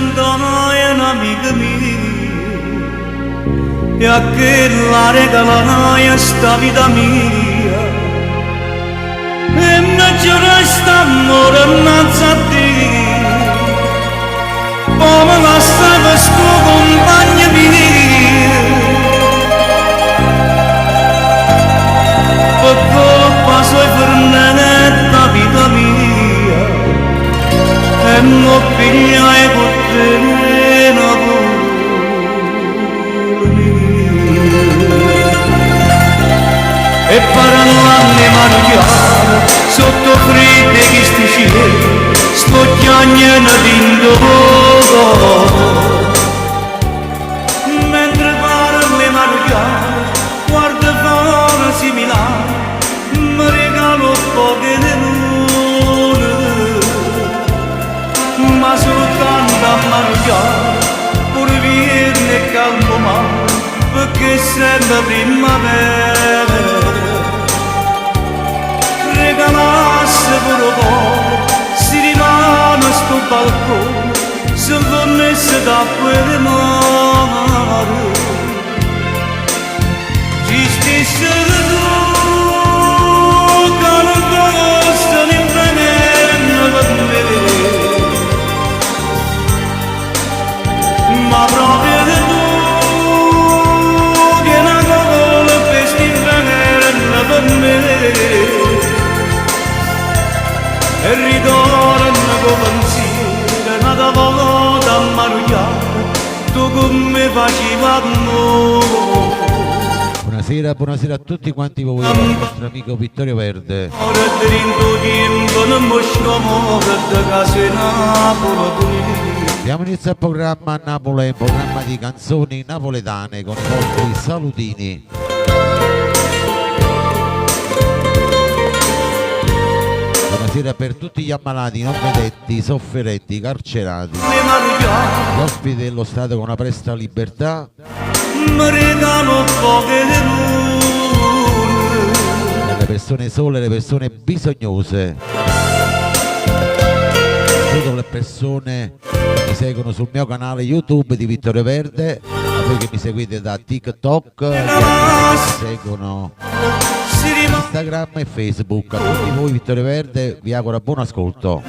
Presentaje n'amico mio e a chella regalaje sta vita mia e me giurai st'ammore 'nnanze a Dio po' me lassave stu cumpagno mio Pe colpa soja fernette 'a vita mia e mo pigliaje cu te Napule mia. E parlanno 'e Maruchiano sotto 'o friddo 'e chistu cielo sto chiagnenno dint' 'o core. Mentre parlo 'e Maruchiano guardo fore si Milano me regala 'o ppoco 'e luna ma sultanto a Maruchiano pure vierno è calmo mare pecché è sempe primmavera regalasse pure 'o core si rimane stu balcone se 'nfonnesse d'acqua 'e mare Si stisse tu ca nun fosse n'inferno pe me Ma proprio tu tiene 'a colpa 'e st'inferno pe me E ritorno co pensiero n'ata vota a Maruchiano tu comme facive ammore. Buonasera, buonasera a tutti quanti voi dal vostro amico Vittorio Verde. Diamo inizio al programma Napoli, un programma di canzoni napoletane con i vostri salutini. Buonasera per tutti gli ammalati, non vedenti, i sofferenti, i carcerati, gli ospiti dello Stato con una presta libertà. Per le persone sole, le persone bisognose. Saluto le persone che mi seguono sul mio canale YouTube di Vittorio Verde, a voi che mi seguite da TikTok, gli amici che mi seguono Instagram e Facebook. A tutti voi Vittorio Verde vi auguro buon ascolto.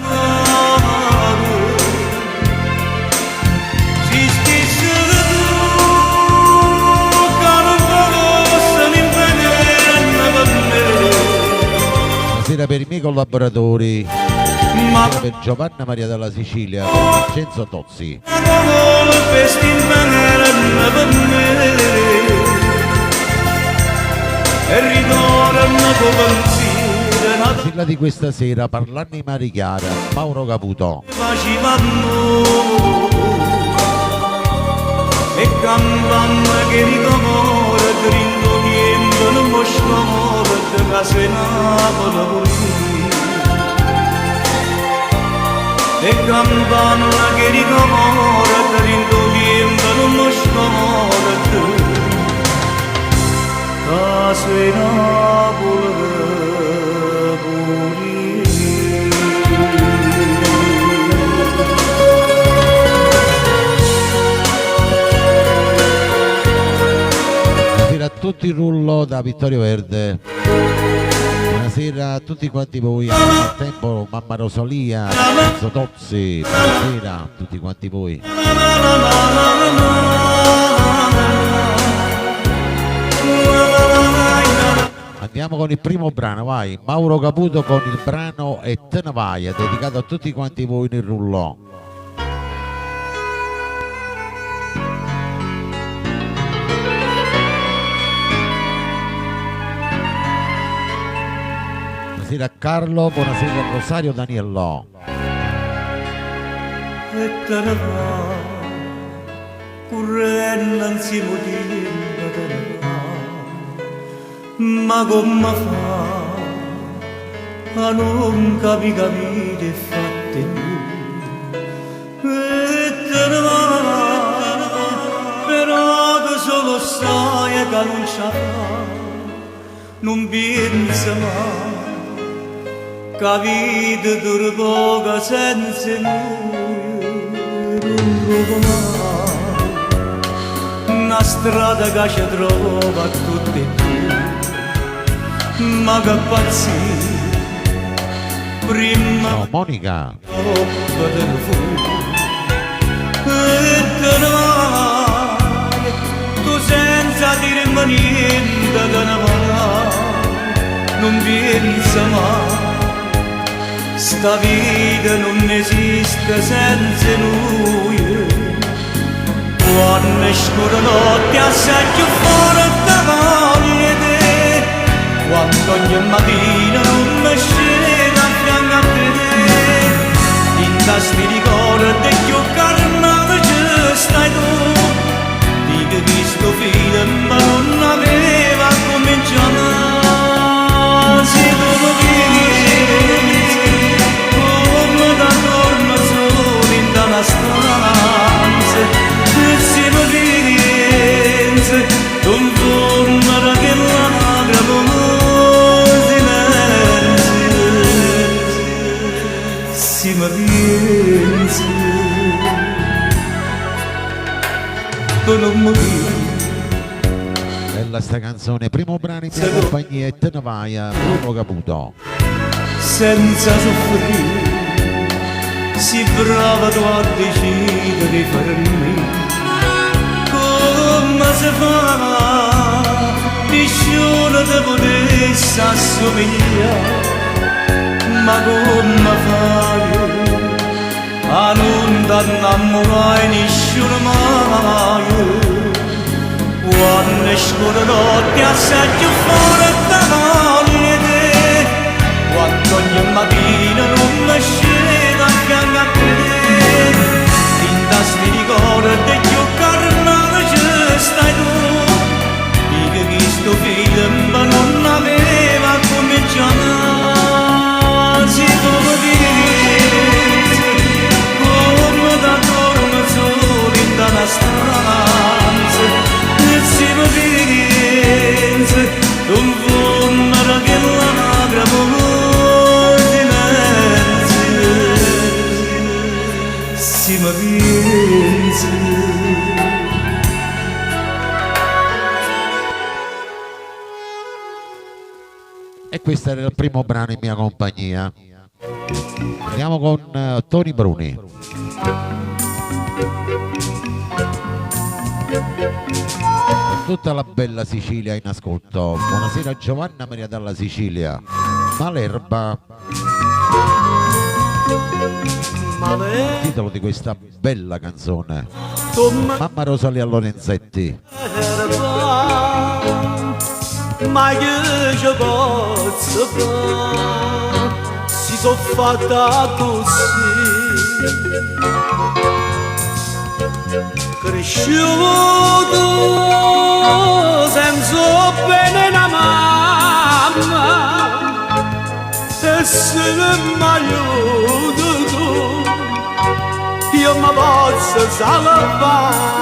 Buonasera per i miei collaboratori, buonasera per Giovanna Maria dalla Sicilia, per Vincenzo Tozzi. Sigla di questa sera, Parlanno 'e Marechiaro, Mauro Caputo. E campanno che ricorda dint' 'o tiempo nun m' scordo ca so' 'e Napule pur'io. Buonasera a tutti Rullo da Vittorio Verde. Buonasera a tutti quanti voi, nel frattempo mamma Rosalia, Enzo Tozzi, buonasera a tutti quanti voi. Andiamo con il primo brano, vai. Mauro Caputo con il brano E te ne vai, dedicato a tutti quanti voi nel rullo. Buonasera a Carlo, buonasera a Rosario Daniello. E te ne vai, currenno insieme 'o tiempo te ne vai, ma comme fa a nun capì che 'a vita è fatta 'e nuje? E te ne vai, però tu solo saje ca nun ce 'a fai, nun pienze mai ca 'a vita dura poco senza 'e nuje. Nun trovo mai 'na strada ca ce trova a tutt' 'e duje, ma che pazzia primma Ciao Monica. o doppo te ne fuje. E te ne vaje, tu senza dirmi niente te ne vaje, nun piense mai. Sta vita nun esiste senza 'e nuje. Quanno è scura notte assai cchiù forte voglio 'e te. Quando ogni mattina nun me sceto a fianco a te. Dint' a sti ricordi cchiù carnale ce stai tu. Dico chisto film nun aveva cominciato. Si tu mi piensi, come t'addormi solo in una stanza. E se mi piensi, tu 'nfunno che lacrime silenzio. Si mi piensi, tu non mi Bella sta canzone, primo brano in mia compagnia e te ne vai a Bruno Caputo. Senza soffrire, si brava tu a decidere di farmi come si fa, nessuno ti potesse assomigliare, ma come fai a non t'innamorai nessuno mai? Quando è scura notte assai più forte voglio 'e te. Quando ogni mattina non mi sceto a fianco a te. Dint' a sti ricordi cchiù carnale ci stai tu. Dico che sto film non aveva cominciato. Se tu mi pensi, come t'addormi solo in una stanza. E se mi pensi, tu 'nfunno che lacrime silenzio. Si mi pensi. E questo era il primo brano in mia compagnia. Andiamo con Tony Bruni. Con tutta la bella Sicilia in ascolto. Buonasera Giovanna Maria dalla Sicilia. Malerba. Il titolo di questa bella canzone. Mamma Rosalia Lorenzetti. Ma che ci posso fare si sono fatta così, cresciuto senza bene una mamma, e se mi aiuti tu io mi posso salvare.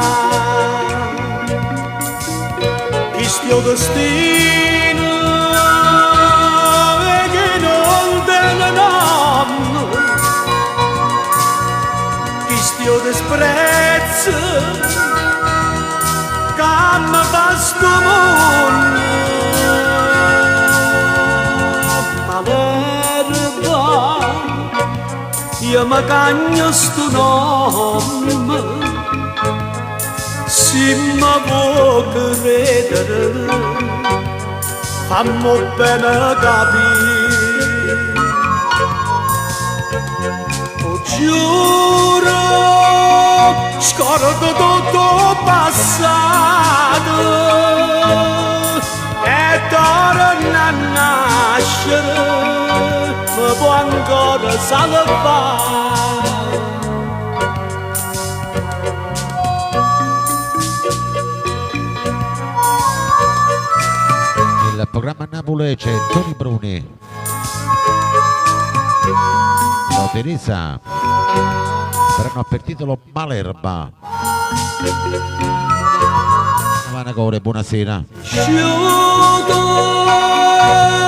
Questo destino che non tiene nome, questo disprezzo che mi fa sto mondo. Ma l'erba io mi cagno sto nome, se mi vuoi credere fammi bene capire. O giuro, scordo tutto passato e torna a nascere, mi può ancora salvare. Il programma Napoli c'è Tony Bruni. Ciao Teresa. Brano per titolo Malerba. Vanacore, buonasera. Cresciuto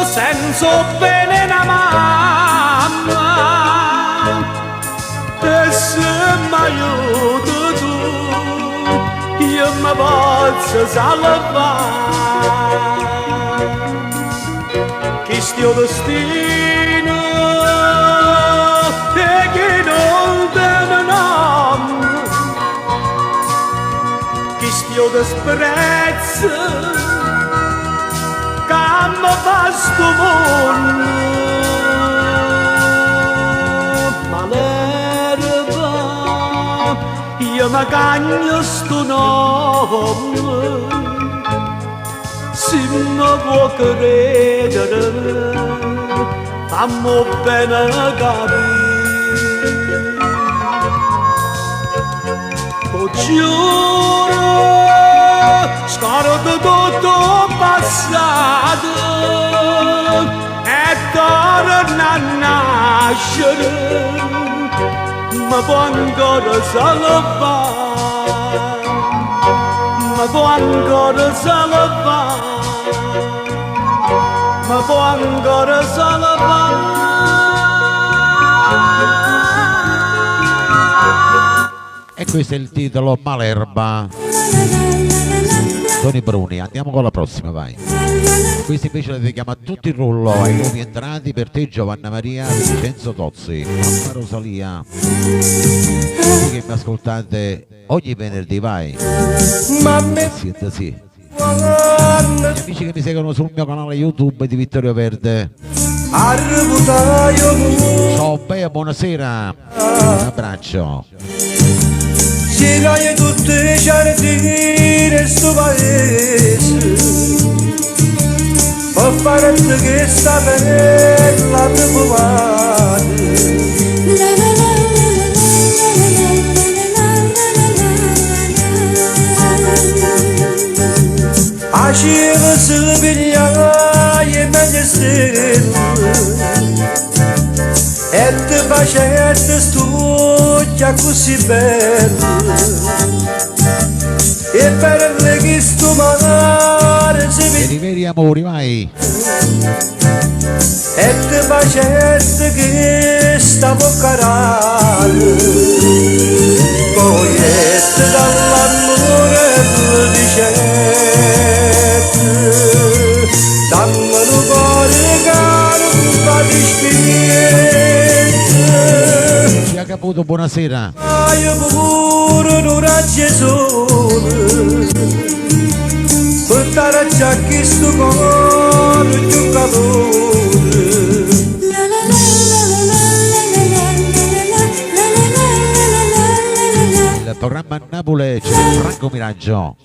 senza bene una mamma, e se mi aiuti posso salvare. Chi è destino e chi non te nome, chi è disprezzo che mi fa sto mondo. Ma l'erba io mi cagno sto nome, se mi vuoi credere, fammi bene capire. Ti giuro, scordo tutto il passato e torna a nascere, ma può ancora salvare, ma può ancora salvare, ma può ancora salvare. E questo è il titolo Malerba. Tony Bruni, andiamo con la prossima, vai. Questo invece la dedichiamo a tutti il rullo, ai nuovi entrati, per te Giovanna Maria, Vincenzo Tozzi, mamma Rosalia, voi che mi ascoltate ogni venerdì, vai. Siete sì. Gli amici che mi seguono sul mio canale YouTube di Vittorio Verde. Ciao Bea, buonasera. Un abbraccio. Girai tutte i giardini sto paese per fare che sta bella trovata. Aşığı sığ meglio stelle E ti facesse stucchia così bella E per le che sto mare si Per i veri amori, vai. E ti facesse che sta boccarale Poi e te dall'amore dicette Dammi un cuore che non fa dispietto. Ci ha caputo, buonasera. Io pure un raggio sole Per dare già questo cuore più calore. Il programma a Napoli c'è Franco Miraggio.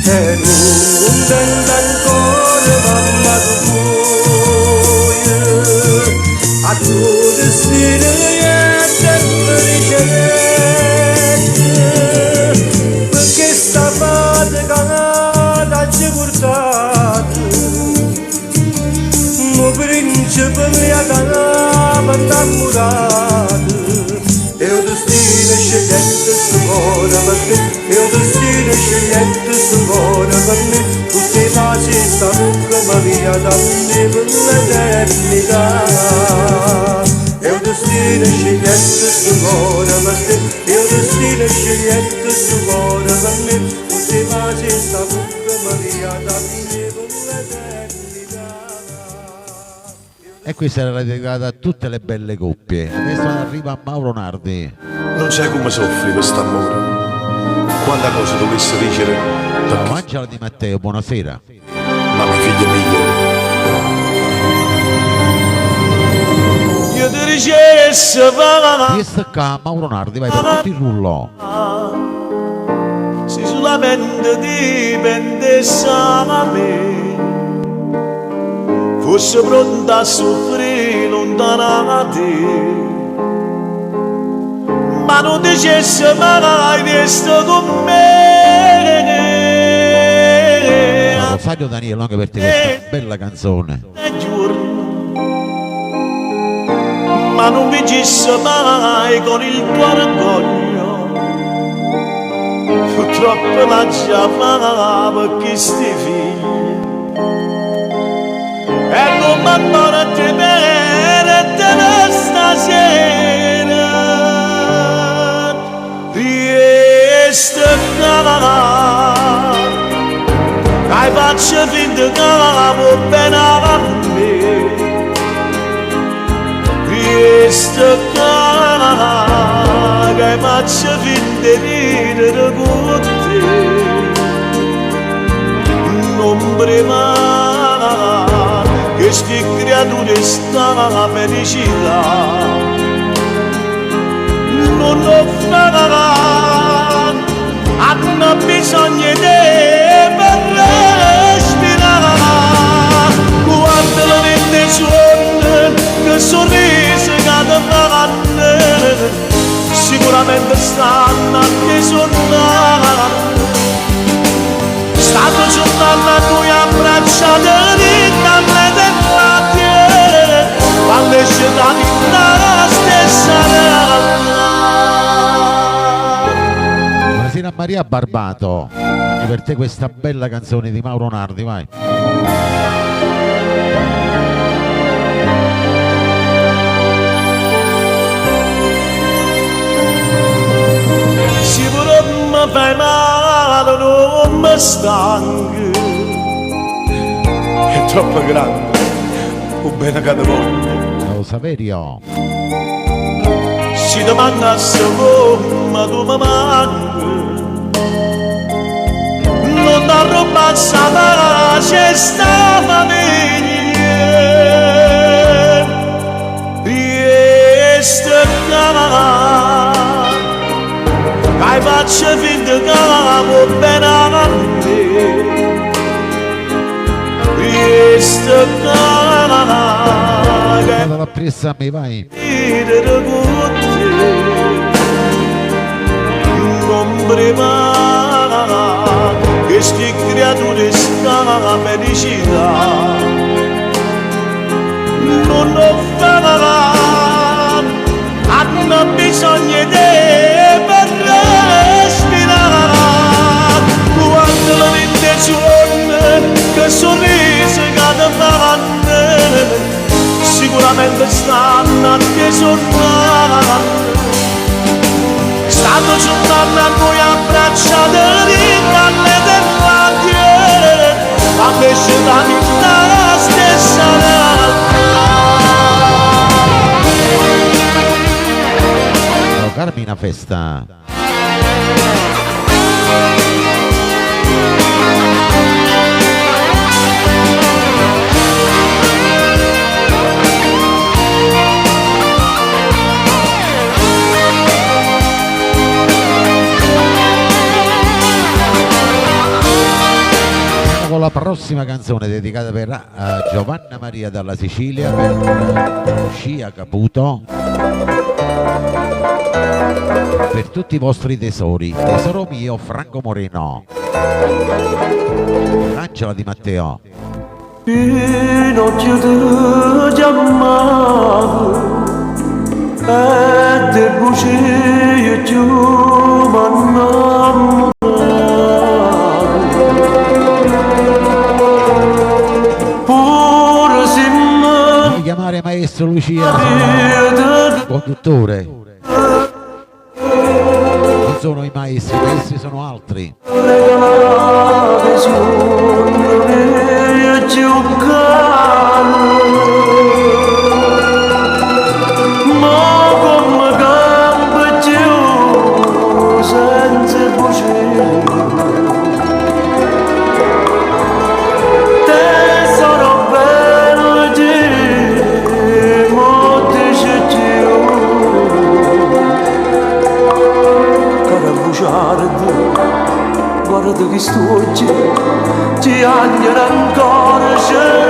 E non sento ancora mamma tua A tuo destino e sempre ricette Perché sta fatica t'ha portato Un principe mi ha dato innamorato E il destino scegliette sto cuore per te E il destino scegliette sto cuore per me Tutte i baci sta bocca ma via dammi per l'eternità E il destino scegliette sto cuore per te E il destino scegliette sto cuore per me Tutte i baci sta bocca ma via dammi per l'eternità. E questa era dedicata a tutte le belle coppie. Adesso arriva Mauro Nardi. Non sai come soffri quest'amore. Quanta cosa dovessi dicere Ciao Angela Di Matteo, buonasera. Ma mia figlia mia, Io ti dicesse va Questo qua, Mauro Nardi, vai per tutto il rullo. Se solamente dipendesse da me Fosse pronta a soffrire lontana da te Ma non dicesse mai resta con me. Rosario Daniello, anche per te questa bella canzone. Ma non vincisse mai con il tuo orgoglio. Purtroppo la già fa perché sti figli. E come ancora te bene te stasera. Riesco a Che faccio finta che vuoi bene a me. Riesco che faccio finta di ridere con te. Non prima che sti creature sta felicità. Non lo farà, hanno bisogno di te per respirare. Quando la vente suona, che sorriso che ti fanno, sicuramente stanno a te suonare. Stanno giocando a noi abbracciati dalle dell'atte, quando esce da la stessa realtà. Buonasera Maria Barbato, anche per te questa bella canzone di Mauro Nardi, vai. Se pure mi fai male non mi stanco. È troppo grande, o bene che te voglio. Ciao Saverio. Si domandasse come tu mi manchi, non ti rubasse pace sta famiglia. Riesco a che faccio finta che vuoi bene a me. Riesco a che Vado appresso a me, vai. ridere con te. Non prima che sti creature sta felicità. Non lo farà, hanno bisogno di te per respirare. Quando la vente suona, che sorriso che ti fanno, sicuramente stanno a te suonare. Stanno giocando a noi abbracciati dalle dell'atte, ma invece da la stessa realtà. Ciao Carmina Festa. Andiamo con la prossima canzone dedicata per Giovanna Maria dalla Sicilia, per Lucia Caputo, per tutti i vostri tesori. Tesoro mio, Franco Moreno, Angela Di Matteo. Pinocchio ti chiamavo e te bugie ti mannavo. Pure se mi Devi chiamare maestro Lucia, sono conduttore. Non sono i maestri, i maestri sono altri. Regalate sogno e giocare. Ma come gambe giù senza bugie. Tesoro bello di molte più. Cara bugiardo, guarda che sto oggi, ti agnano ancora c'è.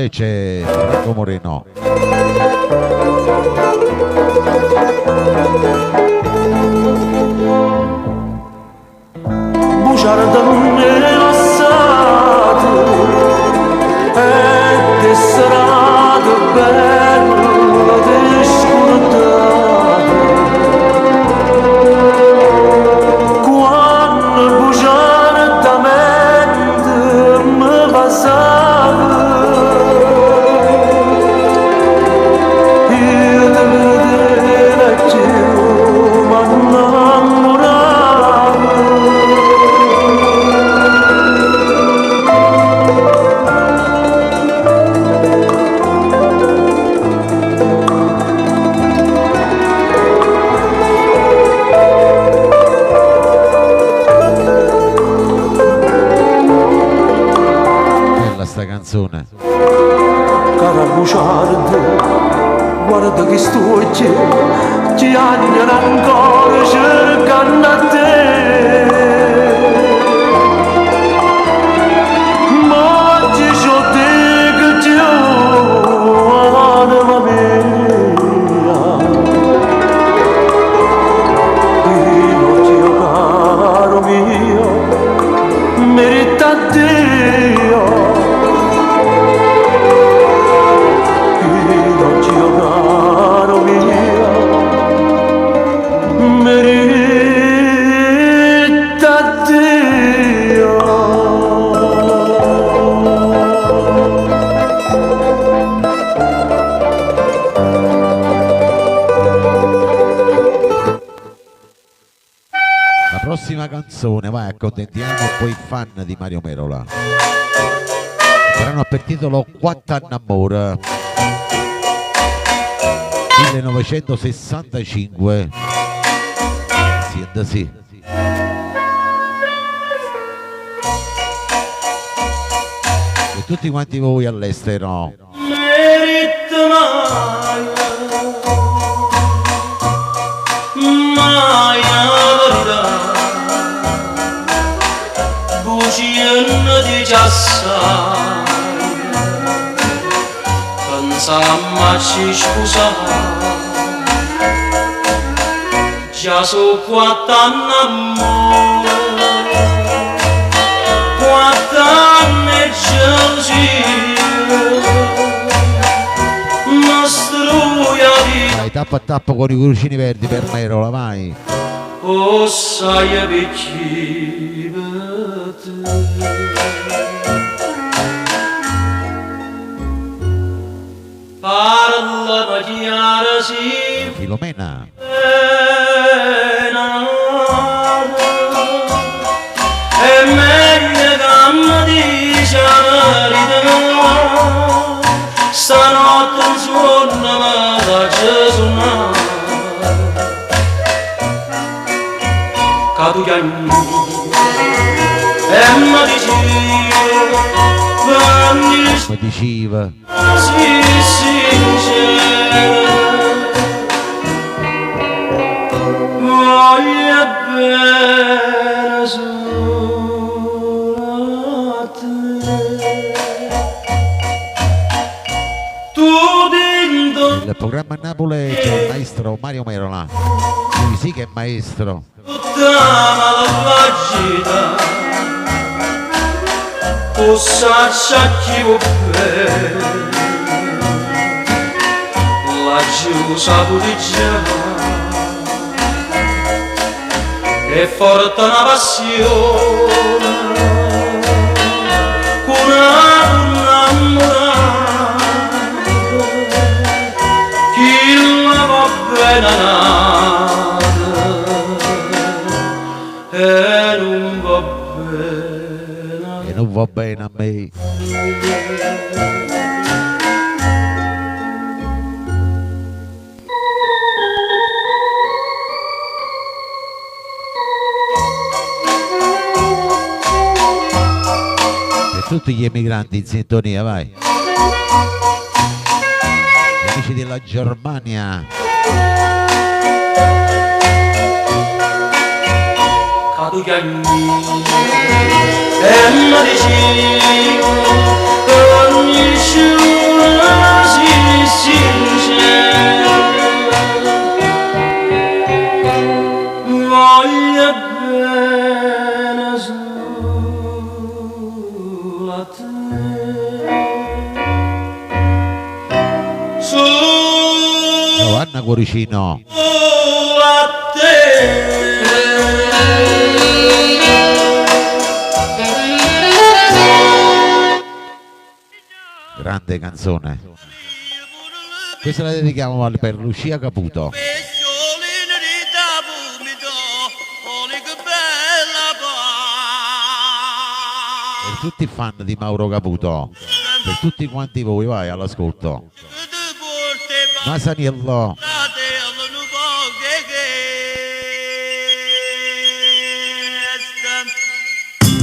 Napoli c'è Franco Moreno. Bugiarda nun è lassato e te sarà bello te scordato. Quando bugiardamente mi passava, io te vedevo più, ma innamoravo. Bella sta canzone. Cara bugiarda, guarda che st'occhi, chiagnano ancora cercando a te. Ma ci sono te che ti anima mia. Io ti caro mio, merita Dio. Io ti caro mio, merita Dio. La prossima canzone, vai, accontentiamo quei fan di Mario Merola. Il brano ha per titolo Quattro Amore 1965. Sienta sì. E tutti quanti voi all'estero. Merita mai, mai la verità, bugie ne dice assai, pensammo a ci sposare, già so quattro amore, 4 anni e gelosia, mi struia di Vai, tappa a tappa con i cuoricini verdi per Merola, vai. O sai perché per te. Parla chiara si Filomena. bene è meglio che mi dice la verità stanotte in sonno mi faccio sognare che tu chiami e mi dici Come diceva. Sì, sincera voglio bene solo a te tu dentro Il programma a Napoli c'è il maestro Mario Merola. Lui sì che è maestro. Tutta malvagità tu saccia chi vuò bene l'aggio saputo già è forte una passione con una innamorata chi la va bene a n'ato e non va bene a E non va bene a me. E tutti gli emigranti in sintonia, vai. Gli amici della Germania. Ca tu chiagni e mi dici ogni Si sincera Voglio bene solo a te Giovanna Cuoricino. Solo a te Grande canzone. Questa la dedichiamo per Lucia Caputo. Per tutti i fan di Mauro Caputo, per tutti quanti voi, vai all'ascolto. Masaniello.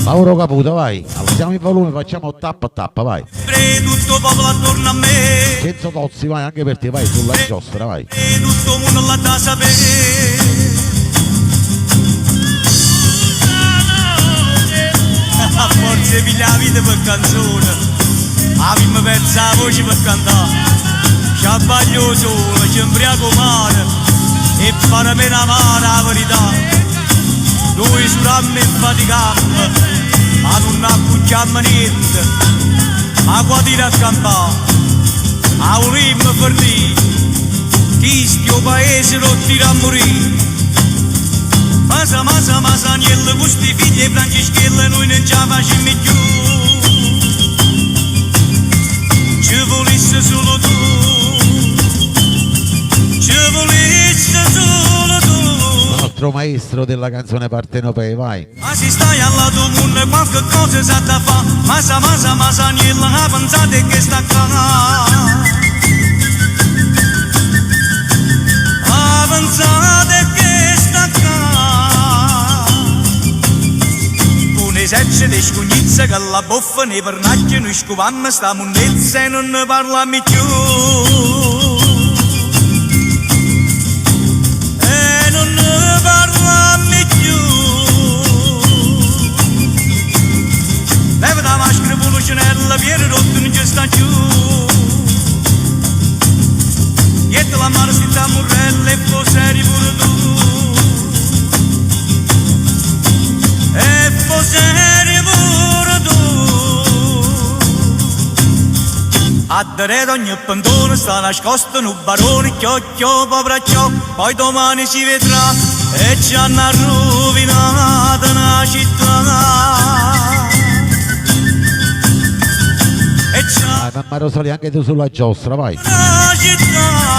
Mauro Caputo, vai. Alziamo il volume, facciamo tappa tappa, vai. Tutto popolo attorno a me. Cenzo Tozzi, vai anche per te, vai sulla giostra, vai. E tutto mondo l'ha da sapere. Forse piglia la vita per canzone, abbiamo perso la voce per cantare. Ci abbaglio sole, ci imbriaco mare e fare meno amare la verità. Noi surammo e faticammo, ma non accucchiamo niente. Ma qua tira a campare, a volimmo fornire. Chi sto paese lo tira a morire. Masa, masa, masaniello, questi figli e Franceschella noi non ce la facciamo più. Ci volesse solo tu, ci volesse solo tu. Un altro maestro della canzone partenopea, vai. Ma se stai al lato mondo qualche cosa sa da fa. Masa, masa, masaniello, ha pensato che sta qua. Ha pensato che sta qua. Con esercito di scugnizza che la boffa ne pernacchia noi scovammo sta monnezza e non ne parliamo più. E non ne parliamo più. Leva la maschera pulcinella, viene rotto non ci sta più. Ietta la mano si tamburella e poi seri pure tu. E poi seri pure tu. A dare ogni pentone sta nascosto un barone, chio chio poveraccio, poi domani si vedrà e ci hanno rovinato una città. E ci Vai, mamma Rosalia, anche tu sulla giostra, vai. Una città.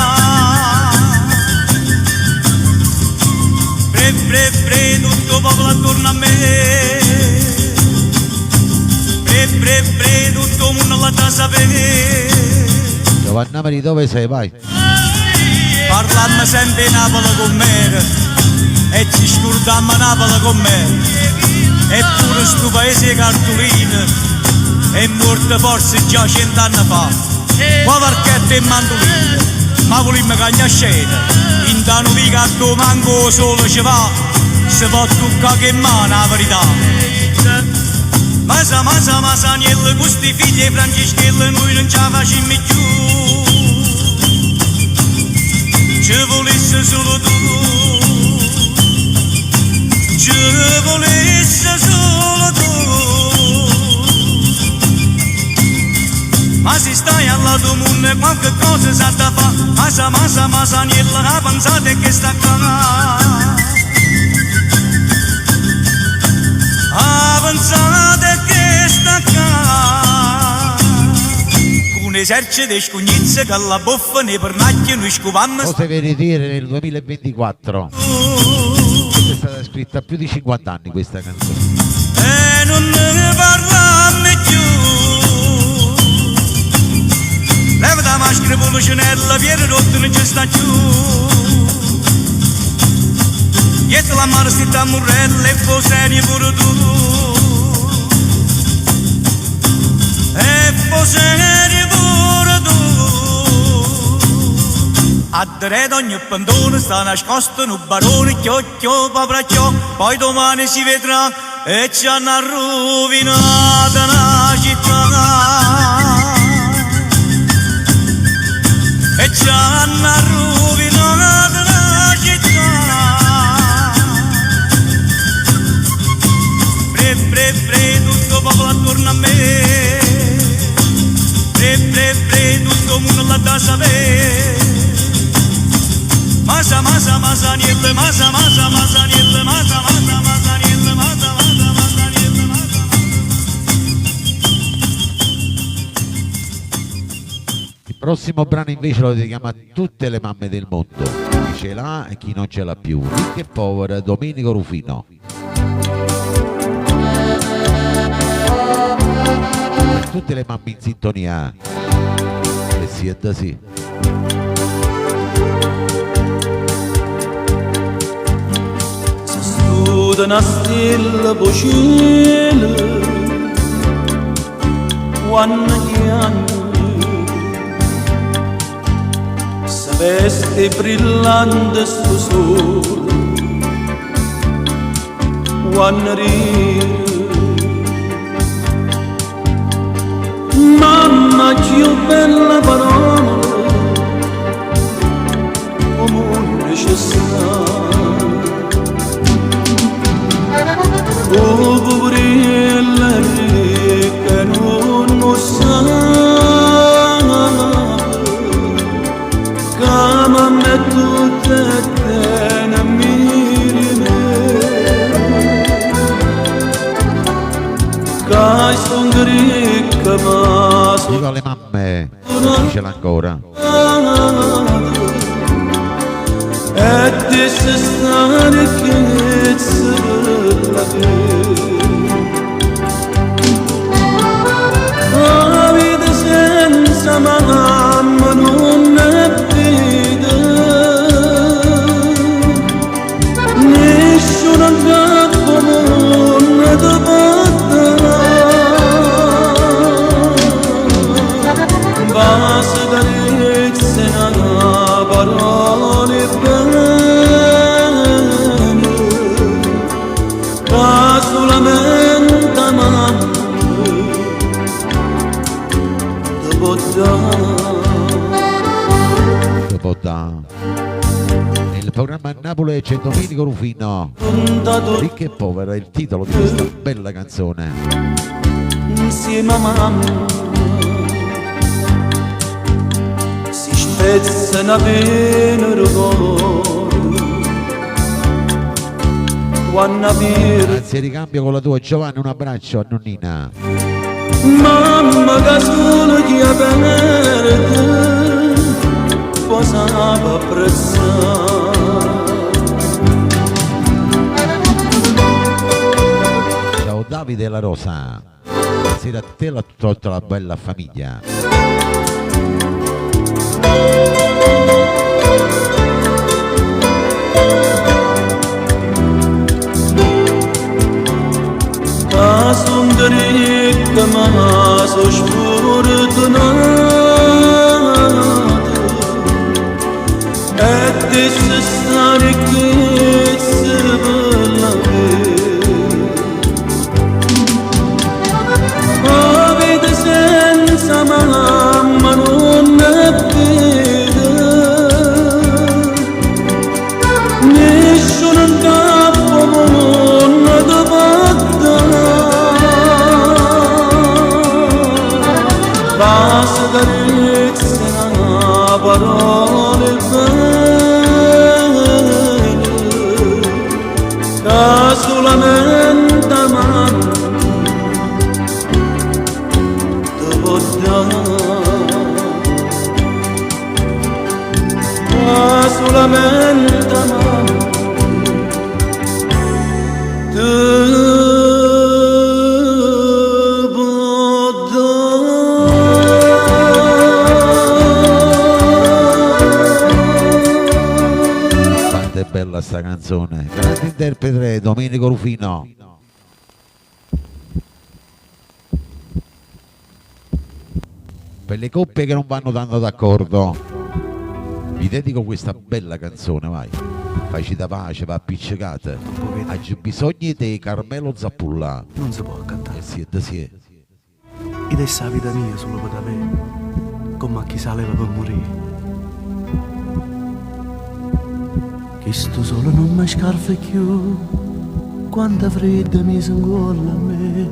Pre, pre, pre, tutto popolo attorno a me. Pre, pre, pre, tutto mondo l'ha da sapere. Giovanna Maria, dove sei? Vai. Parlammo sempre Napoli con me e ci scordammo Napoli con me. Eppure sto paese cartolina è morto forse già cent'anni fa. Qua barchetta e mandolina, ma volimmo cagna scena. In tano vica a manco solo ci va, si può toccare che mano la verità. Masa, masa, masaniello, questi figli e Franceschella noi non ce la facciamo più. Ci volesse solo tu, ci volesse solo tu. Ma se stai al lato mondo qualche cosa sa da fa. Masa, masa, masaniello, ha pensato che sta qua. Ha pensato che sta qua. Con esercito di scugnizze che la boffa ne pernacchia noi scovammo. Cosa viene dire nel 2024? Questa è stata scritta più di 50 anni questa canzone. E non ne parlammo più. Leva la maschera pulcinella, viene rotto non ci sta più. Ietta la mano sti tamburella e poi seri pure tu. E poi seri pure tu. A dare ogni pentone sta nascosto un barone, chio chio poveraccio, poi domani si vedrà e ci hanno rovinato una città. Masaniello, Masa, Masa, Masaniello, Masa, Masa, Masaniello, Masa, Masa, Masaniello, Masa. Il prossimo brano invece lo dedichiamo a tutte le mamme del mondo, chi ce l'ha e chi non ce l'ha più, ricche e povere, Domenico Rufino. Per tutte le mamme in sintonia, e siete sì. Si stuta una stella p' 'o cielo Quanno chiagne Se veste 'e brillante stu sole Quanno rire Mamma cchiù bella parola 'O munno ce sta 'O puveriello è ricco e nun 'o ssape Ca mamma 'e tutte 'e ttene 'mmiria 'e me Ca i' songo ricco ma so' Viva le mamme, chi ce l'ha ancora. E desse 'sta ricchezza pe' ll'avè 'A vita senza mamma nun è vita Nisciuno 'ncopp' 'o munno te po' dà Vase, carezze, 'na parola 'e bene Ca sulamente 'a mamma te po' dà. Te po' dà. Nel programma Napule c'è Domenico Rufino. Ricca e povera è il titolo di questa bella canzone. Insieme a mamma Si spezza 'na vena d' 'o core Quanno 'a Grazie ricambio con la tua Giovanni, un abbraccio a nonnina. Mamma ca sulo chi 'a perde po' sape apprezzà. Ciao Davide e la Rosa, buonasera a te e a tutta la bella famiglia. Ca song ricco ma so sfurtunato E desse 'sta ricchezza pe' ll'avè 'A vita senza mamma nun è vita Nisciuno 'ncopp' 'o munno te po' dà Vase, carezze, 'na parola 'e bene Ca sulamente 'a mamma te po' dà Ca sulamente 'a mamma te po' dà. Quanto è bella sta canzone. Grande interprete Domenico Rufino. Per le coppie che non vanno tanto d'accordo, vi dedico questa bella canzone, vai. Facite pace, va appiccicate. Aggio bisogno di te, Carmelo Zappulla. Non si può cantare. Eh sì, eh sì. I' desse 'a vita mia solo pe t'avè, comme a chi s' 'a leva pe murì. Chistu sole nun me scarfa cchiù, quanta freddo miso 'ncuollo a me.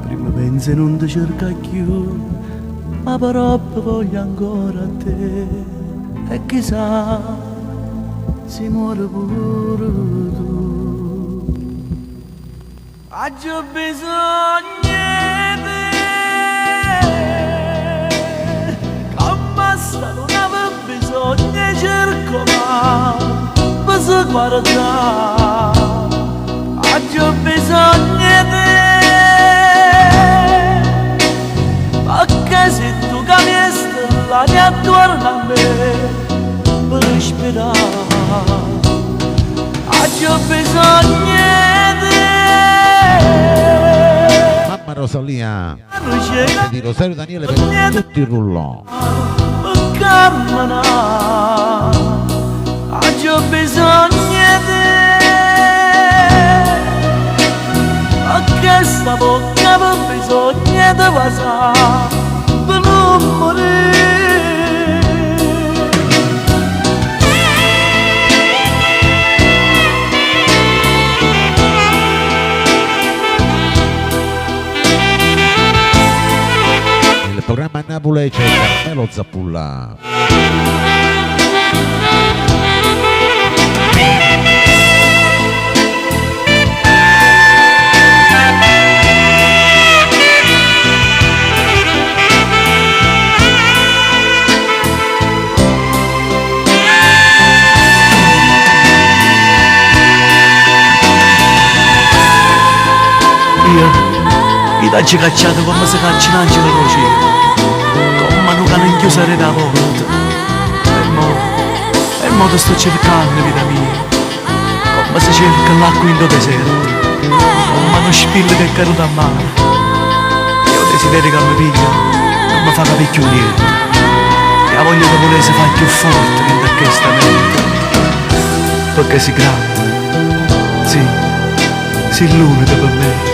Primma penzo 'e nun te cercà cchiù, ma però voglio ancora a te. E chissà Si muore pure tu. Aggio bisogno 'e te, comme 'sta luna ave bisogno 'e cercovà pe se guardà. Aggio bisogno 'e te, pecché si tu ca mieste l'aria attuorno a me pe respirà. Aggio bisogno 'e te. Mamma Rosalia di Rosario Daniele per tutti i rullò. Camminà, aggio bisogno 'e te, pecché sta vocca ave bisogno 'e te vasà pe nun murì. Nel programma a Napoli c'è Carmelo Zappulla. Io, io t'aggio cacciato come si caccia un angelo d' 'o cielo, comme a nu cane 'nchiuso aret' 'a porta. E mo, e mo te sto cercanno, vita mia, comme si cerca l'acqua 'int' 'o deserto, comme a nu spillo che è caduto a mare. E 'o desiderio ca me piglia nun me fa capì cchiù niente, e 'a voglia 'e te vulè se fa cchiù forte dint' a chesta mente. Pecché si grande, sì, si l'unica pe me.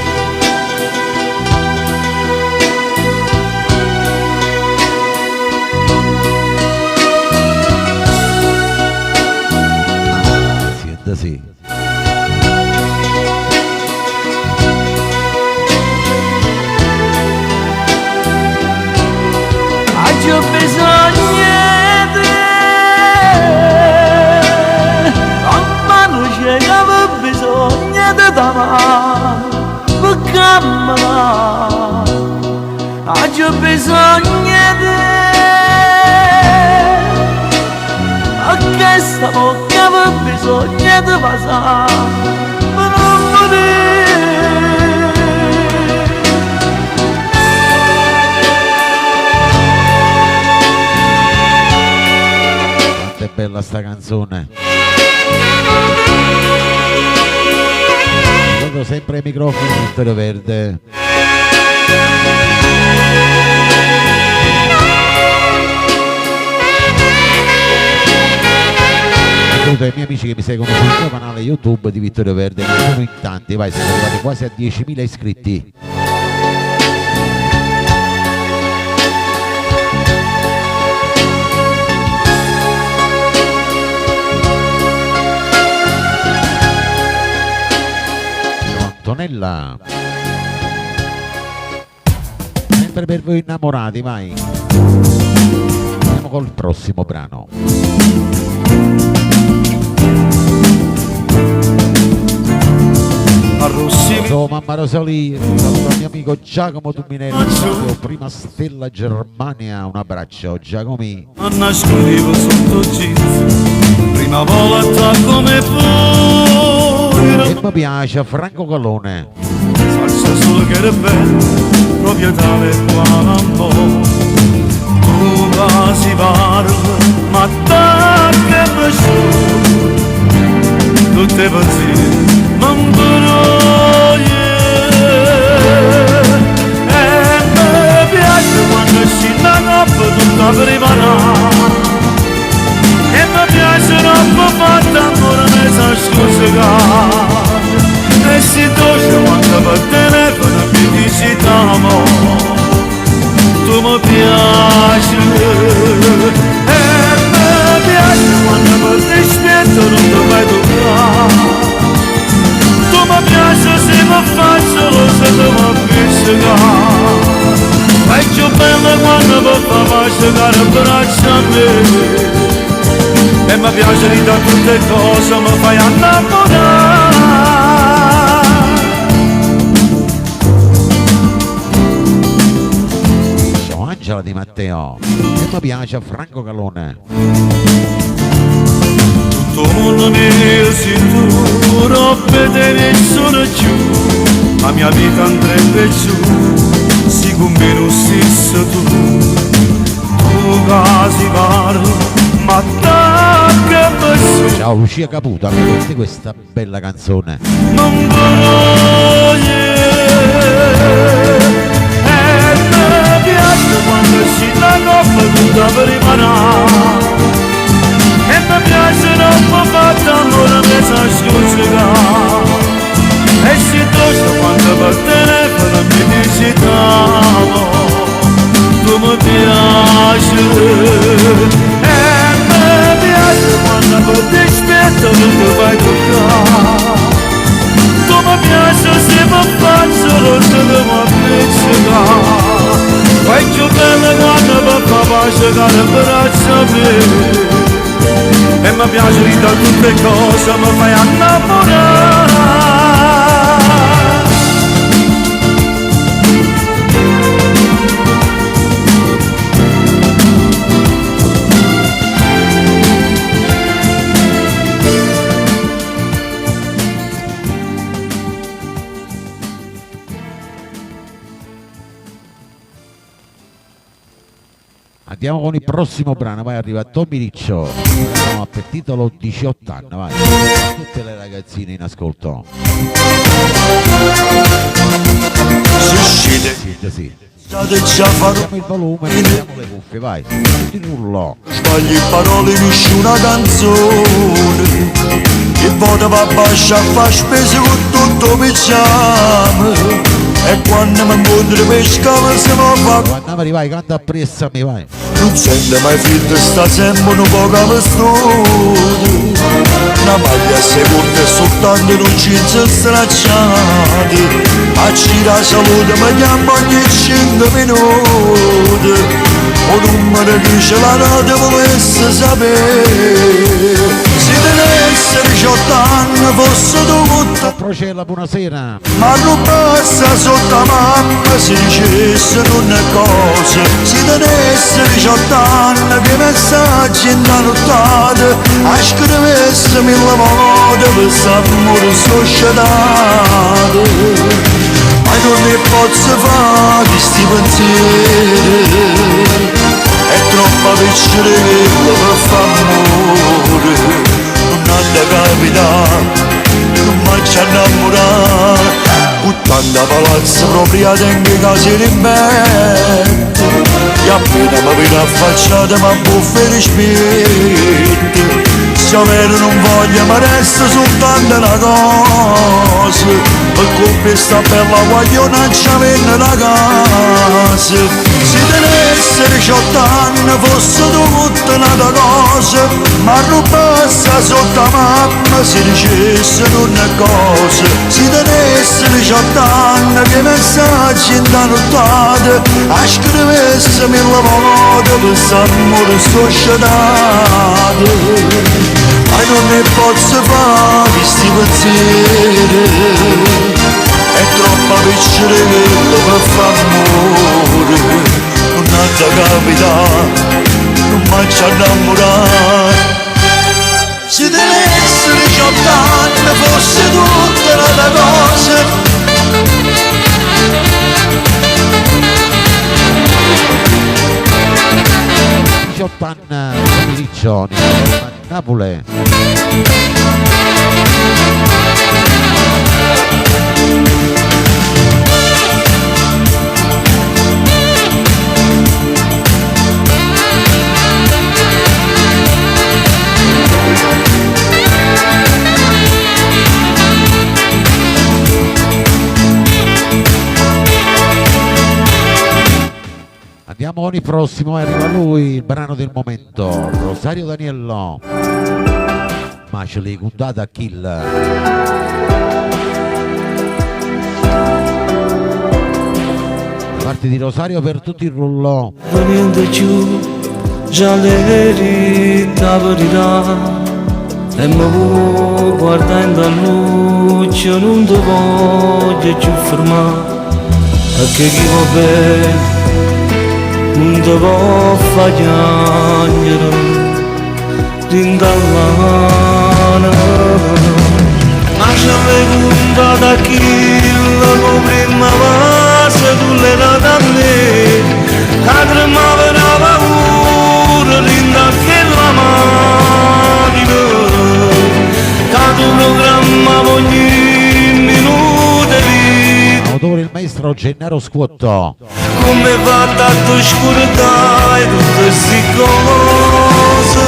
Siente sì. Aggio bisogno 'e te, comme 'a nu cieco ave bisogno 'e te t'amà pe cammenà. Aggio bisogno 'e te, pecché sta vocca ave bisogno 'e te vasà pe nun murì. Quanto è bella sta canzone. Ricordo sempre ai microfoni Vittorio Verde. Saluto ai miei amici che mi seguono sul mio canale YouTube di Vittorio Verde, che sono in tanti, vai, siamo arrivati quasi a 10.000 iscritti. Ciao Antonella. Sempre per voi innamorati, vai. Andiamo col prossimo brano. Ciao mamma Rosalia, saluto il mio amico Giacomo Tumminelli, radio Prima Stella Germania, un abbraccio Giacomi. Nascondevo sotto jeans, prima volta come fuori. E mi piace Franco Calone. Salsa solo che era bello, proprio tale quale amore. Tu quasi parla, ma attacca e bacio. Tutte pazzie, m'imbroglie. E mi piace quando scende la coppa tutta preparata. E mi piace troppo fatta ancora mi sa scusa. E si dolce quando per telefono mi dici t'amo. Tu mi piaci. E mi piace quando per dispetto non ti fai toccare. Tu mi piaci se mi faccio lo se ti mi appiccica. È più bella quando per fa pace che abbraccia a me. E mi mi piace di tutte cose, mi fai innamorare. Ciao Angela Di Matteo e mi piace Franco Calone. Tutto il mondo mio sei tu, robe te nessuno più, la mia vita andrebbe giù, se con me non stessi tu. Tu quasi parlo, ma che su. Ciao Lucia Caputo, anche te questa bella canzone. Non voglio, e mi piace quando si la coppa tutta per rimanere. E mi piace non mi fatta amore mi sa scucciare. E si tosta quando per telefono mi dici t'amo, tu mi piaci. E mi piace quando per dispetto non ti fai toccare. Tu mi piace se mi faccio non ti devo appiccicare. Fai più bella quando per papà ci cade in braccio a me. E mi piace di tutte cose, mi fai innamorare. Andiamo con il prossimo brano, vai, arriva Tommy Riccio, no, per titolo 18 anni, vai. Tutte le ragazzine in ascolto. Sì, sì. Mettiamo il volume, mettiamo le cuffie, vai. Tutti rullo. Sbagli parole, nessuna canzone. E vota va a fa spese con tutto pigiama. E quando mi incontri pesca mi si fa. Quando arrivai, canta appresso a me, vai. Non sente mai freddo, sta sempre un po' vestuto. Una maglia se corta e soltanto non jeans stracciati. A gira salute mi chiama ogni 5 minuti. O numero che ce l'ha dato volesse sapere. Se tenesse 18 anni fosse dovuta. Procella, buonasera. Ma non passa sotto mamma se dicesse non è cosa. Se tenesse 18 anni che messaggi in nottata a scrivesse mille volte per s'amore societato. Ma non ne posso fare questi pensieri, è troppo piccerella per far amore. Non ha da capitare, non mi ci innamorare. Buttando a palazzo proprio tengo casi rimette. E appena mi viene affacciata mi buffa i rispetti. Se vero non voglio ma resta soltanto una cosa. Per colpa sta bella guagliona ci venne la casa. Se tenesse 18 anni fosse tutta un'altra cosa. Ma rubasse sotto mamma se dicesse non è cosa. Se tenesse 18 anni che messaggi in nottata a scrivesse mille volte per s'amore societato. Ma non ne posso fare questi pensieri, è troppo piccerella per far amore. Non ha da capitare, non mi ci innamorare. Se tenesse 18 anni fosse tutta un'altra cosa. 18 anni, Riccio, Napoli. Andiamo con il prossimo, arriva lui, il brano del momento, Rosario Daniello. Ma ce l'hai puntata a kill. Da parte di Rosario per tutti il rullò. Niente più, già le verità verità. E mi vuoi guardando a luce non ti voglio più fermare Perché chi va bene non ti può far piangere Dindallana Ma ce l'hai contata chi la prima base tu l'hai data a me Che tremava la paura rinda che la macchina Che tu programma ogni minuto di vita Autore il maestro Gennaro Scuotto. Come va a tu scordare tutte queste cose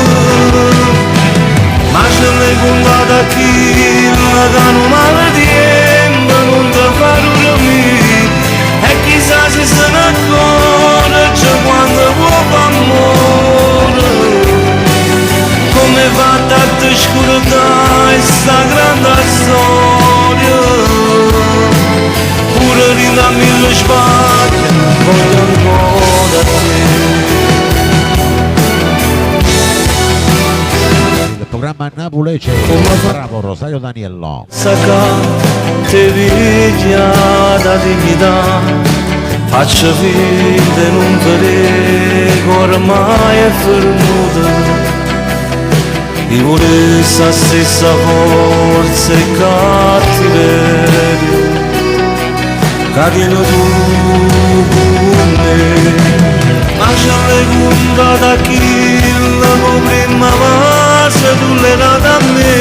Ma ce l'hai contata chi la che non male tempo non ti fa dormire E chissà se se ne accorge quando vuoi fare amore Come va a te scordare sta grande storia Pure rinda mille sbagli voglio ancora te. Il programma Napoli c'è bravo Rosario Daniello. Sacca te viglia da dignità Faccio finta e non vedere che ormai è venuta Io volessi la stessa forza e cattiveria Che tieni tu con me Ma ce l'hai contata chi la prima base tu l'hai data a me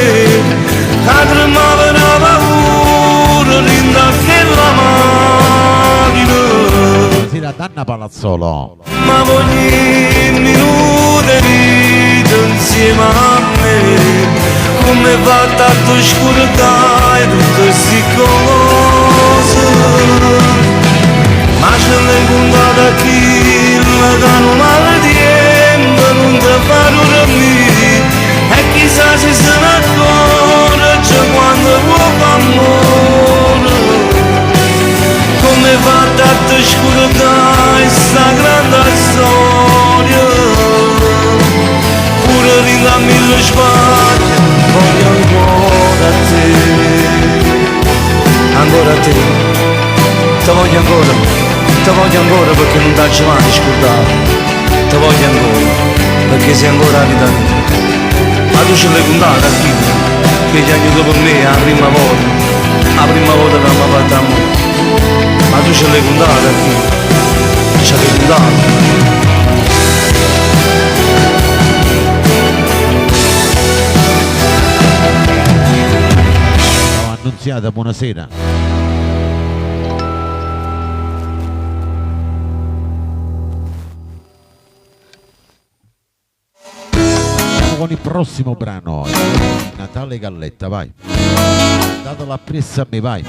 Che tremava la paura rinda che la macchina Buonasera Danna Palazzolo. Ma ogni minuto di vita insieme a me Come va a tu scordare tutte queste cose Ma ce l'hai contata chi la che non male tempo non ti fa dormire E chissà se se ne accorge quando vuoi fare amore Come va a te scordare sta grande storia Pure rinda mille sbagli voglio ancora te Ancora te Te voglio ancora Te voglio ancora perché non ti mai scordato Te voglio ancora perché sei ancora la vita mia Ma tu ce l'hai contata a chi? Che ti aiuto per me la prima volta La prima volta che mi ha fatto amore Ma tu ce l'hai contata a chi? Ce l'hai contata? Ciao Annunziata, buonasera. Andiamo con il prossimo brano, Natale Galletta, vai. Datela appresso a me, vai.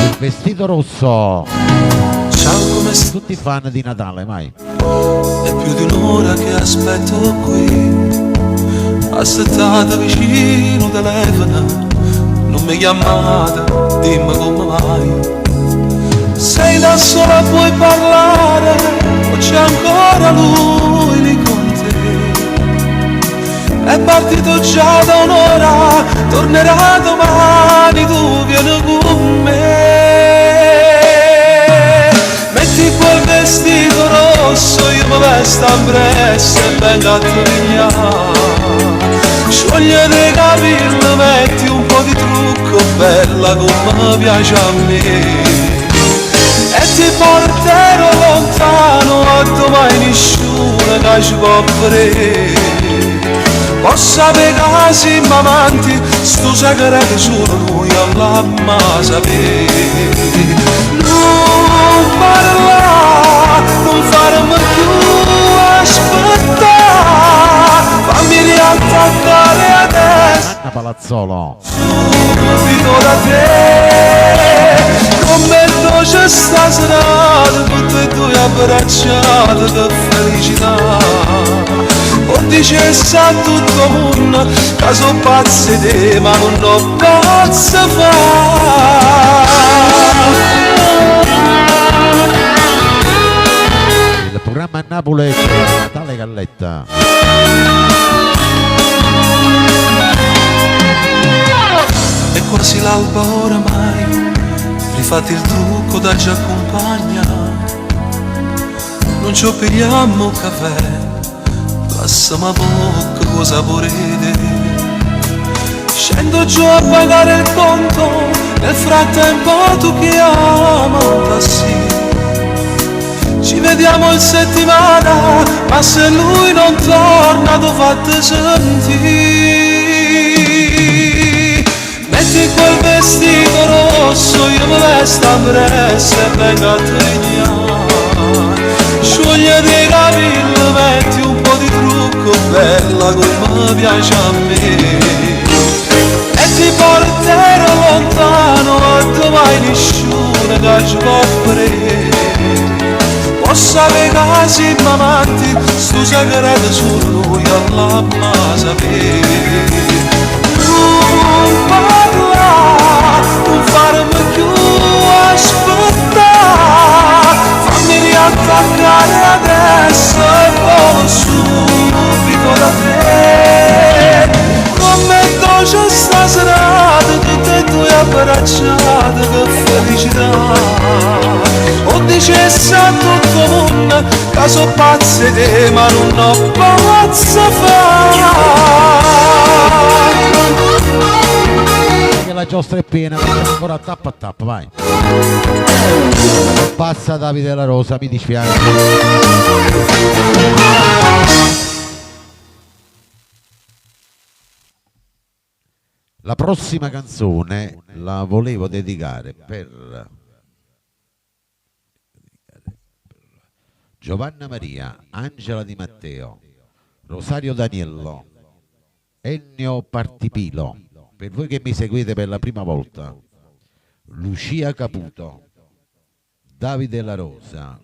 Il vestito rosso. Ciao, come stai? Tutti fan di Natale, vai. È più di un'ora che aspetto qui, assettata vicino al telefono, non mi chiamate, dimmi come mai. Sei da sola, puoi parlare, o c'è ancora lui lì con te? È partito già da un'ora, tornerà domani, tu vieni con me. Metti quel vestito rosso, io mi vesto presto e vengo a te pigliare. Sciogli i capelli, metti un po' di trucco, bella come piace a me. E ti porterò lontano, a domani nessuno che ci può vedere. Possa sapere che siamo amanti, sto segreto solo noi alla sapere. Non parlare, non farmi più aspettare, fammi riattaccare adesso. Anna Palazzolo. Subito da te, come dolce stasera, tutte e due abbracciate che felicità. O dicesse a tutto mondo che sono pazzi te, ma non ho pazzo fa. Il programma a Napule c'è Natale Galletta. È quasi l'alba oramai, rifatti il trucco da già accompagna. Non ci pigliamo caffè, lasciamo a bocca cosa volete. Scendo giù a pagare il conto, nel frattempo tu chiama un taxi. Ci vediamo in settimana, ma se lui non torna tu fatti sentire. Metti quel vestito rosso, io mi vesto a presto e vengo a trignare. Sciogli i capelli, metti un po' di trucco, bella come piace a me. E ti porterò lontano, a dove mai nessuno che ci può vedere. Possa avere siamo amanti, sto segreto solo noi alla sapere. Non parla, non farmi più aspettare, fammi riattaccare adesso e volo subito da te. Come dolce stasera, tutte e due abbracciate, che felicità. O dicesse a tutto mondo che sono pazze te, ma non ho pazza fa. Che la giostra è piena, facciamo ancora tappa a tappa, vai. Passa Davide La Rosa, mi dispiace. La prossima canzone la volevo dedicare per Giovanna Maria, Angela Di Matteo, Rosario Daniello, Ennio Partipilo, per voi che mi seguite per la prima volta, Lucia Caputo, Davide La Rosa,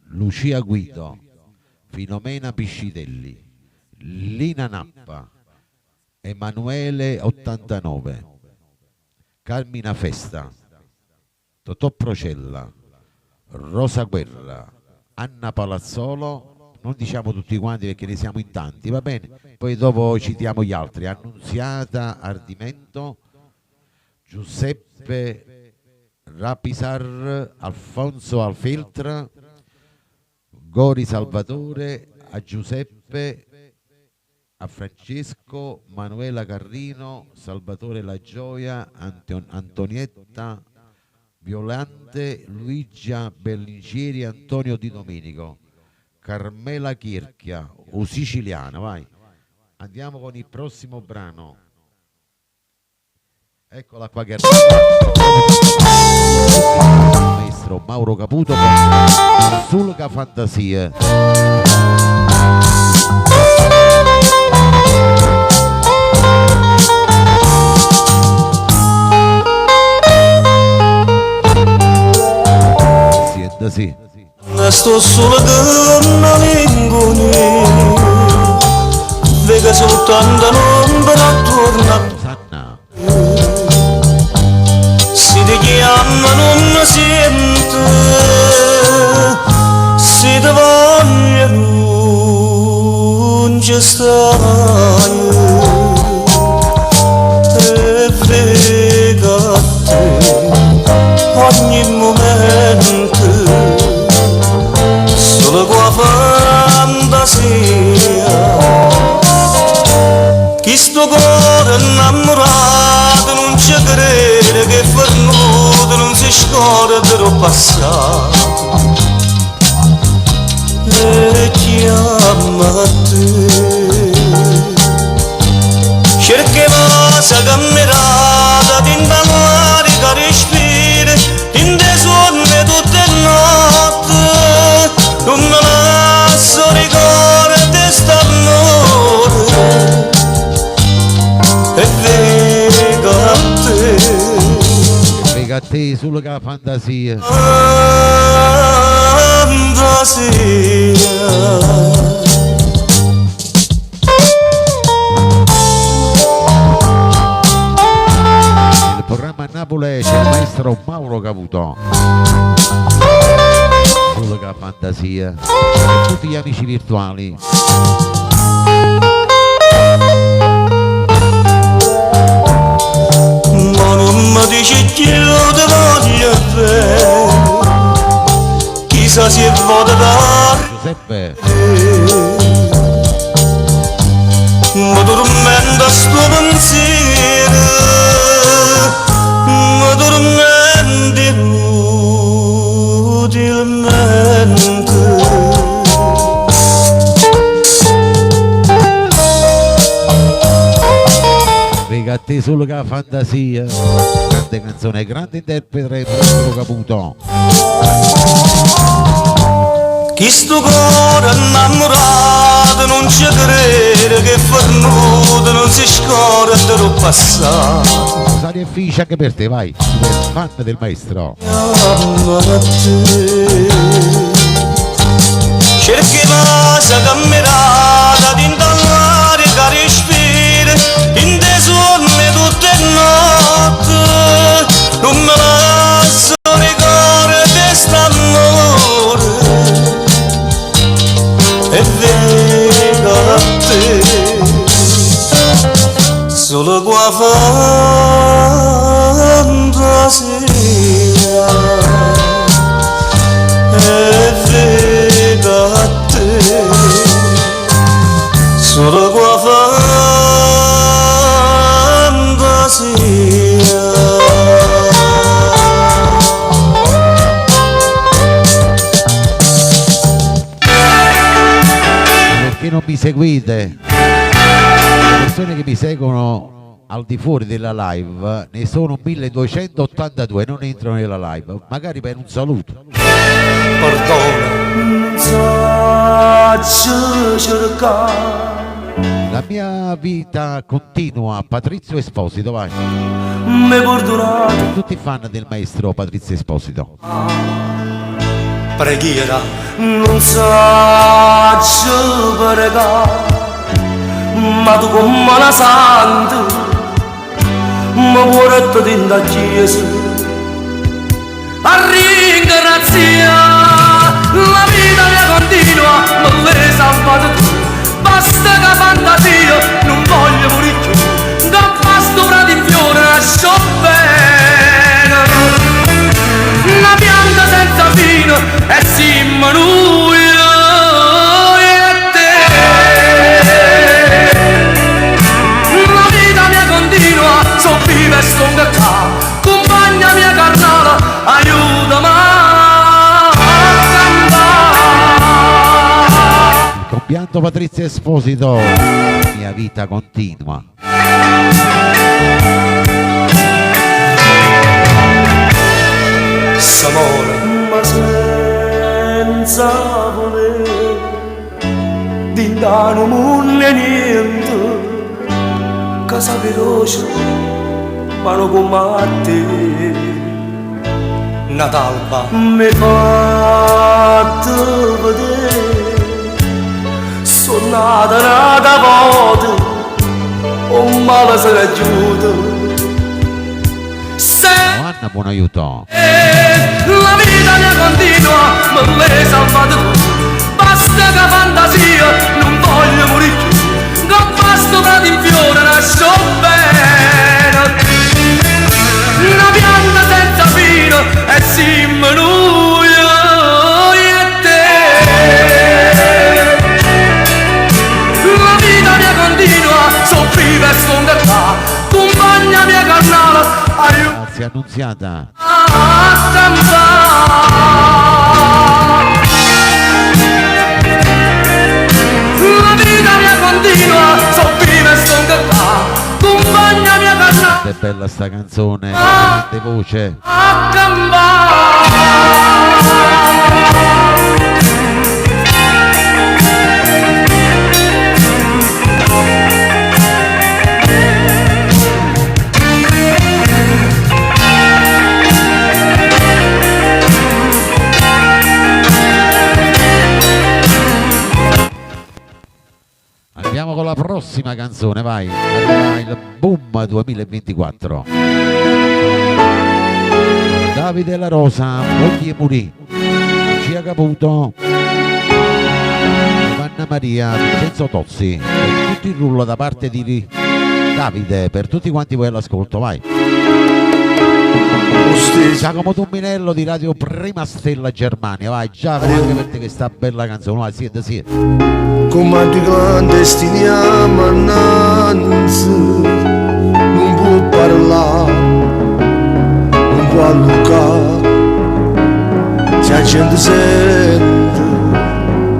Lucia Guido, Filomena Piscitelli, Lina Nappa, Emanuele 89, Carmina Festa, Totò Procella, Rosa Guerra, Anna Palazzolo, non diciamo tutti quanti perché ne siamo in tanti, va bene? Poi dopo citiamo gli altri, Annunziata Ardimento, Giuseppe Rapisar, Alfonso Alfeltra, Gori Salvatore, a Giuseppe, a Francesco, Manuela Carrino, Salvatore La Gioia, Antonietta Violante, Luigia Berlingeri, Antonio Di Domenico, Carmela Chirchia, o siciliana, vai. Andiamo con il prossimo brano. Eccola qua che arriva. Maestro Mauro Caputo con Sulca Fantasie. Sienta, sì. Sto solo con una linguine, vega soltanto l'ombra attorno a Rosanna. Si ti chiama non mi sento, si ti voglio non ci stai. E vega a te ogni momento, solo con la fantasia. Chi sto cuore innamorato non ci crede che è fornuto, non si scorda del passato. E chiama a te, cerca cosa camminata, dentro che respira, in te suoni tutte notte, non me lascio ricordo st'amore. E vega a te, Vega a te solo che la fantasia. Fantasia. Nel programma Napoli c'è il maestro Mauro Caputo. Solo che la fantasia. fantasia e tutti gli amici virtuali. Ma nun me dice cchiù te voglio bene Chissà si è vota da Giuseppe, Mi tormenta sto pensiero Mi tormenta inutilmente. Frega a te solo che la fantasia. Grande canzone, grande interprete Maestro Caputo. Chi sto cuore innamorato non ci crede che è fornuto, non si scorda del passato. Rosario e Fiscia anche per te, vai, super fan del maestro. Cerchi casa camminata dint'all'aria che respira, in te sonne tutte notte, non me lascio ricordo st'amore. E vedo a te, solo qua fantasia. E vedo a te, solo qua fantasia. Perché non mi seguite? Le persone che mi seguono al di fuori della live ne sono 1282, non entrano nella live, magari per un saluto. Perdona. Non saccio cercare. La mia vita continua, Patrizio Esposito, vai. Mi perdonato. Tutti fan del maestro Patrizio Esposito. Preghiera. Non saccio pregare, ma tu come una santa mi porti dentro la chiesa a ringraziare. La vita mia continua, me l'hai salvata tu. Basta che fantasia, non voglio morire più. Da pasto prato in fiore lascio bene. Una pianta senza fine e siamo noi e te. La vita mia continua, so viva e sto qua. Compagna mia carnale, aiutami a cantare. Il compianto Patrizio Esposito, mia vita continua. S'amore, ma senza volere, di non mondo niente, casa veloce, ma non come a te. Natalba mi fatto vedere, sono nata nata volta, un male se l'è giunto. Se Anna, buon aiuto. la vita mia continua, me l'hai salvata tu. Basta che fantasia, non voglio morire più. Che pasto prato in fiore lascio bene. Una pianta senza fine e siamo noi e te. La vita mia continua, so viva e sto qua. Compagna mia carnale, aiuto. Grazie Annunziata. A cantare. La vita mia continua, so viva e sto qua. Compagna mia carnale. Che bella sta canzone, grande voce. A cantare. Andiamo con la prossima canzone, vai. Arriva il boom 2024. Davide La Rosa, Voglio morì. Lucia Caputo, Giovanna Maria, Vincenzo Tozzi e tutto il rullo da parte di Davide per tutti quanti voi all'ascolto, vai. Giacomo Tumminello di Radio Prima Stella Germania, vai Giacomo anche per te questa bella canzone, vai, siete, siete. Come di clandestiniamo innanzi, non può parlare, non può allucare, se la gente sente,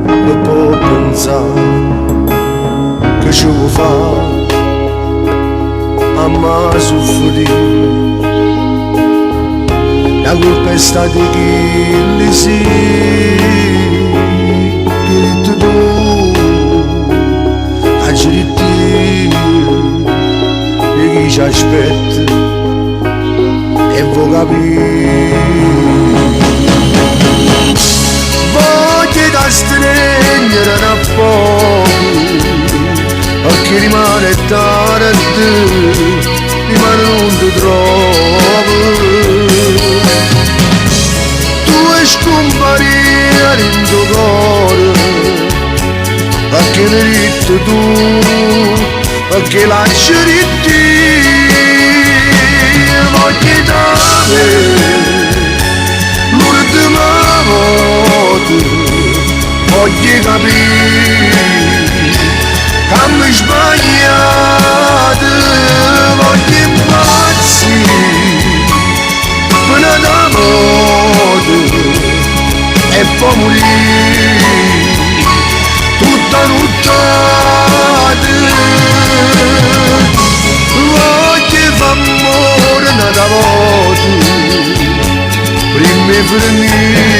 non può pensare che ci vuoi fare, a ma soffrire. La colpa è stata di chi li si, che tu, a e chi ci aspetta e vuoi capire. Voglio da stringere un poco, perché rimane tardi, rimane non ti trovo. Tu scomparire in tuo cuore, perché ne detto tu, perché lasci ti, voglio dare l'ultima volta, voglio capire che mi sbagliato, voglio impazzire per una volta e poi morire tutta nottata. Voglio far amore una volta prima di finire.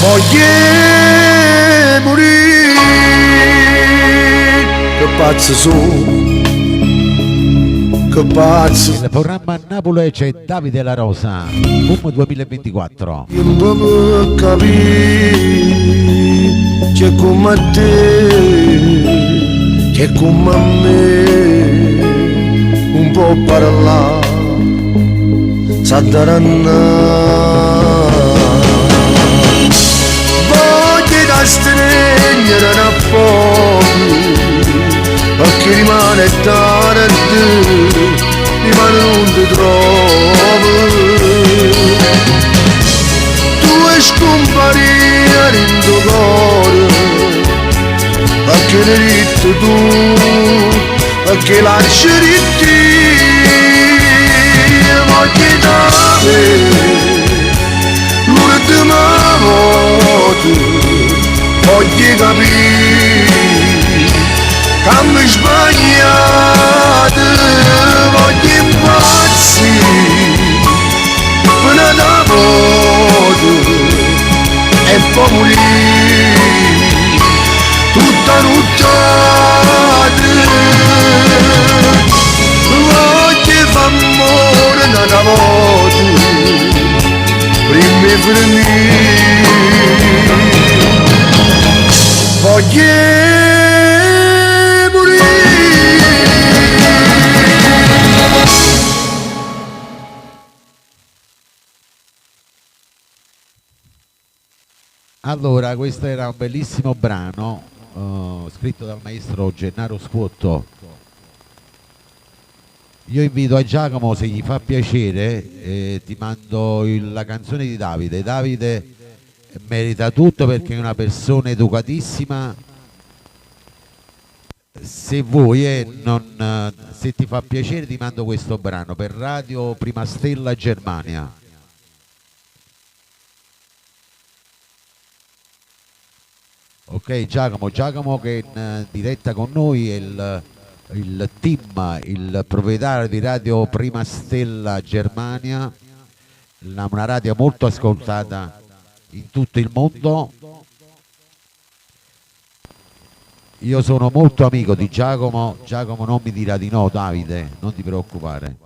Voglio morire, che pazzo sono, che pazzo. Nel programma Napoli c'è Davide La Rosa, Boom 2024. Io non può capire c'è come te, c'è come me, un po' parlare, s'addaranna. Voglio da stringere un poco, perché rimane tardi, rimane non ti trovo. Tu scomparire in tuo cuore, perché ne detto tu, perché lasci ti, voglio dare l'ultima volta, voglio capire che mi sbagliato, voglio impazzire per una volta e poi morire tutta nottata. Voglio far amore una volta prima di finire. Voglio morire. Allora, questo era un bellissimo brano scritto dal maestro Gennaro Scuotto. Io invito a Giacomo, se gli fa piacere, ti mando la canzone di Davide. Davide merita tutto perché è una persona educatissima. Se vuoi, se ti fa piacere, ti mando questo brano per Radio Prima Stella Germania. Ok Giacomo, Giacomo che è in diretta con noi è il team, il proprietario di Radio Prima Stella Germania, una radio molto ascoltata in tutto il mondo. Io sono molto amico di Giacomo, Giacomo non mi dirà di no, Davide, non ti preoccupare.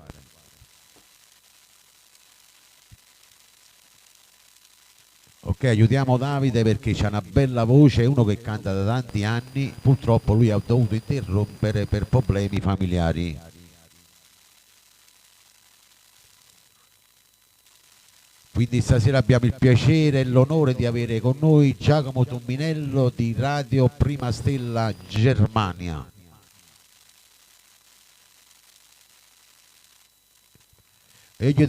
Ok, aiutiamo Davide perché c'ha una bella voce, è uno che canta da tanti anni, purtroppo lui ha dovuto interrompere per problemi familiari. Quindi stasera abbiamo il piacere e l'onore di avere con noi Giacomo Tumminello di Radio Prima Stella Germania. E io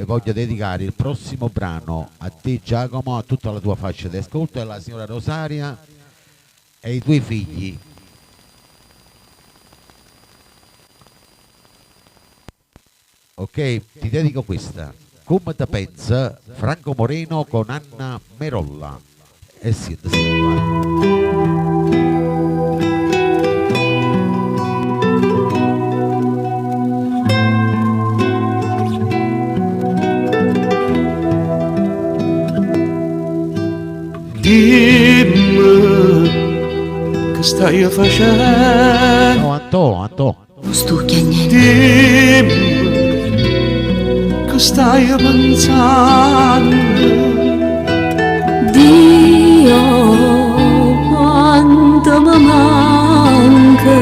voglio dedicare il prossimo brano a te Giacomo, a tutta la tua fascia di ascolto, alla signora Rosaria e ai tuoi figli. Ok, ti dedico questa. Come te pensa Franco Moreno con Anna Merolla. E sì, sì, vai. Dimmi che stai facendo. No, Antò, Antò. Non sto chiagnendo. Dimmi che stai pensando. Dio, quanto mi manca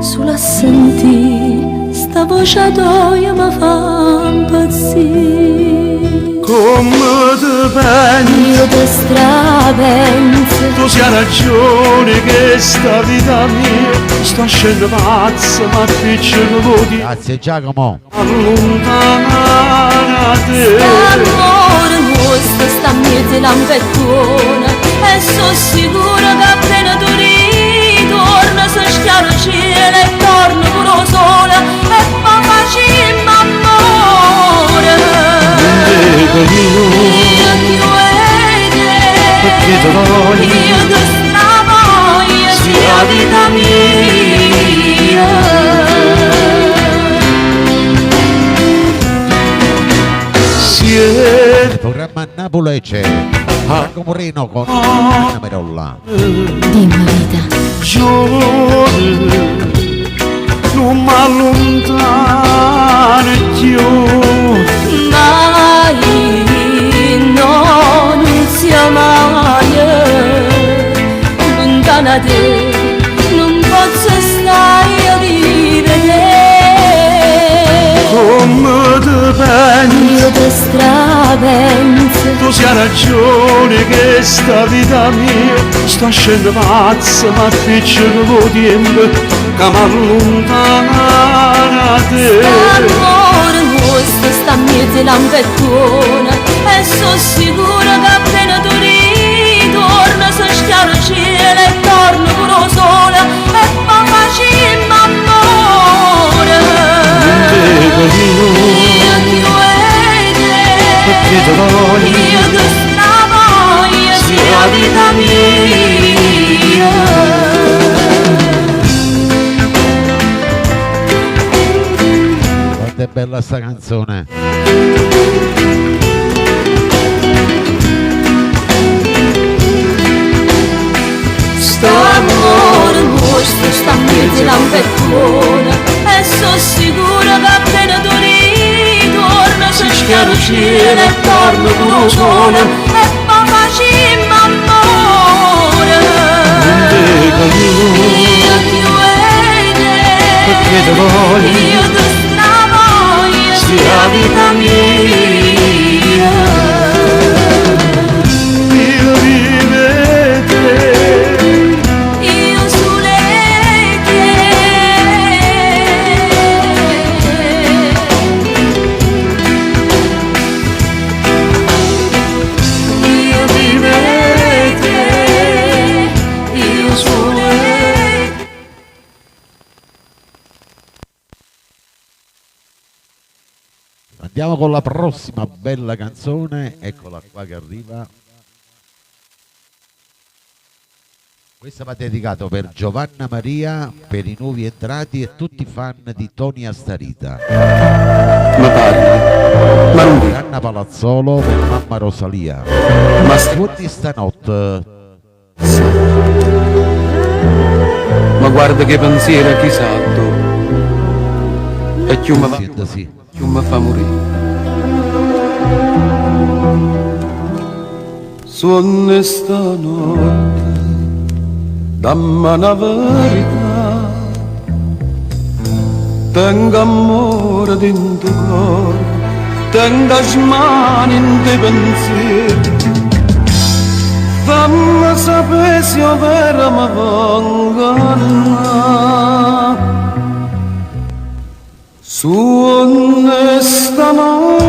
solo a sentire sta voce tua mi fa impazzire. Come ti pensi? Io ti strapenso. Tu sei ragione che sta vita mia sta scendendo pazza, ma piccolo di Grazie Giacomo. Allontana te. L'amore nostro sta in mezzo lampettone e sono sicura che appena tu ritorni si schiara il cielo e torna pure sole e poi facciamo amore. Io Io ti vedo, perché ti voglio, io ti stravoglio, sia la vita mia. Siete Il programma Napoli c'è Franco Moreno con Anna Merolla. Dimmi vita. Giorno non mi allontano più. Mai, no, non sia mai lontana te, non posso stare a vivere. Come ti pensi? Io ti strapenso. Tu sei ragione che sta vita mia sta scendendo pazza, ma piccolo tempo che mi allontana te. L'amore nostro sta in mezzo lampettone e sono sicura che appena tu ritorni si schiara il cielo e torna pure sole e poi facciamo amore. Io Io ti vedo, perché ti voglio, io ti stravoglio, sia la vita mia. Quanto è bella sta canzone. St'amore nostro sta in mezzo lampettone e sono sicura che appena tu ritorni si schiara il cielo e torna pure sole e poi facciamo amore. Io ti vedo, perché ti voglio, io ti stravoglio, sia la vita mia. Io vivo te. Io sulle te. Io vivo te, io sulle te. Andiamo con la prossima bella canzone, eccola qua che arriva. Questa va dedicata per Giovanna Maria, per i nuovi entrati e tutti i fan di Tony Astarita. Mi parli, ma non Per Anna Palazzolo, per mamma Rosalia. Ma Tutti stanotte. Ma guarda che pensiero chissà tu. E più mi va, Sì. più mi fa morire. Suona stanotte, dammi una verità, tengo amore dentro cuore, Tengo 'e smanie 'int' 'e penziere. Famme sapè si overo me vuò 'ngannà. Suonne stanotte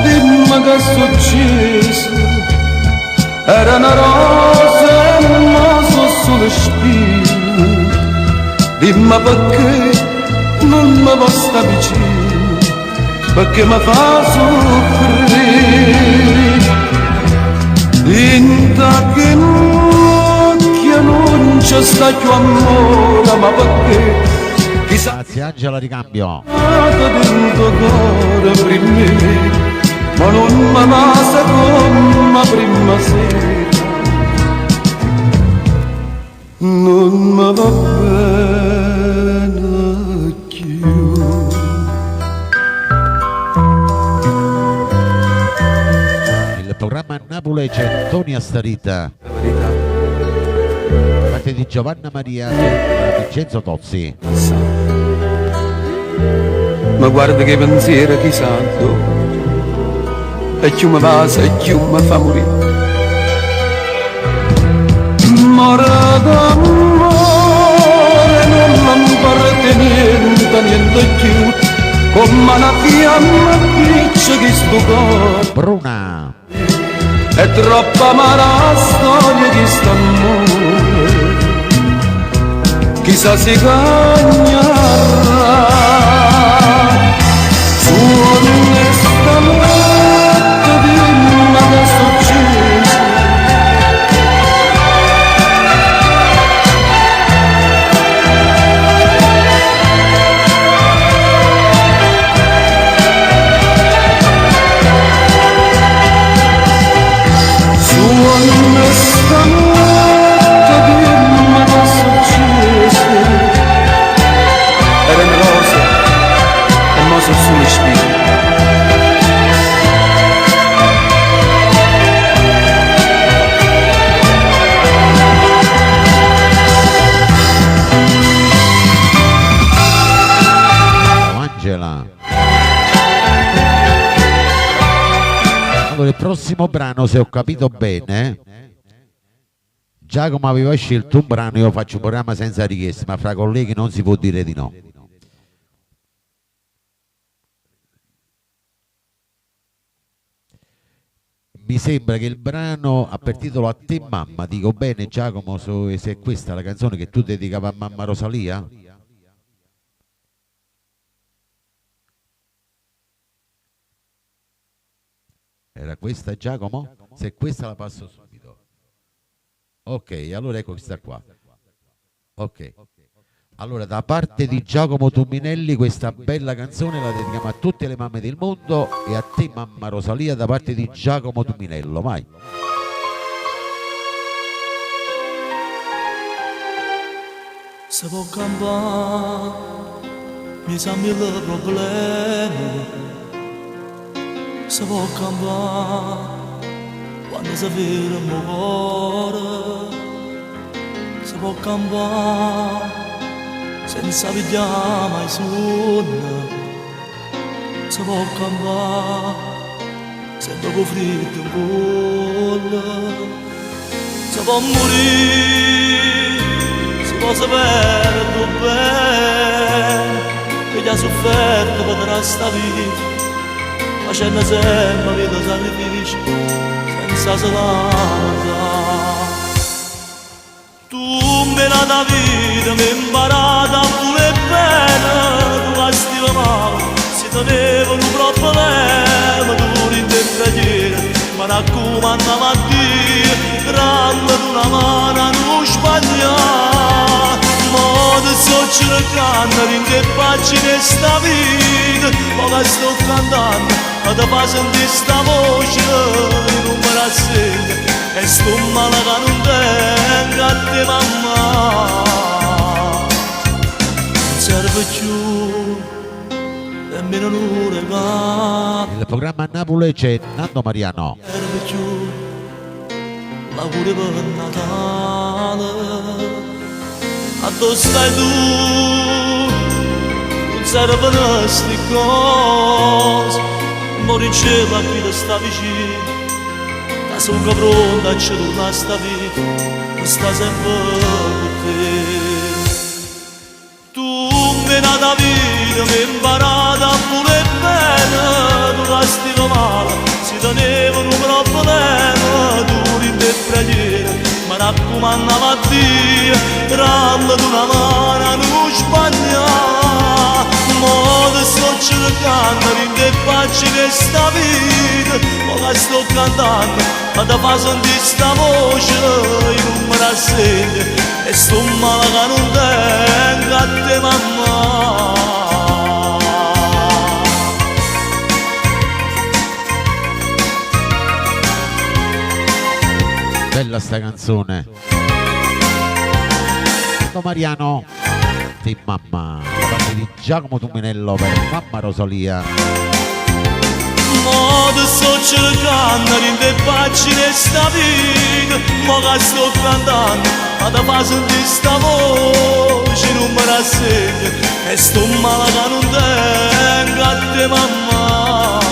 dimme ch'è succieso Era 'na rosa e mo so' sule spine Dimme pecché nun me vuò sta vicino Pecché me fa suffrì Dint' a chill'uocchie nun ce sta cchiù ammore ma pecché Chissà Grazie Angela Ricambio. dint' 'o core primma 'e me Ma nun me vasa comme 'a primma sera Nun me vo bene cchiù. Il programma a Napule c'è Tony Astarita. Parte di Giovanna Maria e Vincenzo Tozzi. Ma guarda che pensiero chissà addò E cchiù me vasa e cchiù me fa murì More d'ammore nun me 'mporta niente, niente cchiù Comme 'na fiamma appiccia chistu core Bruna. È troppo amara 'a storia 'e chist'ammore Chissà si cagnarrà Suonne stanotte dimme ch'è succieso Suonne stanotte dimme ch'è succieso Era 'na rosa e mo so' sule spine. Angela. Allora, il prossimo brano, se ho capito bene, Giacomo aveva scelto un brano, io faccio un programma senza richieste, ma fra colleghi non si può dire di no. Mi sembra che il brano ha per titolo A te mamma, dico bene Giacomo se è questa la canzone che tu dedicavi a mamma Rosalia? Era questa Giacomo? Se questa la passo subito. Ok, allora ecco questa qua. Ok. Allora da parte di Giacomo Tumminelli questa bella canzone la dedichiamo a tutte le mamme del mondo e a te mamma Rosalia da parte di Giacomo Tumminello. Vai. Se po' campà 'mmiez'a mille problemi Se po' campà quanno se ferma 'o core Se po' campà senza piglià mai suonno Se po' campà sempe cu 'o friddo 'ncuollo Se po' murì si po' se perde 'o bbene 'e chi ha sufferto pe' trà 'sta vita facenno sempe mille sacrifici senza se lamentà. Tu m'hê dato 'a vita, m'hê 'mparato a vulè bene, tu ca stive male, si tenevo nu problema, tu dint' 'e preghiere me raccumannave a Dio, damme tu na mano a nun sbaglià. Mo te sto cercanno dint' 'e pagine 'e 'sta vita, mo ca sto cantanno pe' te fa sentì 'sta voce, io nun me rassegno e stu male ca nun tengo a te mammà. Nun serve cchiù nemmeno nu regalo. Nel programma a Napule c'è Nando Mariano. Serve cchiù l'augurio per Natale. Addò stai tu? Servono 'sti cose. Mo diceva a chi te sta vicino, ca songo pronto a ce turnà 'sta vita, pe sta sempe cu te. Tu m'hê dato 'a vita, m'hê 'mparato a vulè bene, tu ca stive male, si tenevo nu problema, tu dint' 'e preghiere me raccumannave a Dio, damme tu na mano a nun sbaglià. Mo te sto cercanno dint' 'e pagine 'e 'sta vita, mo ca sto cantanno pe te fa sentì 'sta voce, io nun me rassegno e sto male ca nun tengo a te mammà. Bella sta canzone. Ciao Mariano, di mamma, da parte di Giacomo Tumminello per mamma Rosalia. Mo te sto cercanno dint' 'e pagine 'e 'sta vita, mo ca sto cantanno pe te fa sentì 'sta voce, nun me rassegno e sto male ca nun tengo a te mammà.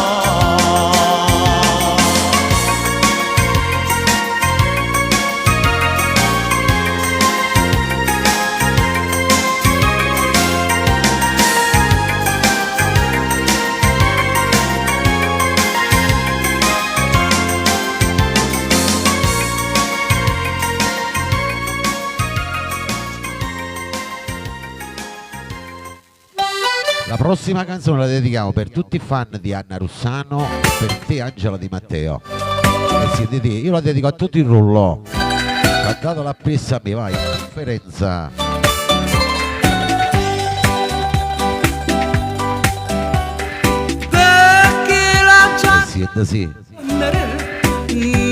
La prossima canzone la dedichiamo per tutti i fan di Anna Russano e per te Angela Di Matteo. E siete te, io la dedico a tutti il rullo. Cantatela appresso a me, vai, conferenza. Perché la E siete sì.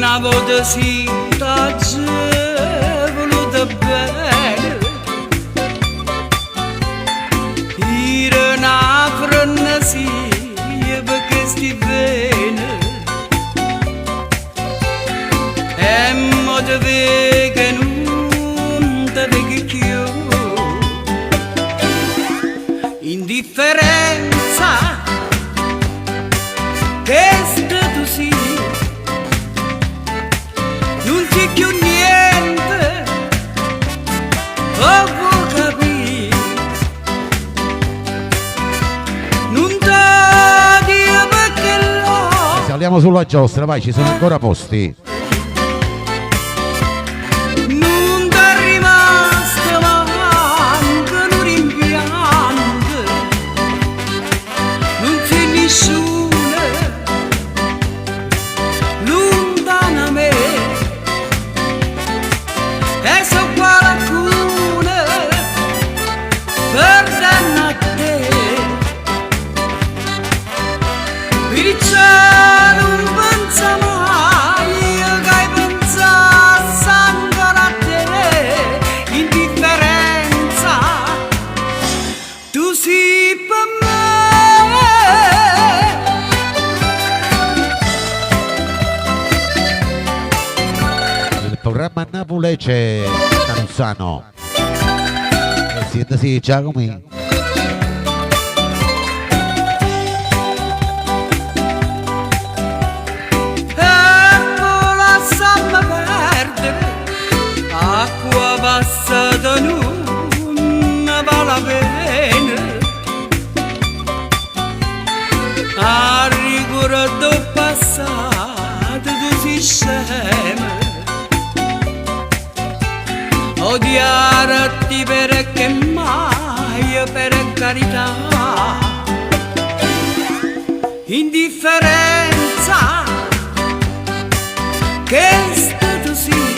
Na volta si t'aggio voluto bene Era una frenesia perché sti bene E mo te vedo che non te vedo più Indifferenza che tu sei Non c'è più niente Oh, vuoi capire Non t'odio perché l'ho Saliamo sulla giostra, vai, ci sono ancora posti. Non t'è rimasto manco un rimpianto Non c'è nessuno lontano a me E so qualcuno perdendo a te Perciò non pensa mai che hai pensato ancora a te Indifferenza tu sei per me. Nel programma a Napoli c'è Anna Russano. E siete sì, Giacomo. E poi lasciamo perdere, acqua passata non vale la pena. A riguardo passato tu sei scema. Odiarti perché mai per carità. Indifferenza che stato sì,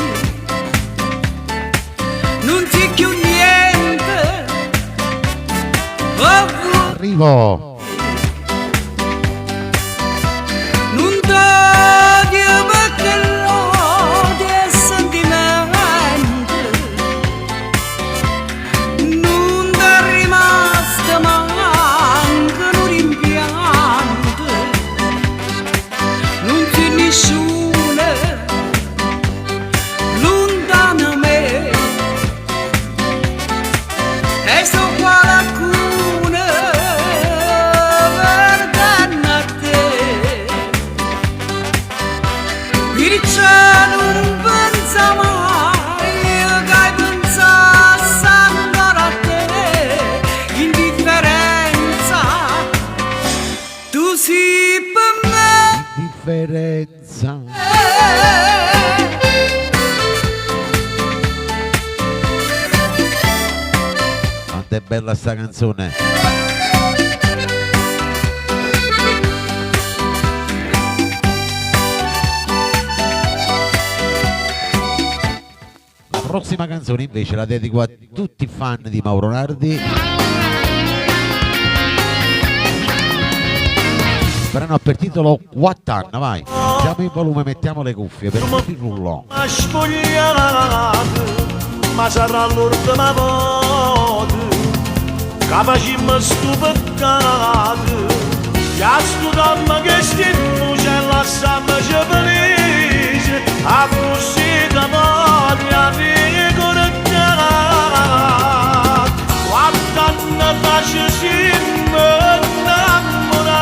non c'è più niente. Oh, Arrivo. Non t'odio perché l'odio è sentimento. Non t'è rimasto manco un rimpianto. Non c'è nessuno lontano a me. E so qualcuno Perché non pensa mai che pensasse ancora a te. Indifferenza, tu sei per me. Indifferenza. Quanto è bella sta canzone. La prossima canzone invece la dedico a tutti i fan di Mauro Nardi. Il brano ha per titolo Quatt'anni, vai. Alziamo il volume, mettiamo le cuffie per tutti il rullo. Ma spogliato, ma sarà l'ultima volta che facciamo sto peccato. Già sto dramma che stiamo, ce lasciamo ci felice, a così da voglia ricordare. Quant'anni faccio siamo innamorati,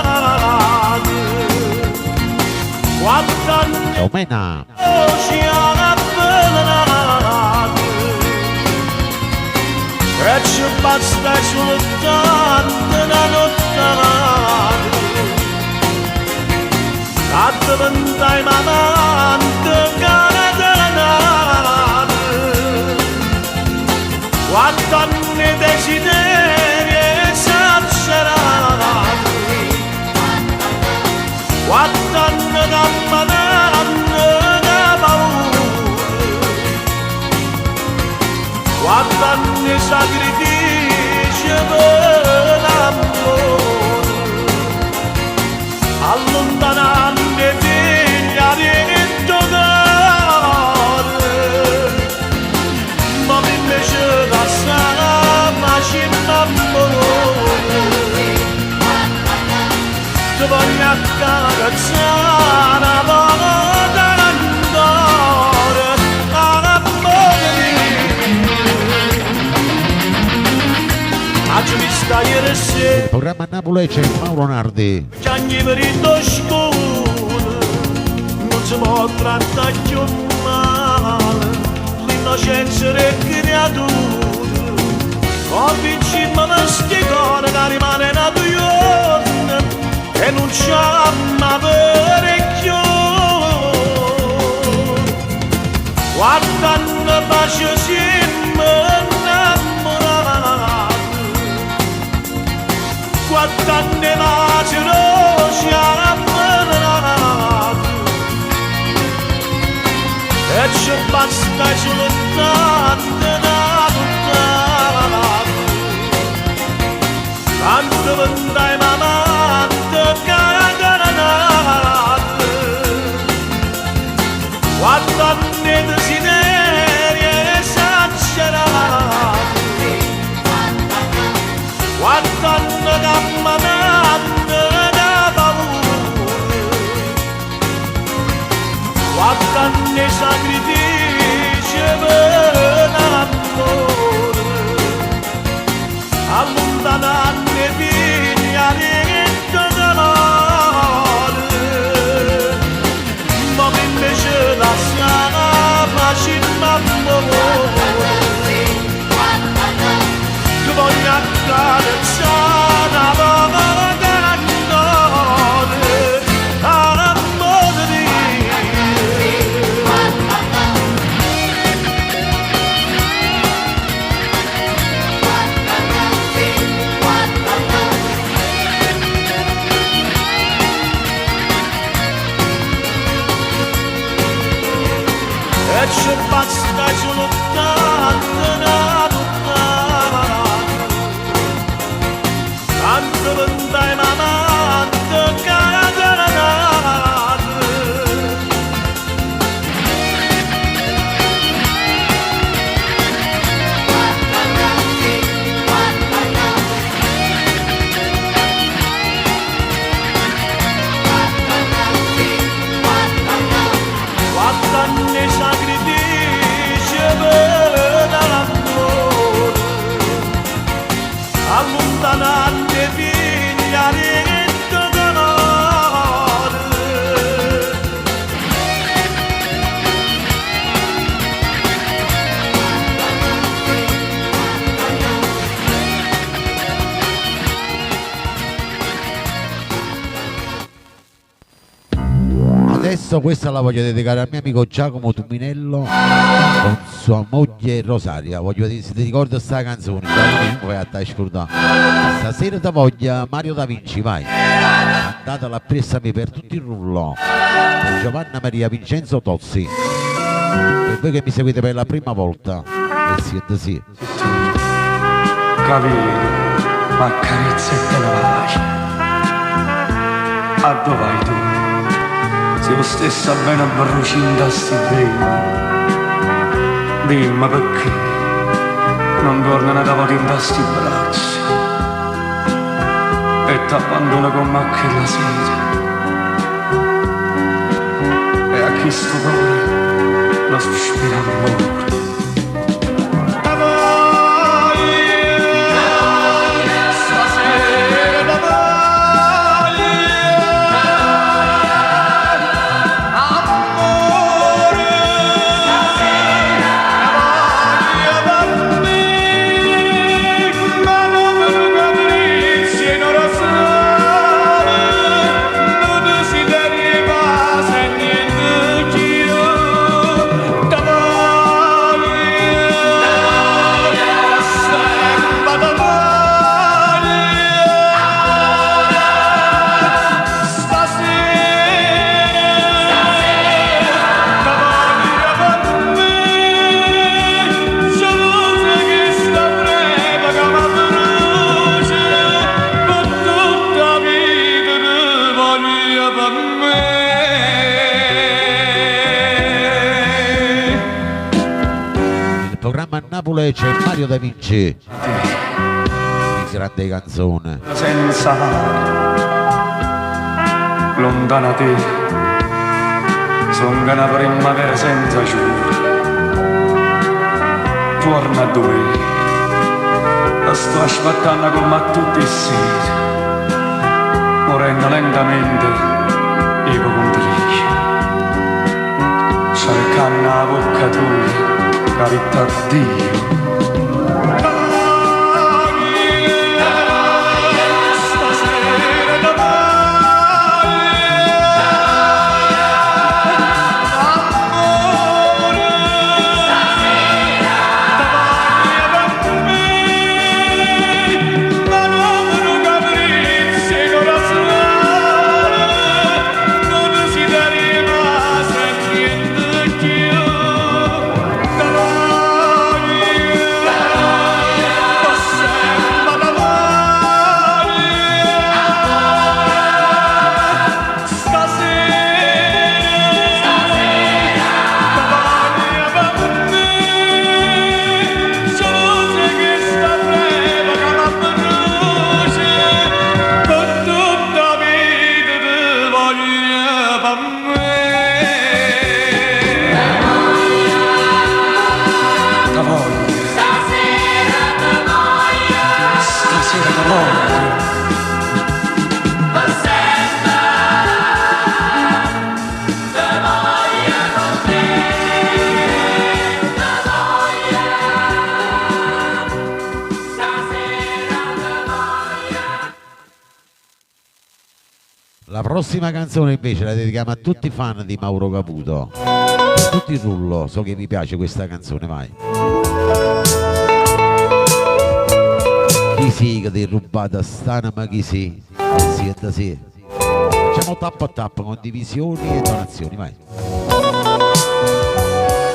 quant'anni Ciao Mena. ci hanno avvelenato. E ci basta soltanto una nottata a diventare amante cara della. Quant'anni desideri esagerati, quant'anni da malanno da paura, quant'anni sacrifici per l'amore, allontanando figlia di cuore, ma invece da facendo amore, ti voglio accarezzare una volta ancora, amore mio. Oggi mi stai ieri sera Il programma Napoli c'è Mauro Nardi. Piangi per il tuo scuro, non si può trattare più male, l'innocenza delle creature. Convincimmo sti cuore che rimane nato giorno e non c'è mai più. Quant'anni pace siamo innamorati, quant'anni pace noi siamo avvelenati, e ci basta soltanto una nottata, tanto diventai amante cara della. Quant'anni desideri esagerati, quant'anni che m'hanno da paura, quant'anni sacrifici per l'amore, allontanando figlia di dolore, ma invece la facendo amore, ti voglio accarezzare una volta ancora, amore mio. E ci basta soltanto una nottata, tanto diventai amante cara della. Quant'anni sacrifici per Adesso questa la voglio dedicare al mio amico Giacomo Tumminello con sua moglie Rosaria. Voglio vedere se ti ricordi sta canzone. Giacomo, vai a te scordare. Stasera ti voglio Mario Da Vinci, vai. Andatela appressami per tutto il rullo. Giovanna Maria Vincenzo Tozzi. Per voi che mi seguite per la prima volta. E siete sì. Capito, m'accarezza e te ne vai. A dove vai tu? Se lo stesso bene bruci in sti vene. Dimmi perché non torna una volta in sti braccia e ti abbandona come a quella sera. E a chi sto cuore lo sospira amore. Nel programma a Napoli c'è Mario Da Vinci. Di grande canzone. Senza lontana te, son una primavera senza giuro. Torna a dove, la sto aspettando come a tutti i sera, morendo lentamente, io contriglio. Cercando la bocca tua, carità Dio. La prossima canzone invece la dedichiamo a tutti i fan di Mauro Caputo. A tutti il rullo, so che vi piace questa canzone, vai. Chi sì che ti è rubata stana, ma chi sì? Sì, e sì. Facciamo tappa a tappa, condivisioni e donazioni, vai.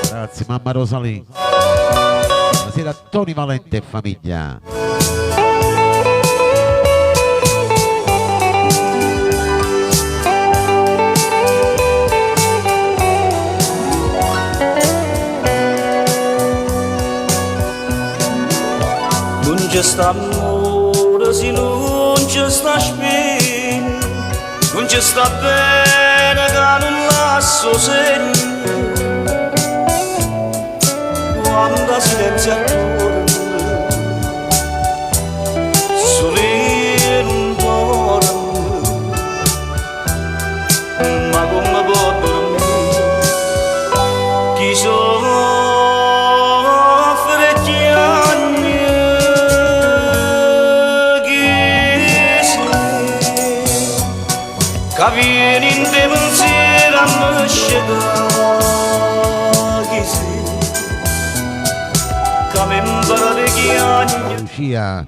Grazie mamma Rosalì. Buonasera a Tony Valente e famiglia. Non c'è sta amore se non c'è sta spina, non c'è sta bene che non lascio segno. Quando silenzio attorno, solo non dormo, ma come può dormire chi soffre e piange, chi se che viene in te pensiero a me Lucia.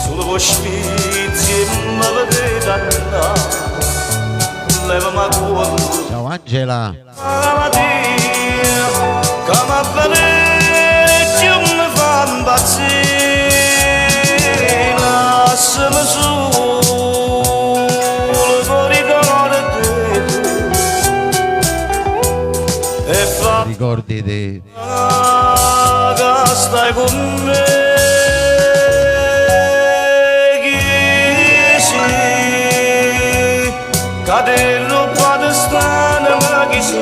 Solo p' 'o sfizio 'e me vedè dannà, levame 'a cuollo. Ciao Angela. 'A malatia ca m'avvelena e cchiù me fa 'mpazzì, lassame sulo cu 'o ricordo 'e te e fa. Ricordi di. Ca stai cu me chi si ca te rubat st'anema chi si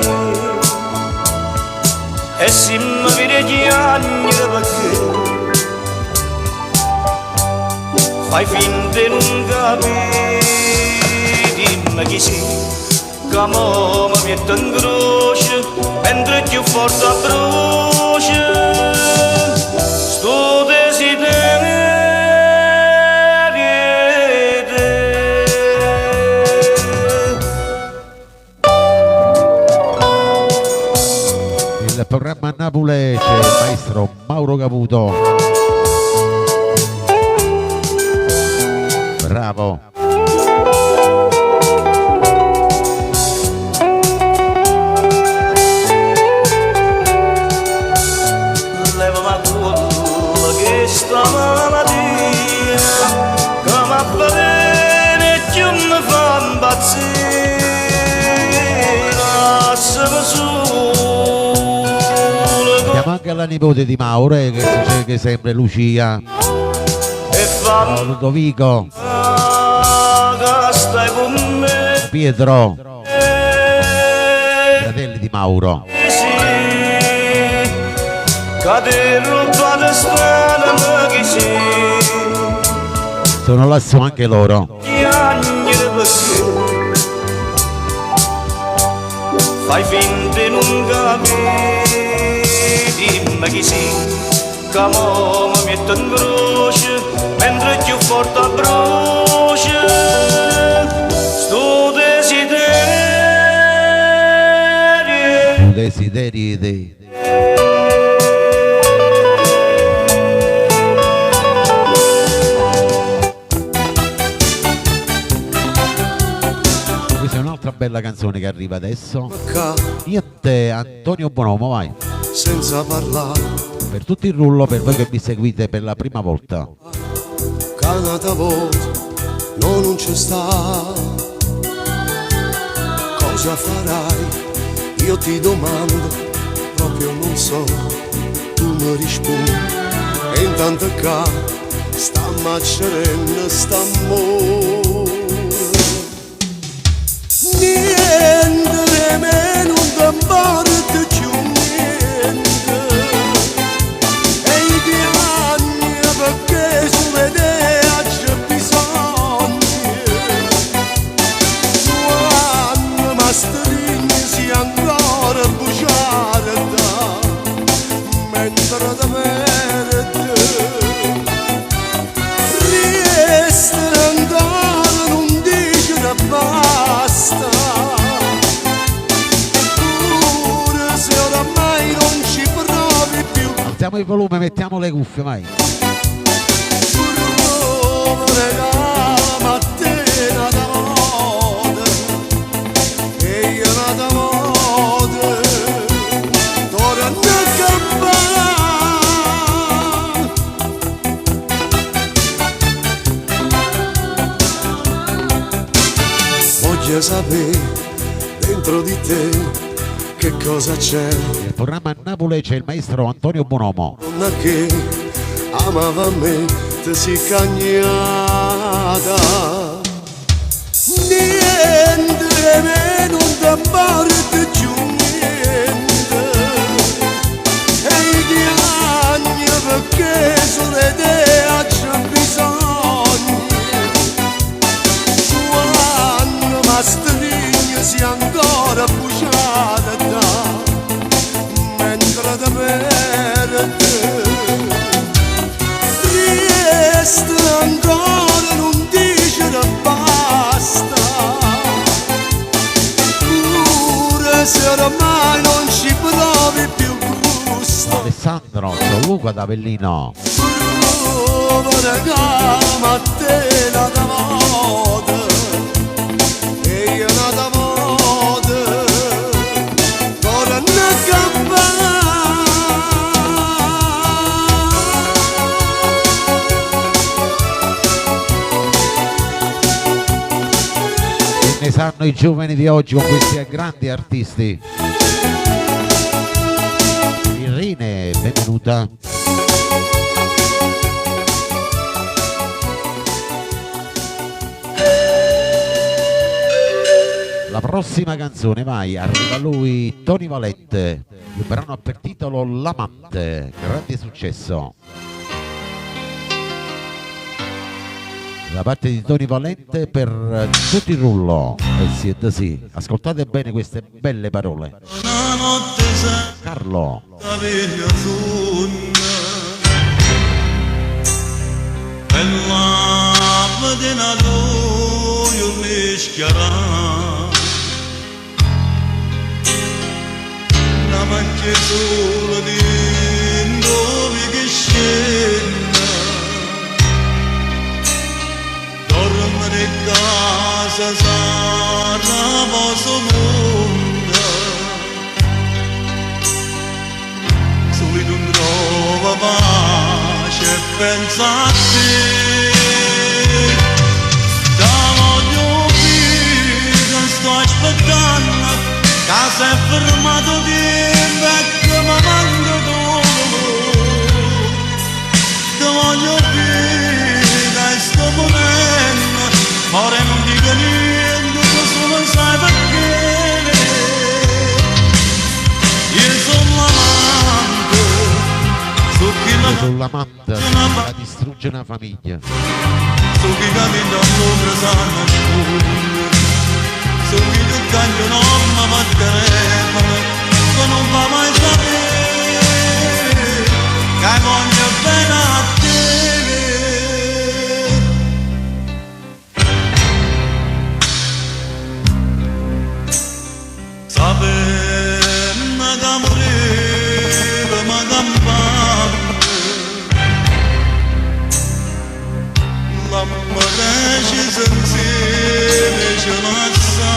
e si me vire chiagnere pecché fai finta 'e nun capì dimme chi si Ca mo me miette 'ncroce mentre cchiù forte abbruce stu desiderio 'e te. Il programma a Napule c'è il maestro Mauro Caputo. Bravo. Levame 'a cuollo chesta malatia ca m'avvelena e cchiù me fa 'mpazzì. Lassame sulo. Chiamo anche la nipote di Mauro, che si cerca sempre Lucia. Ciao Ludovico. Pietro. Fratelli di Mauro. Sono lassù anche loro. Fai finta 'e nun capì, dimme chi si. Ca mo me miette 'ncroce mentre cchiù forte abbruce stu desiderio Stu desiderio 'e te. Questa è un'altra bella canzone che arriva adesso. Niente, Antonio Bonomo, vai. Senza parlà. Per tutto il rullo, per voi che mi seguite per la prima volta. Ca n'ata vota no nun ce sta. Cosa farai? Io ti domando, proprio non so, tu mi rispunni e intanto ccà stammo accerenno st'ammore. Niente de me nun te 'mporta cchiù niente e i' chiagno pecché sulo 'e te aggio bisogno. Quanno m'astrigne si ancora bugiarda mentre te perdo. Rieste ancora nun dicere basta Pure se oramai non ci provi più Alziamo il volume, mettiamo le cuffie, vai. Prova regalame a te n'ata vota E io n'ata vota Torno a campà Voglio sapere dentro di te che cosa c'è. Nel programma a Napoli c'è il maestro Antonio Bonomo. Donna che amava a me, te si cagnata. Niente 'e me nun te 'mporta cchiù niente E i' chiagno pecché sulo 'e te aggio bisogno Quanno m'astrigne si ancora bugiarda Mentre te perdo Rieste ancora nun dicere basta Pure se oramai non ci provi più gusto. Alessandro, ciao Luca da Avellino. Che ne sanno i giovani di oggi con questi grandi artisti? Irene, benvenuta. La prossima canzone, vai, arriva lui, Tony Valente. Il brano ha per titolo L'amante, grande successo. Da parte di Tony Valente per tutti il rullo. Eh sì, eh sì. Ascoltate bene queste belle parole. Carlo. Casa sana posso mondo Soli non trova pace e pensa a te. Te voglio bene, sto aspettando Che sei fermato tempo e che mi manca tu. Te voglio bene, sto morendo Ora non dico niente, tu solo sai perché. Io sono l'amante Su chi la Io sono l'amante che distrugge una famiglia. Su chi capita l'ombra sa nasconde Su chi ti cambia nome ma telefono Che non fa mai sapere Che voglio bene a te. Sapendo che moriva ma campando L'amore ci insieme ci lascia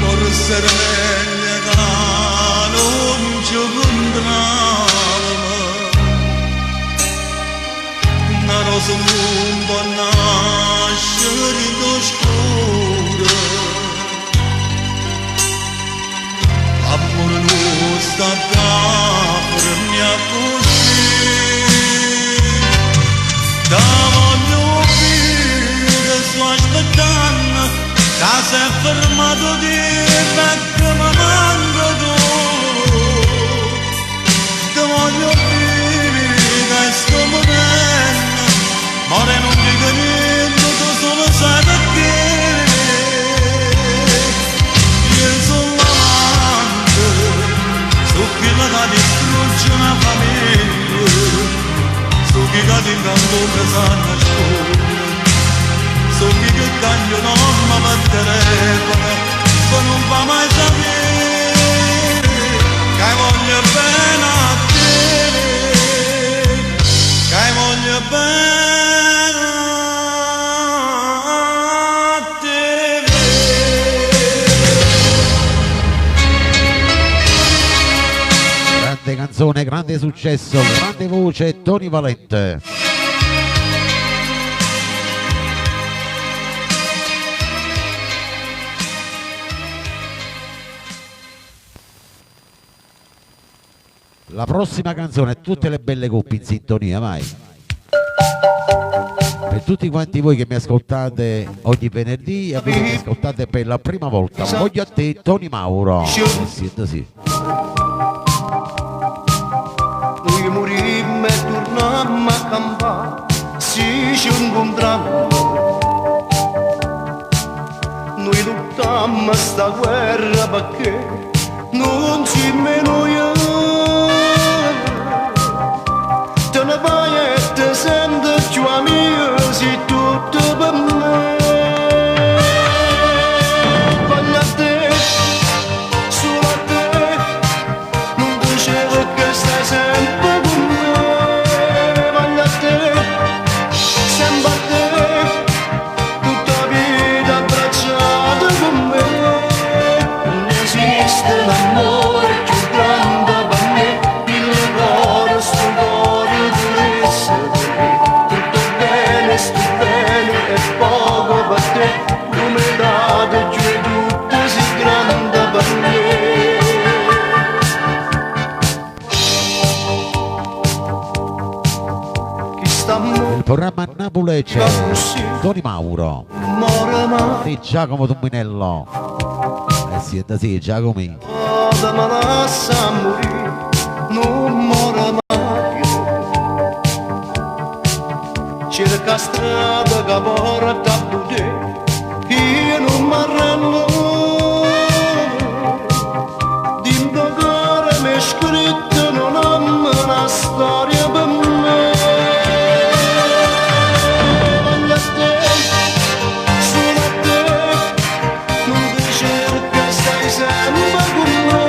Forse era meglio che non ci incontravamo Una rosa non può nascere in oscuro L'amore non sta fermi a così. Te voglio bene, sto aspettando Che sei fermato tempo e che mi manca tu. Te voglio bene, sto morendo Ma ora non dico niente, tu solo sai perché. Io sono l'amante Su chi la distrugge una famiglia Su chi cade in l'ombra sa nasconde Su chi che cambia nome ma telefono Che non fa mai sapere Che voglio bene a te Che voglio bene a te. Grande canzone, grande successo, grande voce, Tony Valente. La prossima canzone, tutte le belle coppie in sintonia, vai. Per tutti quanti voi che mi ascoltate ogni venerdì e voi che mi ascoltate per la prima volta, voglio a te Tony Mauro. Sì, sì. Noi morimmo e tornammo a campare, se ci incontrammo. Noi lottammo sta guerra perché non ci meno io. Te ne vai e te senti più amico, sei tutto per me. Voglio a te, solo a te. programma a Napoli c'è Tony Mauro e Giacomo Tumminello. Eh sì, è sì, Giacomo. Non muore mai più. Cerca strada che porta a potere, io non mi arrendo. Dinto cuore mi è scritto non ho una storia per me. Voglio a te, solo a te, non ti cerca, stai sempre con me.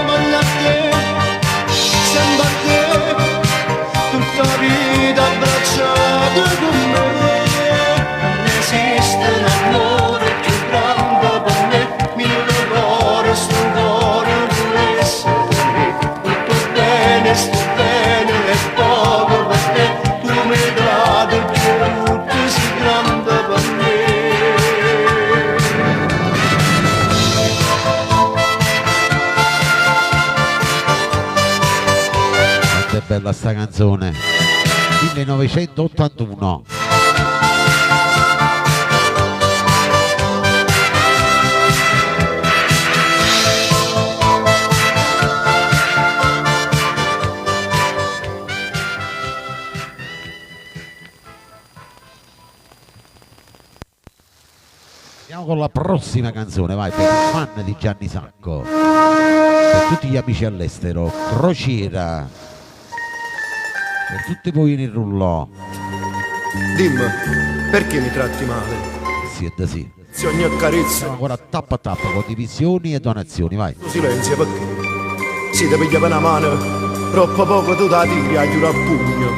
Voglio a te, sempre a te, tutta la vita abbracciata con me. Non esiste un amore più grande per me, mille cuore, sto cuore volesse te. Tutto bene, sto bene, è poco per te, tu mi dai tutto, sei grande per me. Quanto è bella sta canzone. 1981. Andiamo con la prossima canzone, vai, per i fan di Gianni Sacco, per tutti gli amici all'estero, Crociera, per tutti voi nel rullo. Dimmi, perché mi tratti male? Sì, è sì. Se ogni carezza Siamo ancora tappa a tappa, condivisioni e donazioni, vai. Silenzio perché? Si ti piglia per una mano, troppo poco tu la tiri a chiudere a pugno.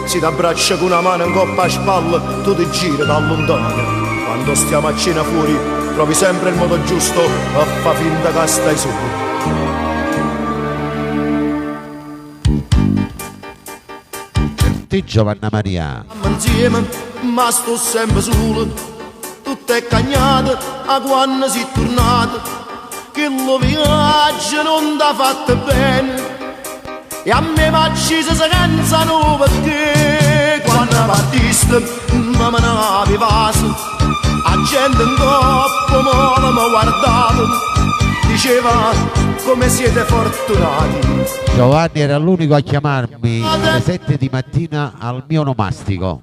Si ti abbraccia con una mano in coppa a spalla, tu ti giri da lontano. Quando stiamo a cena fuori, trovi sempre il modo giusto a fa finta che stai solo. Per te Giovanna Maria. Stiamo insieme, ma sto sempre solo. Tutto è cagnato a quando sei tornato. Che lo viaggio non t'ha fatto bene. E a me m'ha ucciso senza no perché. Quando partiste mi menavi vaso. La gente in coppa mo mi guardava, diceva come siete fortunati. Giovanni era l'unico a chiamarmi alle 7 di mattina al mio onomastico,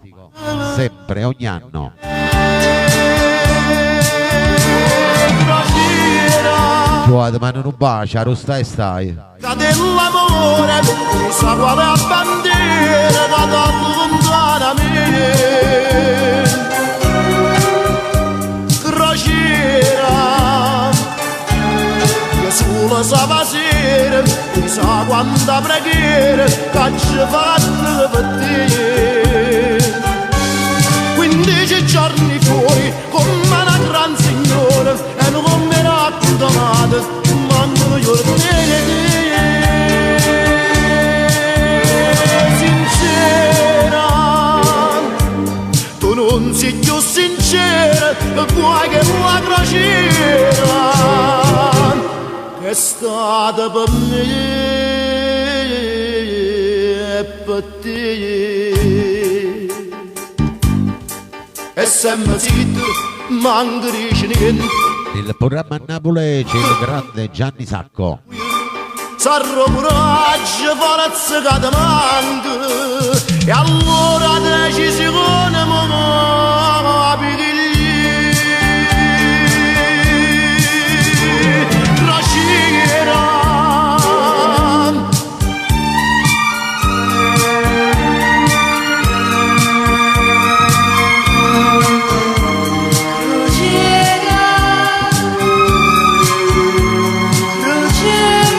sempre, ogni anno. Giovanni, ma non bacia, lo stai stai. Che dell'amore sa quale bandiera che t'allontana me. Crociera, che sulla sa sera, chissà quanta preghiera che ci fanno per te. 15 giorni fuori come una gran signora e non mi raccontate, manco io te. Sincera, tu non sei più sincera, vuoi che la crociera che è stata per me e per te. E sempre zitto, manco dice niente. Nel programma a Napoli c'è il grande Gianni Sacco. Sarò coraggio, forza che ti manca. E allora decisione mo Crociera. Crociera, crociera,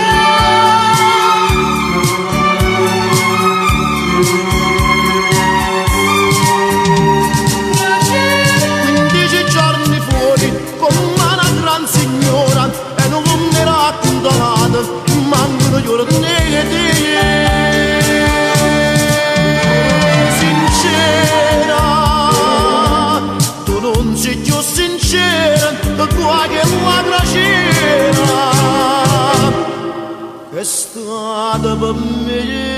15 giorni fuori con una gran signora e non mi raccontate, manco giorni te. Sincera, tu non sei più sincera, qua che la crociera che è stata per me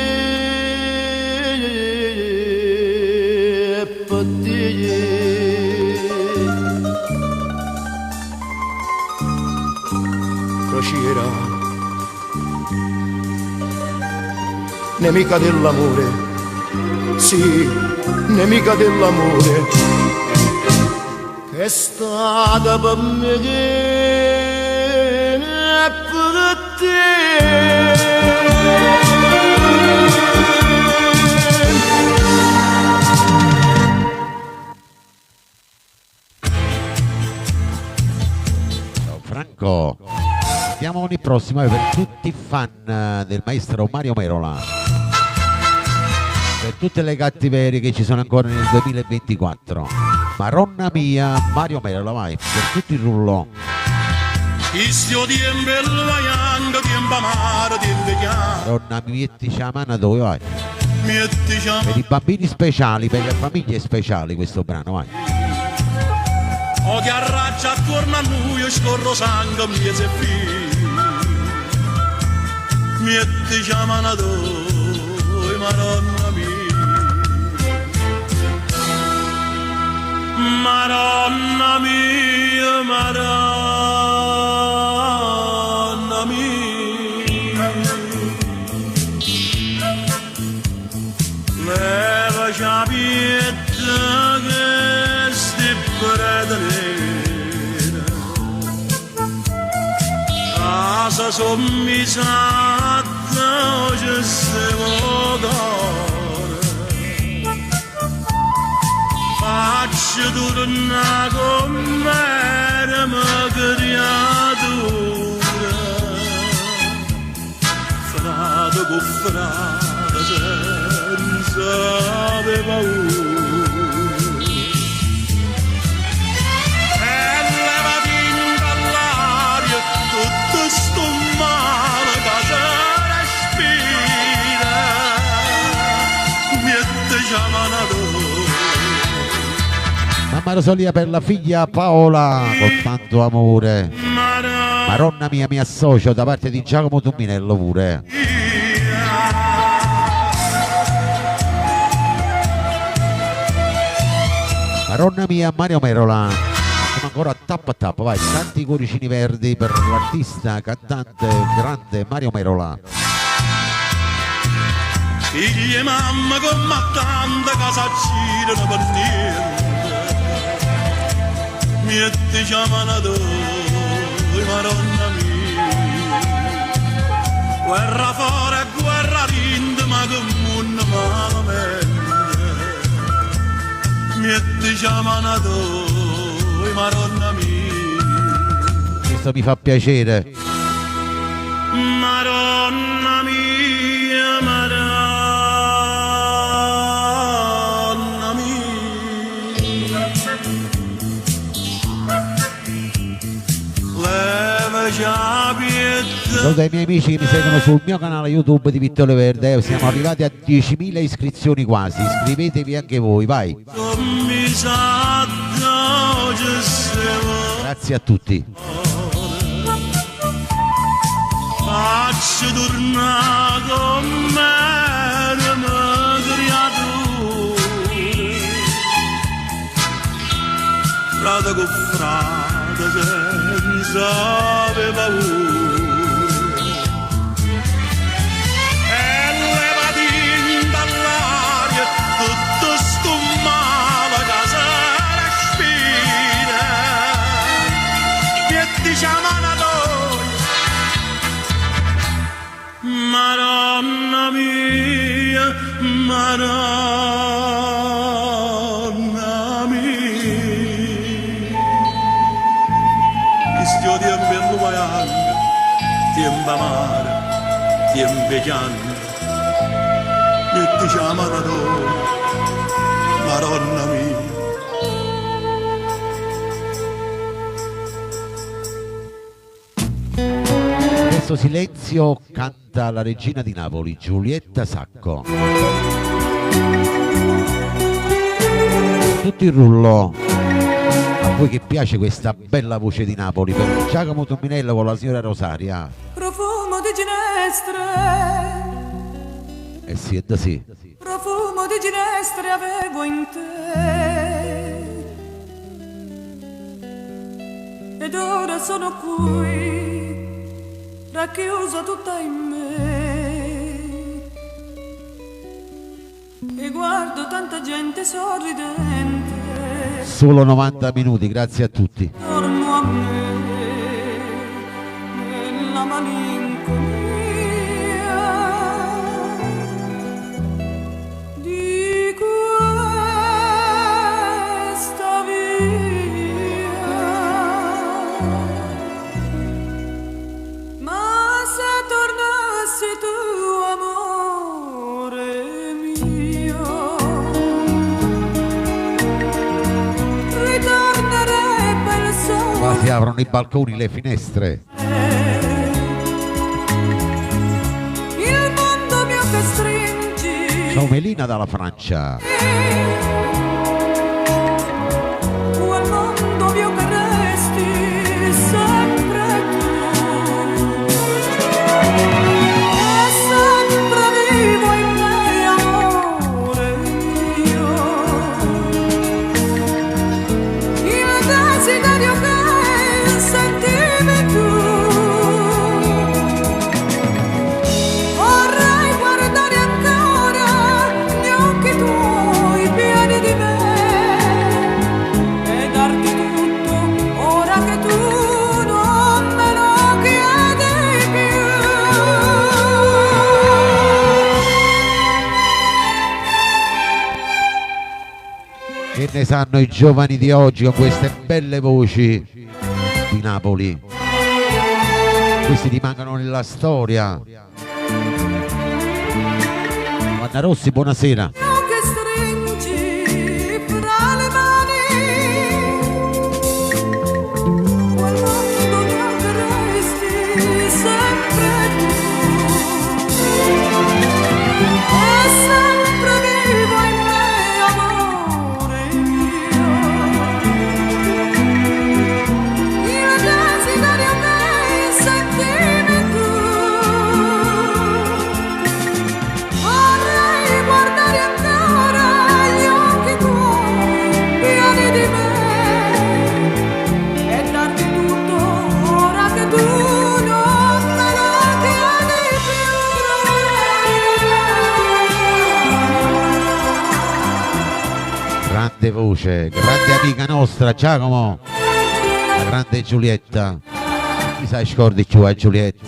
Crociera. Nemica dell'amore, sì, nemica dell'amore, che è stata per me e per te. Ciao Franco, andiamo con il prossimo eh, per tutti i fan eh, del maestro Mario Merola. Per tutte le cattiverie che ci sono ancora nel 2024. Maronna mia, Mario Merola, vai, per tutto il rullo. Maronna mi metti la mano dove vai? Per i bambini speciali, per le famiglie speciali questo brano, vai. O che arraggia attorno a noi scorro sangue mezzo e figli. Metti la mano tua, Madonna mia. Madonna mia, Madonna mia. Leva la pietra che sti prete nere. Casa sommisata ci stiamo cuore. Faccio tornare come ma creatura. Frate con frate senza avere paura. E levati dall'aria tutto sto male che si respira. Metti la mano Mamma Rosalia per la figlia Paola con tanto amore. Maronna mia, mi associo da parte di Giacomo Tumminello pure. Maronna mia, Mario Merola. Siamo ancora a tappa a tappa, vai, tanti cuoricini verdi per l'artista, cantante grande Mario Merola. Figli e mamma come a tanta casa girano per niente. Metti la mano tua, Madonna mia. Guerra fuori e guerra dentro, ma che mondo malamente. Metti la mano tua, Madonna mia. Questo mi fa piacere. Madonna mia, Madonna mia. Leva la pietra. Saluto ai miei amici che mi seguono sul mio canale YouTube di Vittorio Verde. Siamo arrivati a 10.000 iscrizioni quasi. Iscrivetevi anche voi, vai. Grazie a tutti. Faccio tornare come ma creatura. Frate con frate senza avere paura. E levati dall'aria tutto sto male che si respira. Metti la mano tua, Madonna mia, Madonna mia. Sto tempo è lumayango, tempo amare, tempo chiango. Metti la mano tua, Madonna mia. Questo silenzio canta la regina di Napoli, Giulietta Sacco. Tutto il rullo. A voi che piace questa bella voce di Napoli, per Giacomo Tumminello con la signora Rosaria. Profumo di ginestre, Eh sì, è da sì. profumo di ginestre avevo in te. Ed ora sono qui Racchiusa tutta in me. E guardo tanta gente sorridente. Solo 90 minuti, grazie a tutti. Torno a me nella malinconia di questa via. Ma se tornassi tu, amore mio, ritornerebbe il sole. Qua si aprono i balconi, le finestre. Il mondo mio che stringi, Ciao Melina dalla Francia. quel mondo mio che resti sempre tu. E sempre vivo in me, amore mio, il desiderio che sentivi tu. Vorrei guardare ancora gli occhi tuoi pieni di me e darti tutto ora che tu non me lo chiedi più. Che ne sanno i giovani di oggi con queste belle voci di Napoli? Questi rimangono nella storia. Anna Rossi, buonasera. Che stringi fra le mani, quel mondo mio che resti sempre tu. E sempre vivo in me, amore mio, il desiderio che sentivi tu. Vorrei guardare ancora gli occhi tuoi pieni di me e darti tutto ora che tu non me lo chiedi più. Grande voce, grande amica nostra Giacomo, la grande Giulietta. Chi sa scordi più a Giulietta?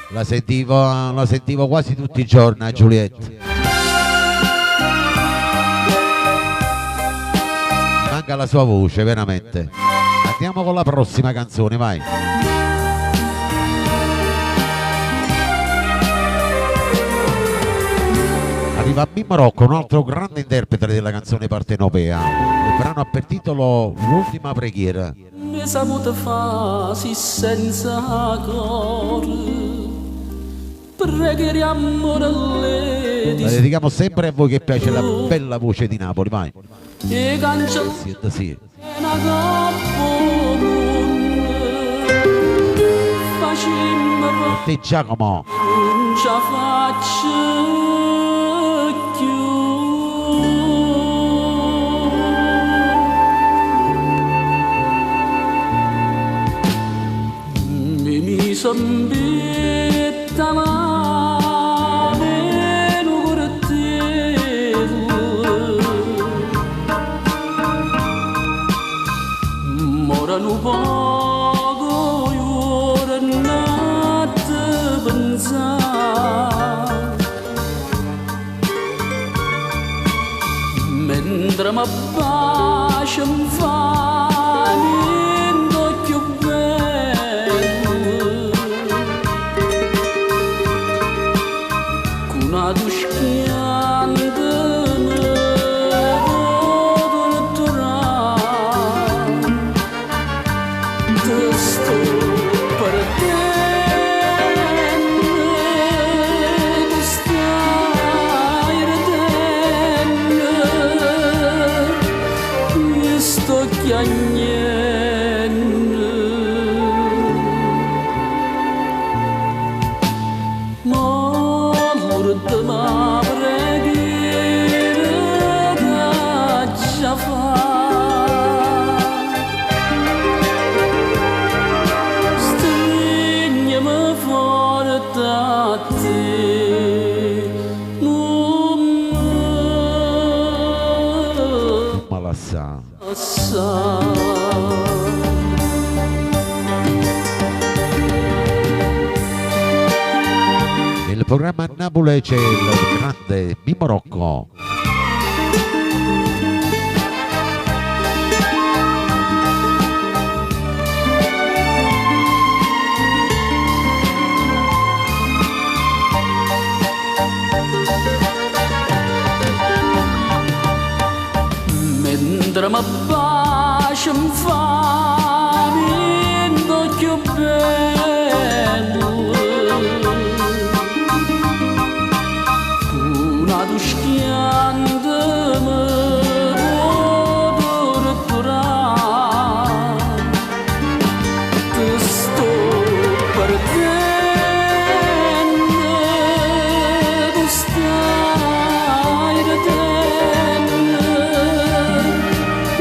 La sentivo quasi tutti i giorni a Giulietta. Manca la sua voce, veramente. Andiamo con la prossima canzone, vai. Arriva Mimmo Rocco, un altro grande interprete della canzone partenopea. Il brano ha per titolo L'ultima preghiera. Mi saputo fa si senza cuore, preghiere amore le La dedichiamo sempre a voi che piace la bella voce di Napoli, vai. E cancella Sì, sì. una coppa facemmo Per te Giacomo. Non ce la faccio più. Mi mi son betta la meno corteo. Mora nu poco io nat pensar. Mentre mi bacia mi fa niente più bello. Con una tuschiante me torturare. Te sto perdendo, tu stai ridendo, io sto piangendo. Ma l'ultima preghiera che già fa. programma Napoli c'è il grande Mimmo Rocco. Mentre mi bacio mi fa più bello Una tu schiante mi può torturare Ti sto perdendo, tu stai ridendo,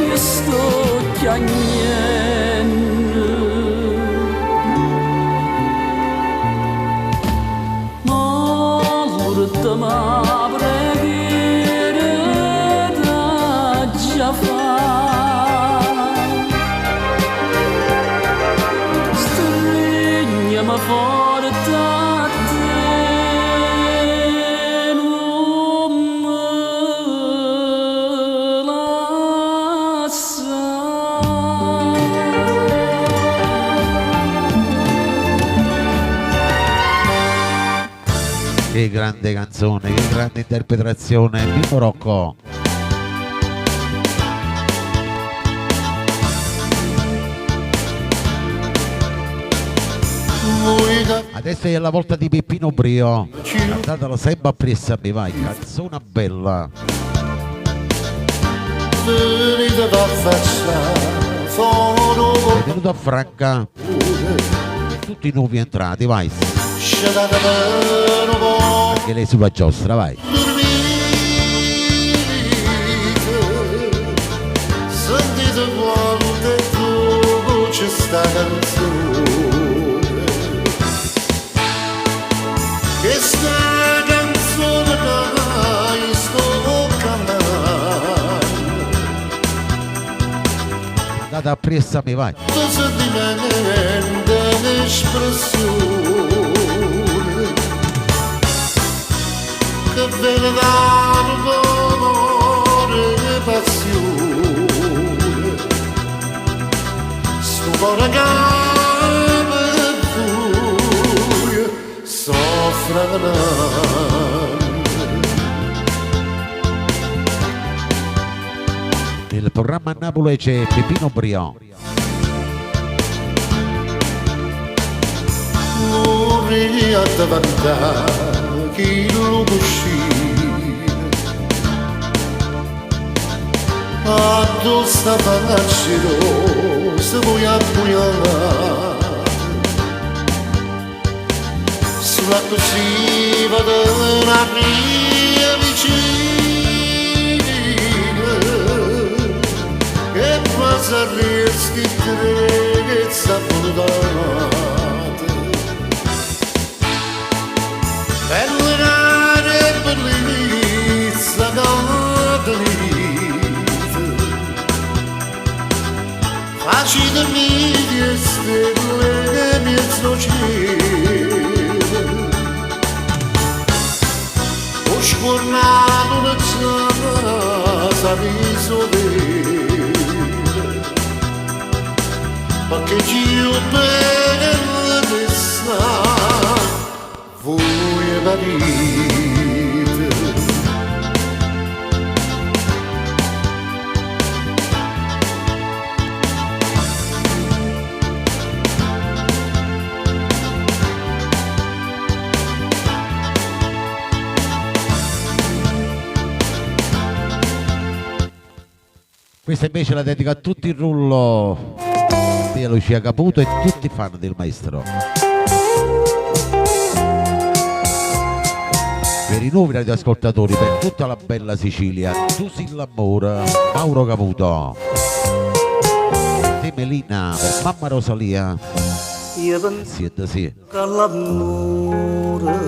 io sto piangendo. Ma l'ultima preghiera da già fa. Stringiami forte a te, non mi Che grande canzone, che grande interpretazione, Mimmo Rocco. Adesso è la volta di Peppino Brio. Cantatelo sempre appresso a me, vai, canzone bella. Venite a faccia fuori Benvenuto a Franca. E tutti i nuovi entrati, vai. Scetate per un po' Anche lei sulla giostra, vai. Sentite quanto è dolce sta canzone. Questa canzone che io sto cantando Andate appresso a me, vai. Sentimento e espressione che viene dal cuore e passione. Sto cuore che per voi soffre Nel programma Napoli c'è Peppino Brio. Vorrei diventare chi lo cuscino Addosso sta faccia se vuoi appoggiare Sulla così vado una via vicina che passa resti trezza portata per l'errare bellezza cadrita facile media stelle mezzo cielo ho scornato una casa viso vero perché io bene sta voi capite. Questa invece la dedico a tutti il rullo di Lucia Caputo e tutti i fan del maestro. Per i nuovi radioascoltatori, per tutta la bella Sicilia, tu sei l'amore, Mauro Caputo. Te Melina, per mamma Rosalia. Io penso Sì, sì. che l'amore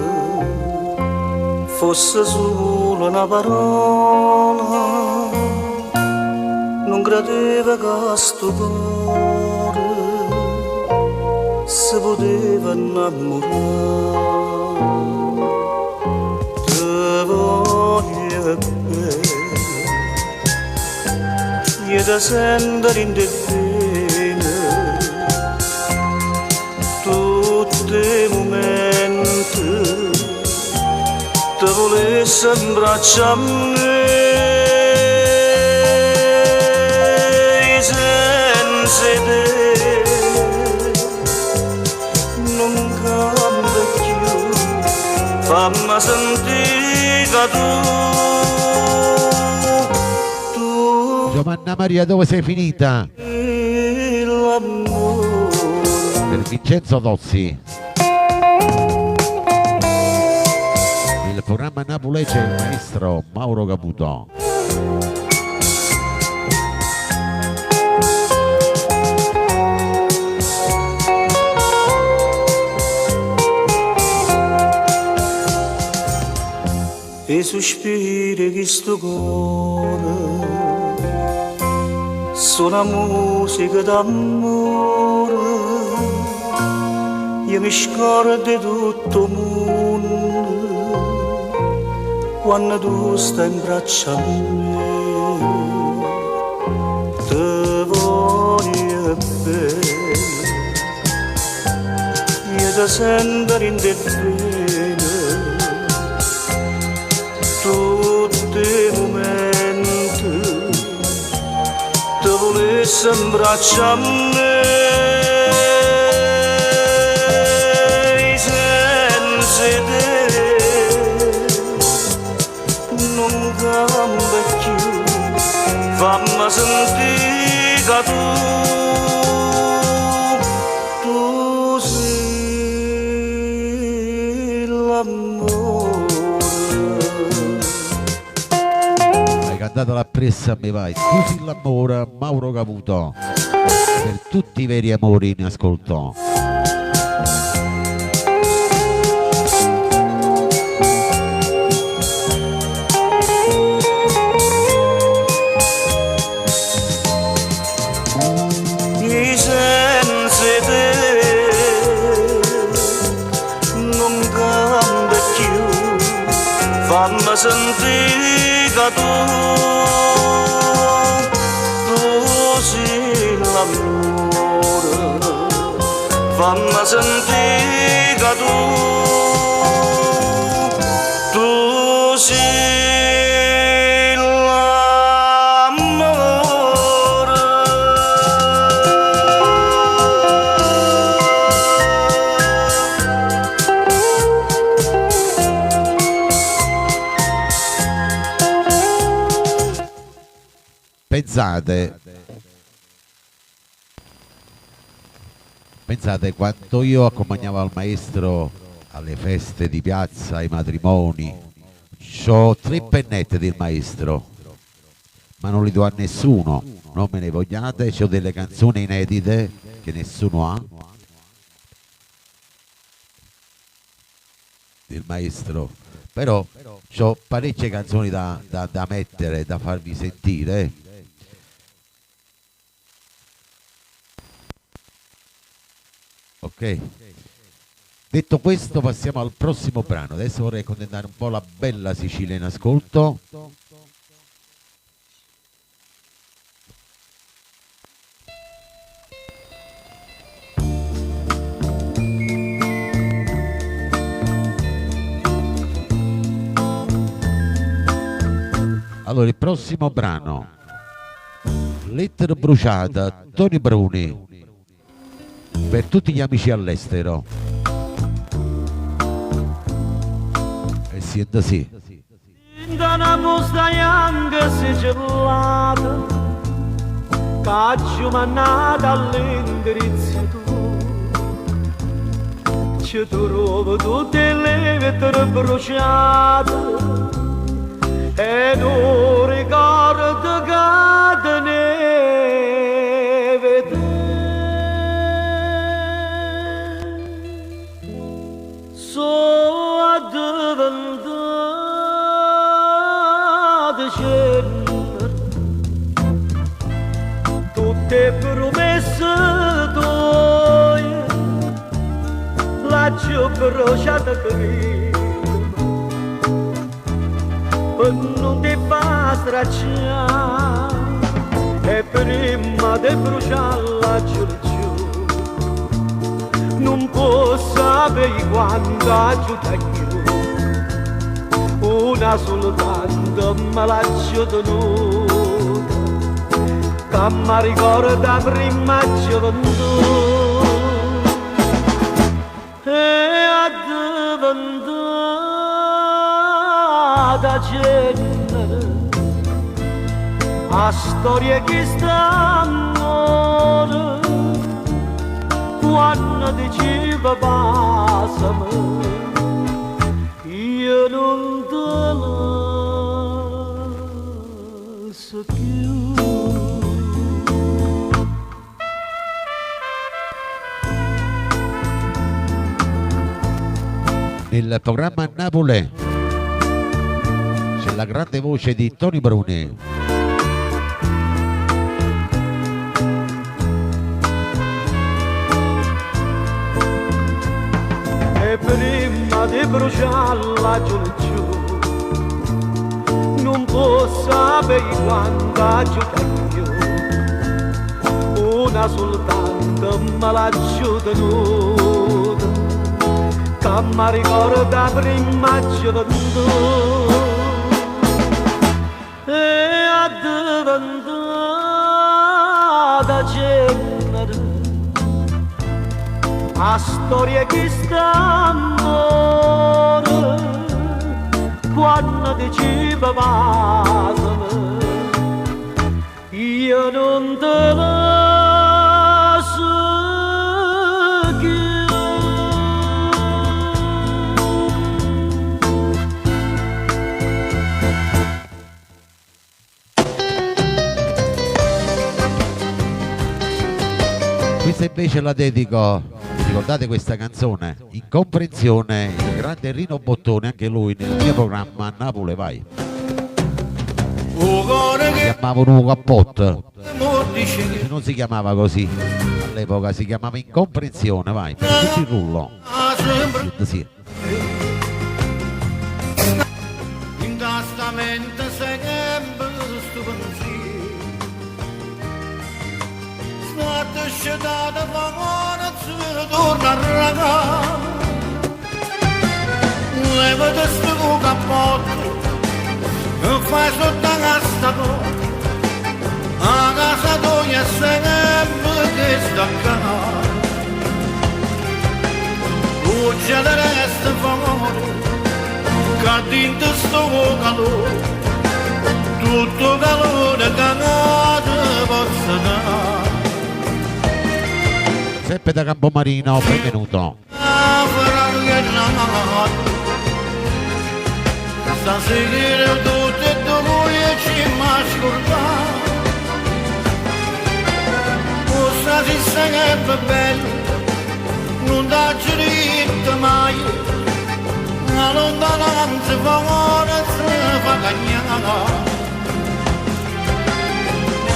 fosse solo una parola, non credeva che sto cuore si poteva innamorare. Io ti sento in te vene Tutti i momenti Ti volessi imbracciare a me Senza te non cambia più. Fammi sentire che tu Giovanna Maria, dove sei finita? Per Vincenzo Dozzi. Il programma Napoli c'è il maestro Mauro Caputo. E sospiri di sto cuore Sono musica d'amore. Io mi scordo tutto il mondo Quando tu stai in braccio a me. Te voglio bene. Io ti sento in te tutti i momenti ti volessi imbracciare a me senza te non cambia più fammi sentire che tu sei l'amore. Hai cantato la pressa a me vai. Tu sei l'amore, Mauro Caputo. Per tutti i veri amori in ascolto. Non cambia più fammi sentire che tu sei l'amore. Fammi sentire che tu sei l'amore. Pensate, pensate quando io accompagnavo al maestro alle feste di piazza, ai matrimoni, c'ho 3 pennette del maestro, ma non li do a nessuno, non me ne vogliate, c'ho delle canzoni inedite che nessuno ha del maestro, però c'ho parecchie canzoni da mettere, da farvi sentire. Ok, detto questo passiamo al prossimo brano. Adesso vorrei accontentare un po' la bella Sicilia in ascolto. Allora, il prossimo brano, Lettera bruciata, Tony Bruni, per tutti gli amici all'estero. E sienta sì. Da una posta bianca sigillata, faccio mannata all'indirizzo tuo. Ci trovo tutte le lettere bruciate e non ricordo che te ne vede. So diventato cenere, tutte promesse tue l'ho bruciata credimi, per non ti fa stracciare. E Prima de bruciare la gioventù Non può sapere quando aiuta Una soltanto me l'ha tenuta Che mi ricorda prima gioventù E è diventata cenere A storia che sta amore Quando diceva passami Io non te lascio più. Nel programma Napoli c'è la grande voce di Tony Bruni. E prima di bruciare la gioventù Non può sapere quando aiuta io Una soltanto me l'ha tenuta Che mi ricorda prima gioventù E è diventata cenere A storia che sta amore Quando diceva passami Io non te lascio più. Questa invece la dedico, vi ricordate questa canzone? Incomprensione, il grande Rino Bottone, anche lui nel mio programma Napoli Vai. Si chiamava un cappotto, non si chiamava così all'epoca, si chiamava Incomprensione, vai, per tutto il rullo. Sì. In sta mente sempre sto pensiero State scetata fa torna a raga Levate sto cappotto E fai sotto la sta porta A casa tua è sempre che sta qua Uccello resta fuori Che dentro sto calore Tutto calore che ti posso dare. Seppe da Campomarino, benvenuto. Stasera tutte e due ci scordare Questa si sempre bella, non da diritto mai. La lontananza forse fa cagnare.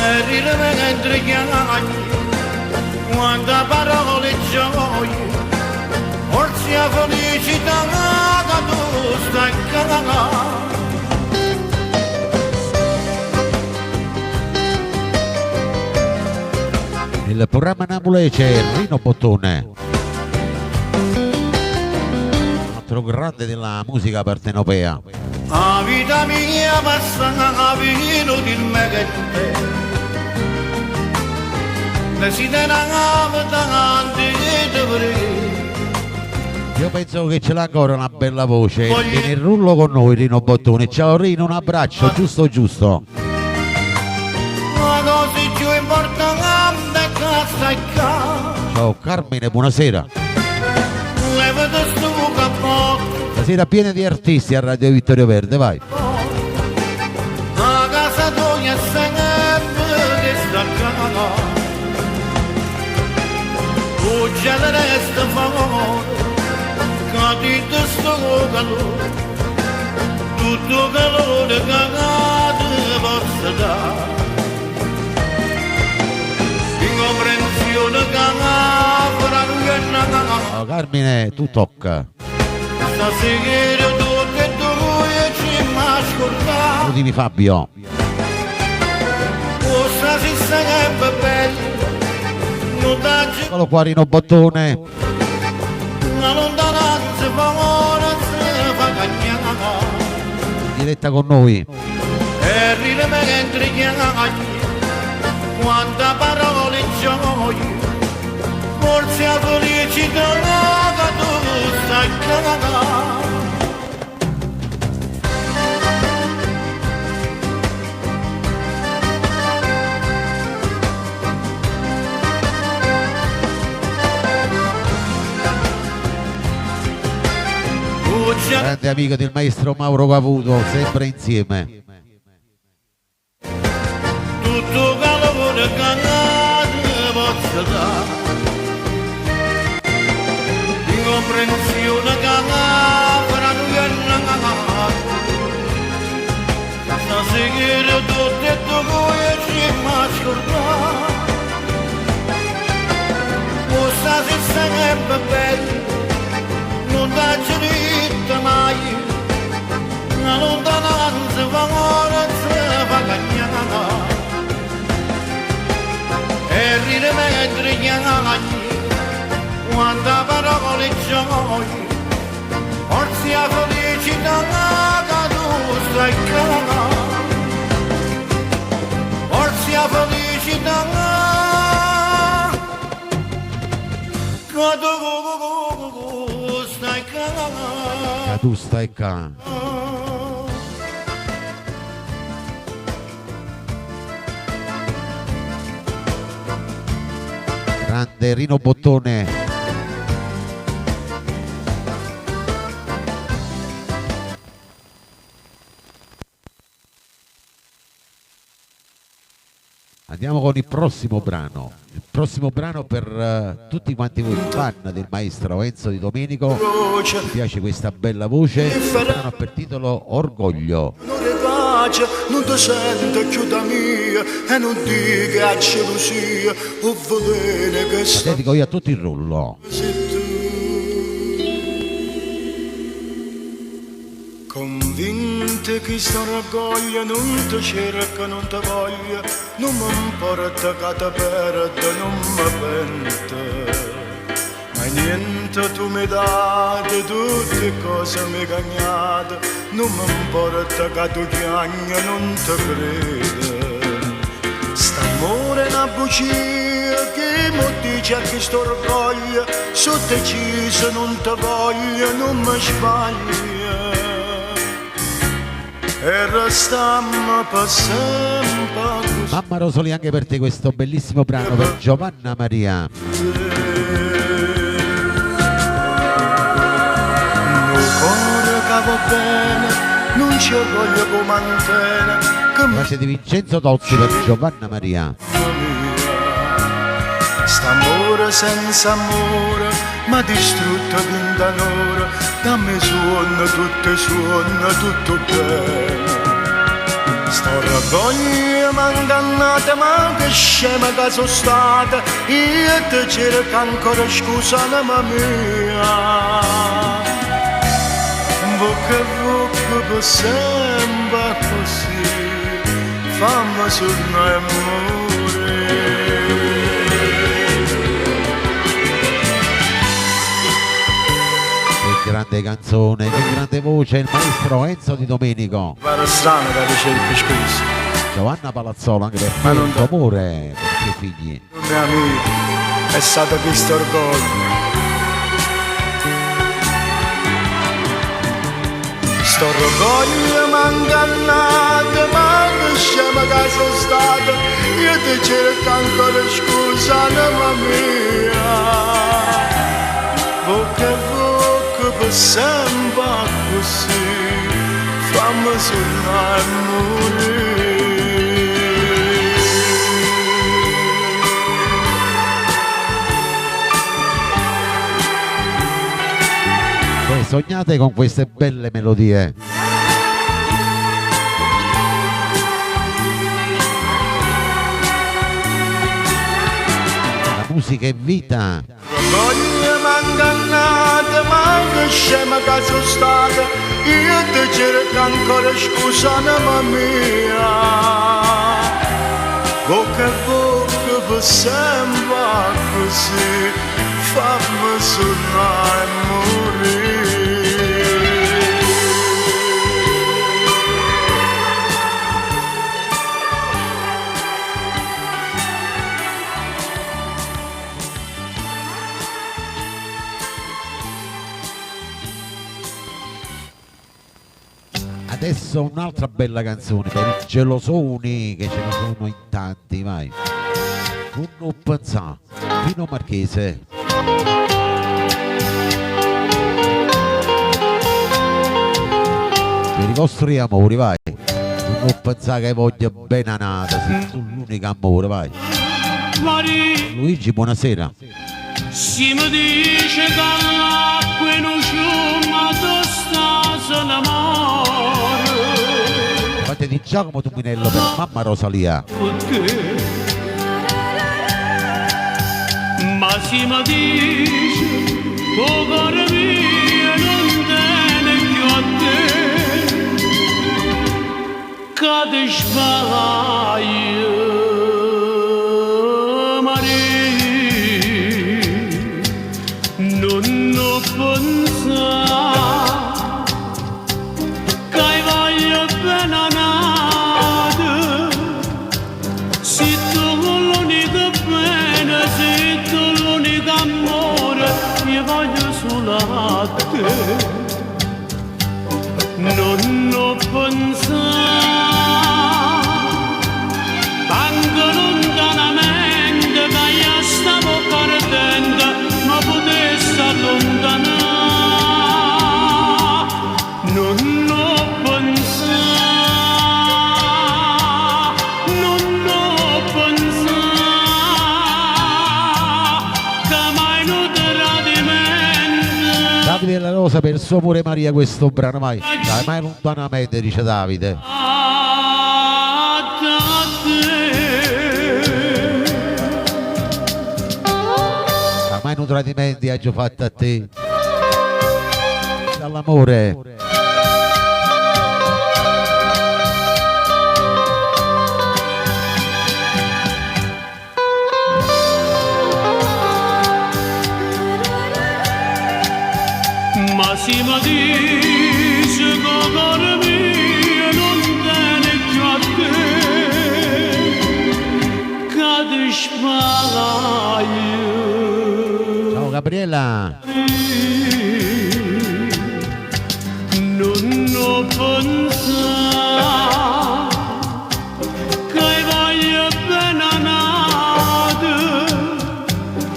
E ride mentre chiami, quanta parole gioie, forse la felicità che tu stai qua. Nel programma Napoli c'è Rino Bottone, un altro grande della musica partenopea. La vita mia passa inutilmente, desideravo tanti dovrei. Io penso che ce l'ha ancora una bella voce. Viene in rullo con noi Rino Bottone. Ciao Rino, un abbraccio, giusto giusto. La cosa più importante è che stai qua. Ciao Carmine, buonasera. Levati sto cappotto. Stasera piena di artisti a Radio Vittorio Verde, vai. A casa tua è sempre che sta qua. Uccello resta fuori, che dentro sto calore, tutto calore che ti posso dare. Incomprensione che fra noi e noi. Oh, Carmine, tu tocca. Stasera tutte e due ci ma scordare. Salutimi Fabio. Questa si sempre bella, non t'aggio Eccolo qua Rino Bottone. una lontananza fa fa cagnare. In diretta con noi. E ride mentre chiagni, quanta parole gioia, forse la felicità che tu stai qua. Grande amico del maestro Mauro Caputo, sempre insieme. Tutto calore che posso dare, incomprensione che fra noi e noi, stasera tutte e due ci ma scordare, questa sei sempre bella, non t'ha detto mai, una lontananza fa fa cagnare. E ride mentre chiagni, quanta parole gioia, forse la felicità che tu stai qua, forse la felicità che tu stai qua. Che tu stai qua. Grande Rino Bottone. Andiamo con il prossimo brano. Il prossimo brano per tutti quanti voi fan del maestro Enzo Di Domenico. Mi piace questa bella voce. Il brano ha per titolo Orgoglio. Non è pace, non ti sento più da mia e non dica a gelosia o veleno che sta. Dedico io a tutto il rullo. Convinta che sto orgoglio non ti cerca, non ti voglio, non mi importa che ti perdo, non mi pento. Ma niente tu mi dai, tutte cose mi cagnate, non mi importa che tu chiagni, non ti credo. St'amore è una bugia che mi dice a chi sto orgoglio, so deciso non ti voglio, non mi sbaglio. E restammo per sempre così. Mamma Rosalia, anche per te questo bellissimo brano per Giovanna Maria. Un cuore che va bene, non c'è orgoglio come antena, che mi Voce di Vincenzo Tozzi per Giovanna Maria. St'amore senza amore m'ha distrutto fin da un'ora, dammi suono, tutto suono, tutto bene. Sto orgoglio m'ha ingannato, ma che scema che sono stata, io ti cerco ancora scusa, anima mia. Bocca a bocca per sempre così, fammi sognare e morire. Che grande canzone, che grande voce, il maestro Enzo Di Domenico. Pare strano che ricerchi scusa. Giovanna Palazzolo, anche per te, il tuo amore, per i tuoi figli. Mio amico, è stato questo orgoglio. Sto orgoglio m'ha ingannato, ma che scema che sono stato, io ti cerco ancora scusa, anima mia. Bocca a bocca per sempre così, fammi sognare e morire. Beh, sognate con queste belle melodie. La musica è vita. Orgoglio m'ha ingannato, ma che scema che sono stata, io ti cerco ancora scusa, anima mia. Bocca a bocca voglio sempre così, fammi sognare e morire. Adesso un'altra bella canzone per i gelosoni che ce ne sono in tanti, vai. Non pensà, Pino Marchese. Per i vostri amori, vai. Non pensare che voglio bene a nata, sei tu l'unico amore, vai. Luigi, buonasera. Si mi dice che l'acqua non fiume tu sta se ne muore. Fate di Giacomo Tumminello per mamma Rosalia. Perché? Ma si mi dice che il cuore mio non tiene più a te, che ti sbaglio, Maria, non ho pensato che voglio bene a nata. Se tu l'unico bene, se tu l'unico amore, io voglio solo a te. Non ho pensato, anche lontanamente, che io stavo perdendo, ma potessi allontanare. Non ho pensato, non ho pensato, che mai non tradimento. Davide Della Rosa per il suo amore Maria questo brano, vai. Dai, mai lontanamente, dice Davide. Da mai non tradimenti hai già fatto a te. Dall'amore. Ma si mi dice che il cuore mio non tiene più a te, che ti sbaglio. Ciao Gabriella. Non ho pensato che voglio bene a nata.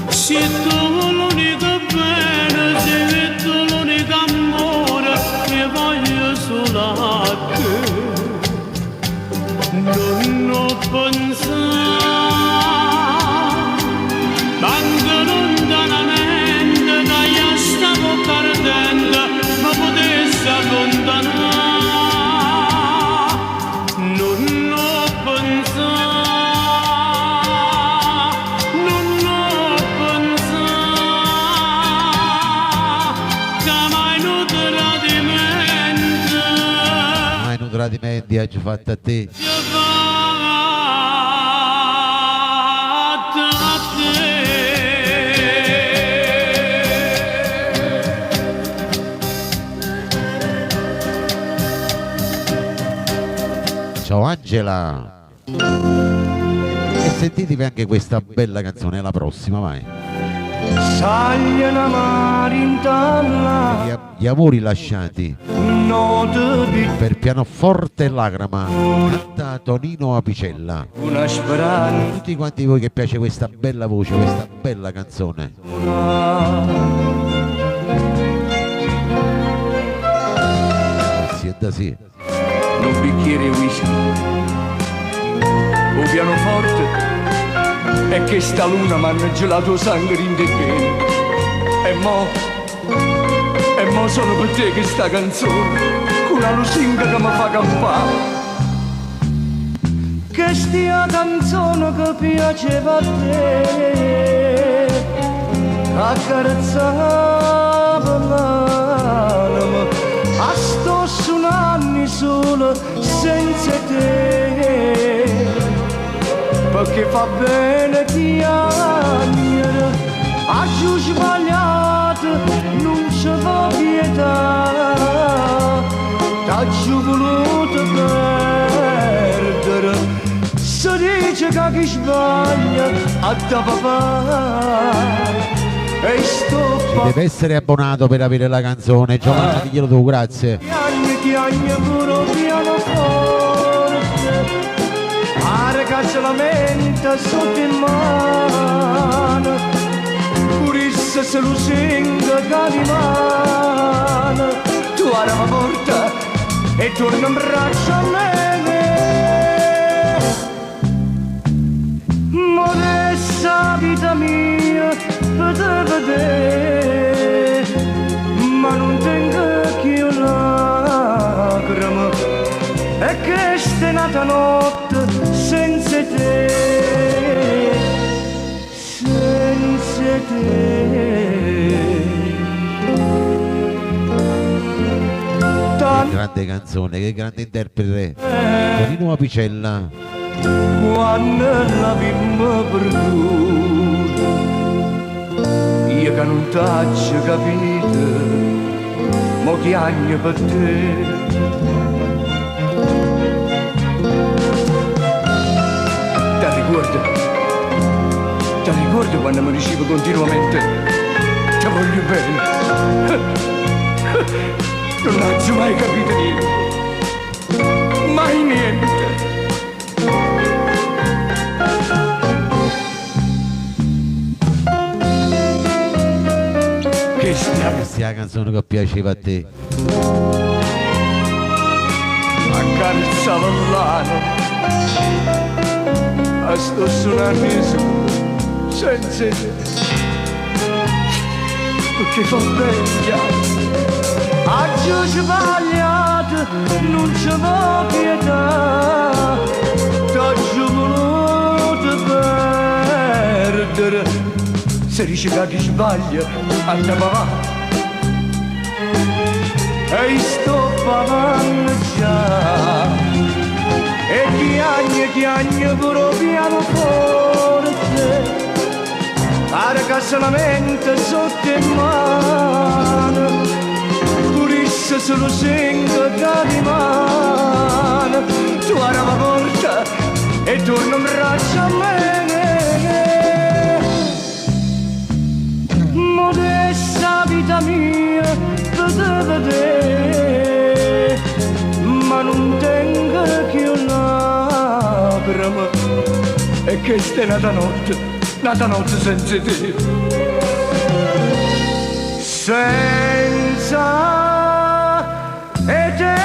Se tu l'unico bene, se tu l'unico amore, io voglio solo a te. Non ho pensato, anche lontanamente, che io stavo perdendo, ma potessi allontanare. Non ho pensato, non ho pensato, che mai non tradimento. Mai non tradimenti hai già fatto a te. Fatta a te. Ciao Angela. E sentitevi anche questa bella canzone, la prossima, vai. Saglie una mare in talla, Gli amori lasciati note di per pianoforte e lacrima, canta Tonino Apicella. una speranza. Tutti quanti voi che piace questa bella voce, questa bella canzone. Sì, è da sì. Un bicchiere di whisky, un pianoforte e che sta luna m'hanno gelato sangue in te vene. E mo, e mo sono per te che sta canzone, con una lusinga che mi fa campare. Che stia canzone che piaceva a te, accarezzava l'anima, a sto suonando solo senza te. Perché fa bene chiagnere, Aggio sbagliato, non ci va pietà, T'aggio voluto perdere, si dice che chi sbaglia a da papà, e sto Ci deve essere abbonato per avere la canzone. Giovanni, diglielo tu, grazie. Chiagne, chiagne pure il pianoforte, pare che se lamenta sotto in mano, pure se se lo singa che rimane, tu alla porta e torna in braccio a me. Ma adesso vita mia per te vedere, ma non tengo più lacrime, e questa è nata notte senza te, senza te. Che grande canzone, che grande interprete. Tonino Apicella. Quando l'abbiamo perduto, io che non t'ho capito, mo chiagno per te. Ti ricordi? Ti ricordi quando mi dicevi continuamente ti voglio bene? Non ho mai capito niente, mai niente. Che stia Questa è la canzone che piaceva a te. Accarezzava l'anima, a sto suonando senza te, perché fa bene Aggio sbagliato, non ci va pietà, t'aggio voluto perdere, se dice che chi sbaglia, anda papà, e sto pavando già, e chiagne, chiagne pure pianoforte, pare che se lamenta sotto in mano, purisse se lo singa che rimane, tu alla porta e torna in braccio a me. Modesta vita mia, per te vedere, ma non tengo più lacrime, e questa è nata notte, nata notte senza te. Senza e te.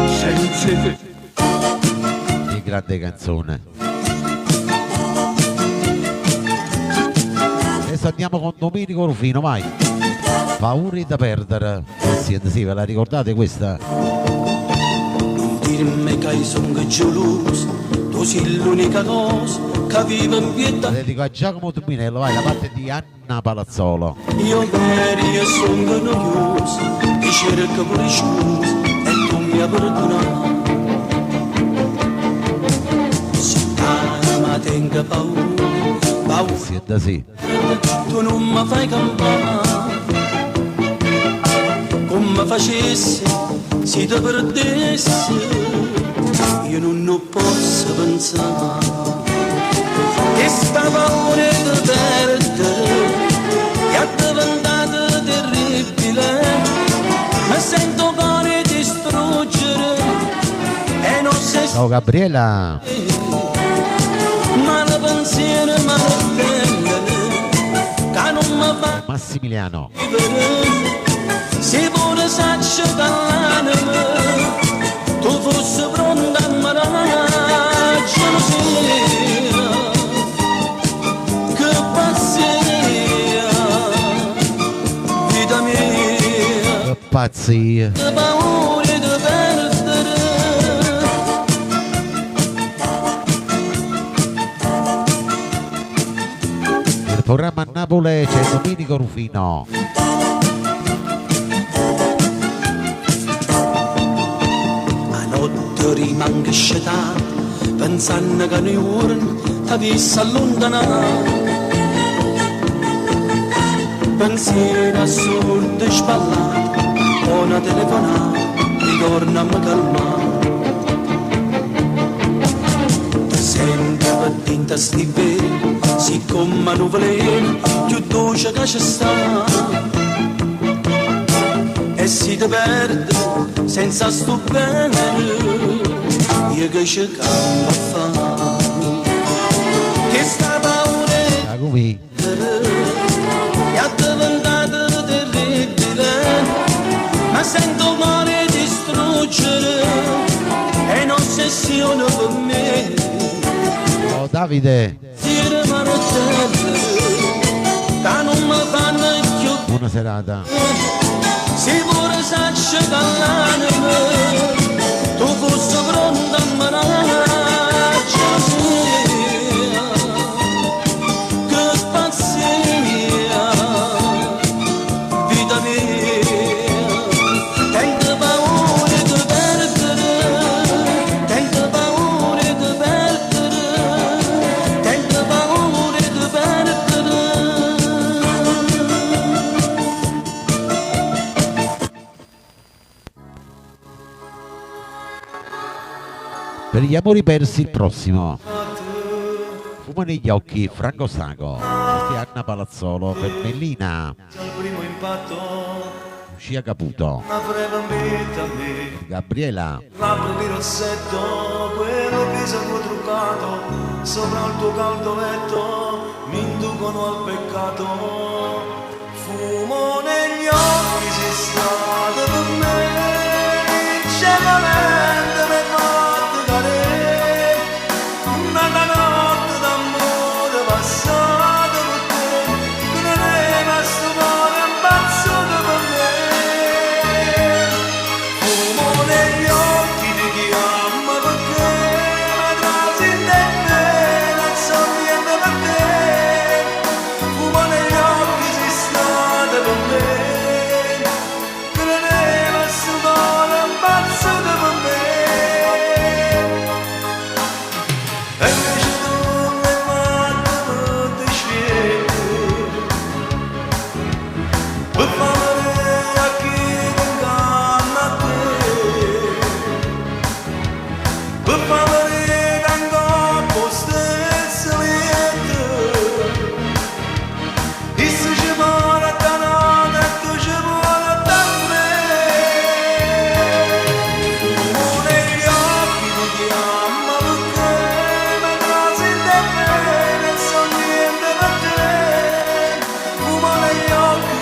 Senza te. Che grande canzone. Adesso andiamo con Domenico Ruffino, vai. Paura da perdere. Sì, sì, ve la ricordate questa? Non dirmi che io sono geloso, tu sei l'unica cosa che vive in pietà. La dedico a Giacomo Tumminello, vai, la parte di Anna Palazzolo. Io ieri io sono noioso, ti cerco pure scusa e tu mi hai perdonato. Se calma tengo paura, paura. Sì, da sì. Tu non mi fai campare, come facessi se ti perdessi, io non lo posso pensare. Che sta paura di perdere è diventata terribile, mi sento cuore distruggere e non se Ciao Gabriela. Ma la pensiero mi prende, che non mi fa Massimiliano. vivere. Se pure saccio dall'anima, tu fossi pronta a morire, gelosia, che pazzia, vita mia. Che pazzia. Che paura di perdere. Il programma a Napoli c'è Domenico Ruffino. Eppure rimango scetato, pensando che nu juorno t'avessi allontanato. Pensiero assurdo e sballato, o una telefonata, ritorna a mi calmare. Ti sento per dentro sti vene, siccome nu veleno, più dolce che ci sta. E si ti perde senza sto bene, io che ci campo a fare. Che sta paura Come? è diventata terribile, ma sento male distruggere, è un'ossessione per me. Oh Davide, Ti rimane che non mi fanno più. Buona serata. Se pure saccio dall'anima, tu fossi pronta a mangiare mia, che pazzia, vita mia, tengo paura di perdere, tengo paura di perdere, tengo paura di perdere. Per gli amori persi il prossimo. Fumo negli occhi, Franco Sago, Anna Palazzolo, per Mellina, Al primo impatto Lucia Caputo, una freva in vita a me. Gabriela, Labbra di rossetto, quello viso tuo truccato, sopra il tuo caldo letto, mi inducono al peccato. Fumo negli occhi, sei stato per me, ciecamente mi hai fatto cadere. Una notte d'amore passata per te, che non è rimasto cuore impazzato per me. Fumo negli occhi ti chiamo perché mi trasi in te, non so niente per te. Fumo negli occhi sei stata per me, che non è rimasto cuore impazzato per me. E invece tu mi hai fatto tutti sfieti, per fare a chi ti inganna a te, per fare che ancora stesso letto, e se ci porta notte e tu ci porta a me. Fumo negli occhi ti chiamo perché mi trasi in te, non so niente per te. Fumo negli occhi,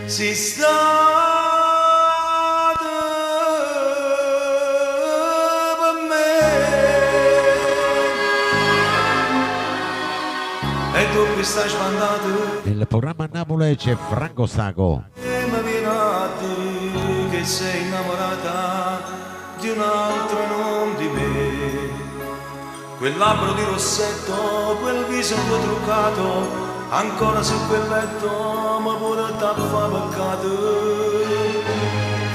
sei stata per me. E tu che stai sbandato, Nel programma Napoli c'è Franco Sago. e mi viene a dire che sei innamorata di un altro e non di me. Quel labbro di rossetto, quel viso un po' truccato, ancora su quel letto, ma pure t'ha fa peccato.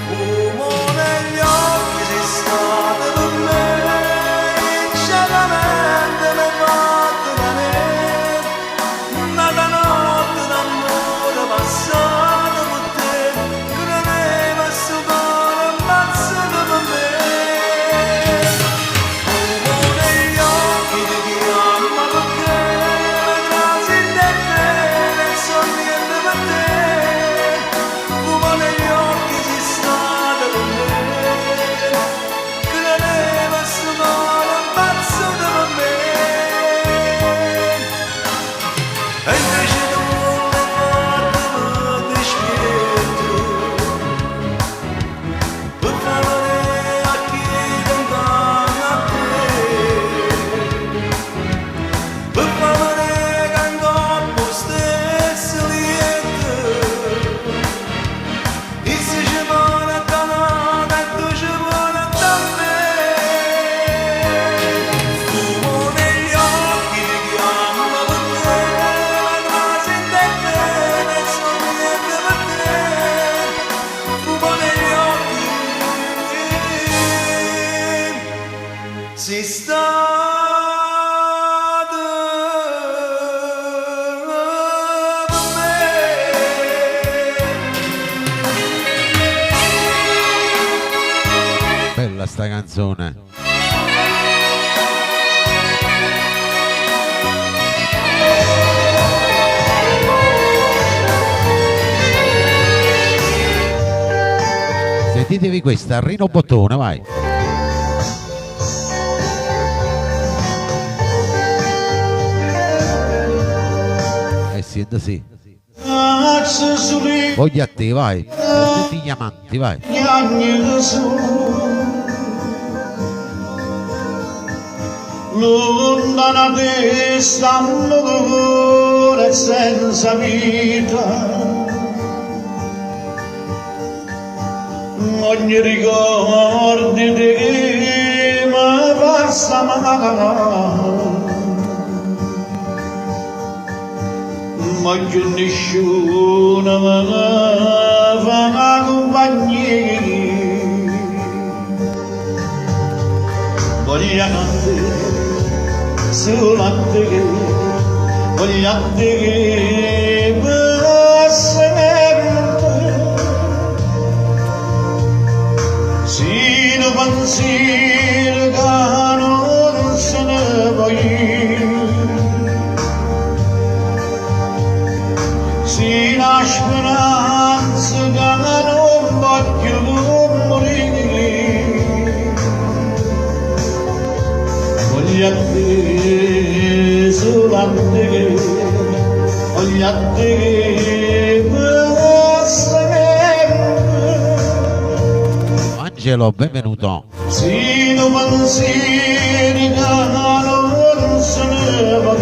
Fumo negli occhi sei stata per me, ciecamente mi hai fatto cadere. Una notte d'amore passata con te, che non è rimasto cuore ammazzato per me. Fumo negli occhi ti chiamo perché mi trasi in te, non so niente per te. Fumo negli occhi sei stata con me, Si stat pe me. Bella sta canzone. Sentitevi questa, Rino Bottone, vai. Eh sì, sì. Voglio a te, vai. Per tutti gli amanti, vai. Lontana te st'amore senza vita Ogni ricordo di te mi passa male Ma più nessuno mi fa compagnia Voglio a te, solo a te, voglio a te per sempre. Se non pensiero che non se ne va Se la speranza che non voglio morire Voglio a te, solo a te, voglio a te per sempre. Angelo, benvenuto. Se non pensieri che non se ne va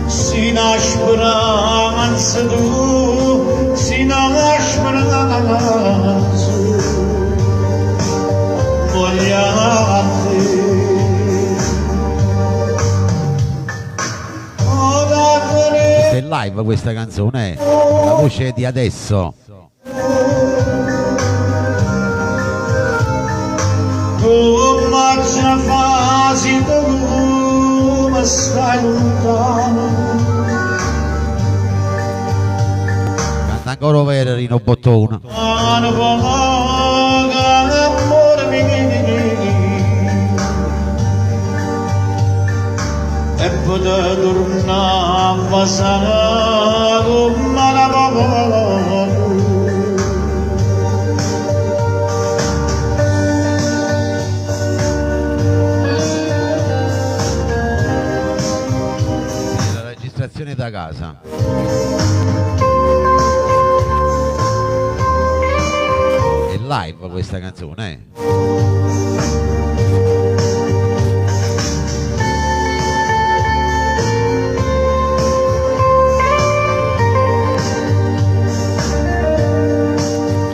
Se la speranza tu, se la speranza voglio a te. Questa è live questa canzone, eh. La voce di adesso. Come ci fai tu, come stai lontano? Canta ancora vero Rino Bottone. Amore mio E poi tornare a passare come la volta. La registrazione da casa. È live questa canzone, eh.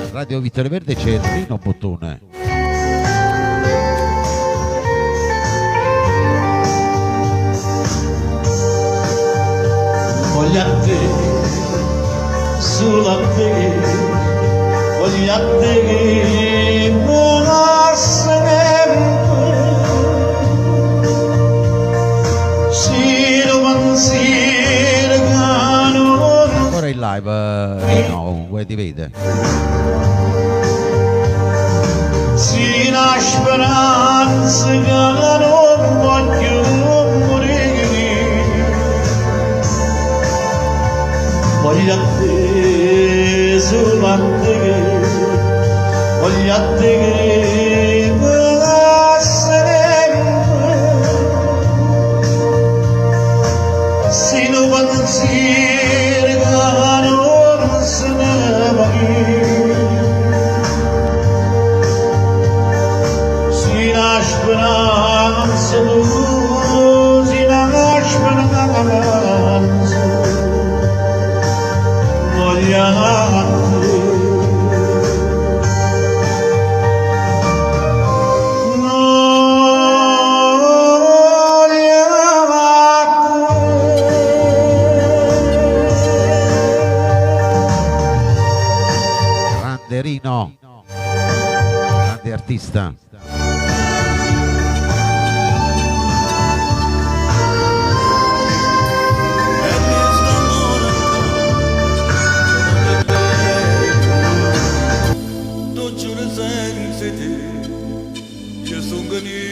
A Radio Vittorio Verde c'è Rino Bottone. Voglio a te, solo a te, voglio a te per sempre. Se lo pensiero che non Ancora in live, Rino, comunque ti vede. Si la speranza che non voglio morire Voglio a te, solo a te, voglio a te per sempre. Se non pensiero che non se ne va Si la speranza tu, si la speranza, voglio a te. Voglio a Grande Rino. Grande artista.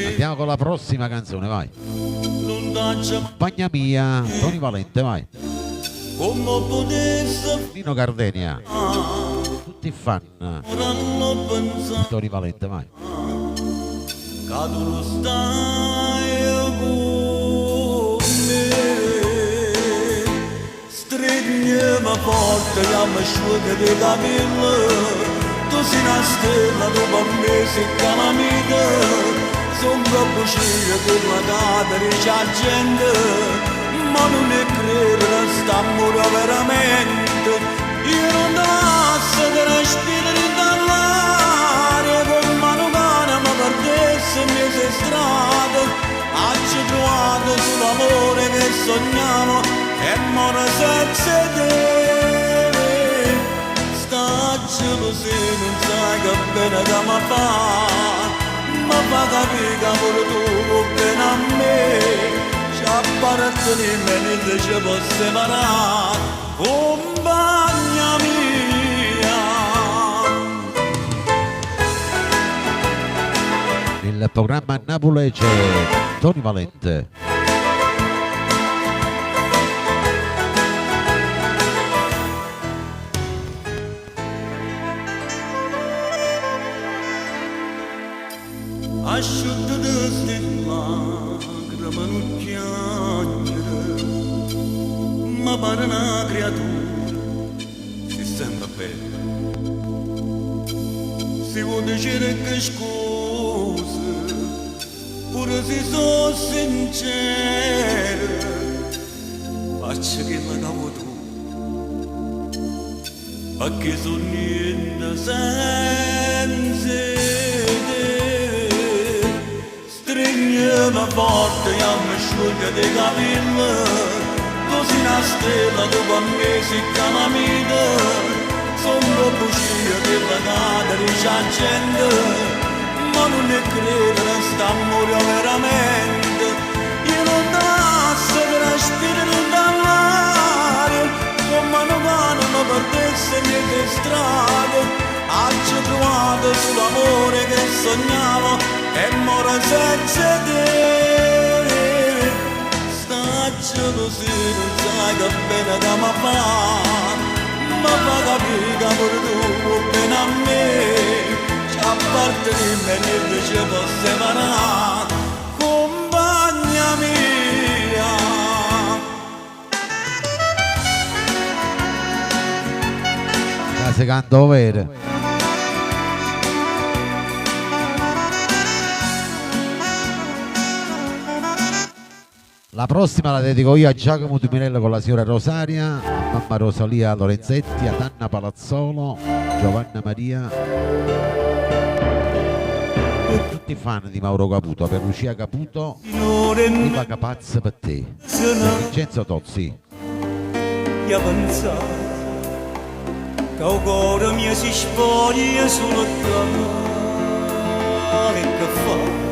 Andiamo con la prossima canzone, vai. Compagna mia, Tony Valente, vai. Nino Gardenia. Tutti fan. Tony Valente, vai. Strignema forte, chiama asciuga di capelli. Tu sei una stella, tu per me sei calamita. Sono bugie quella che dice la gente, ma non è credere, st'amore veramente. Io non te lascio, te respiro dall'aria, con mano cane mi perdesse in mezzo a strada. Ci trovato sull'amore che sognavo e muore senza te. Stacci così, non sai che bene che mi fa, mi fa capire che pure tu vuoi bene a me. Ci appartiene e niente ci può separare, compagna mia. Nel programma Napoli c'è Tony Valente. Asciutto di ste lacrime non piangere, ma pare una creatura, si sembra bella. Si vuol dire che scusa, pure se sono sincera, faccio che la cavo tu, perché sono niente senza te. Stringimi forte, io mi asciuga di capelli, tu sei una stella, tu per me sei calamita. Sono bugie quella che dice la gente, ma non ne credere, st'amore veramente. Io non te lascio, te respiro dall'aria, come mano mano mi perdesse in mezzo a strade. Ci trovato sull'amore che sognavo e muore senza te. Stacci così, non sai che bene che mi fa, mi fa capire che pure tu vuoi bene a me. Ci appartiene e niente ci può separare, compagna mia. La si canta vero. La prossima la dedico io a Giacomo Tuminello con la signora Rosaria, a mamma Rosalia Lorenzetti, ad Anna Palazzolo, Giovanna Maria e tutti i fan di Mauro Caputo, per Lucia Caputo, viva Capazza per te, Vincenzo Tozzi. Io pensavo che il cuore mio si spoglia sulla tua e che fa?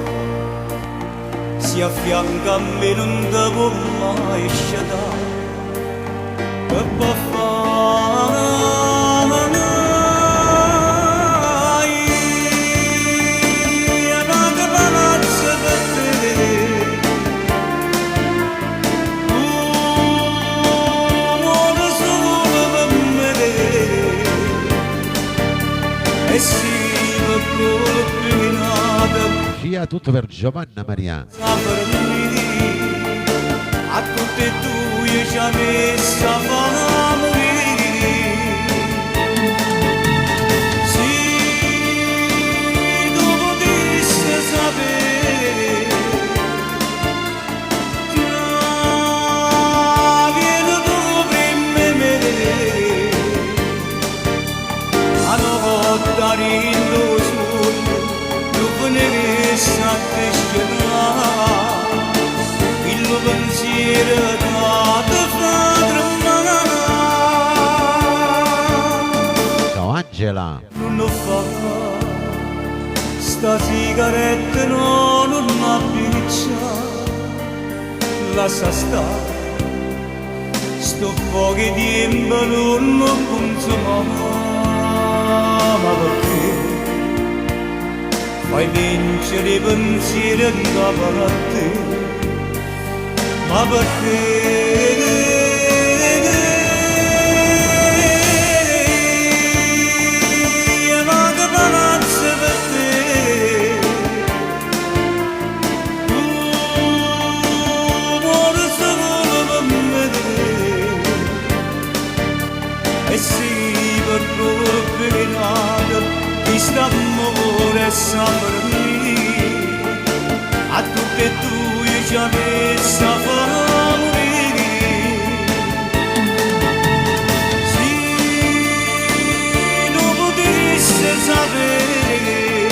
Si affianca a me non ti può mai sciatare, che può fare? Io vado palazzo per te, tu muori solo per me, e si mi colpinata. Lucia, tutto per Giovanna Maria. A tutte e due ci ha messa a morire. Se tu potessi sapere, tra vieni tu prima me, a notte in sole, tu venisse a te scenare, il pensiero che ti fa tremare. Ciao Angela. Non lo fa, Sta sigaretta no, non appiccia, lascia sta. Sto poco tempo non lo consuma, ma perché? Fai vincere i pensieri in capo a te, ma perché? Ma che palazzo per te? Tu muori solo per me. E sì, per proprio chi sta amore sempre lì. A tutte e due ci avesse a morire. Se non potesse sapere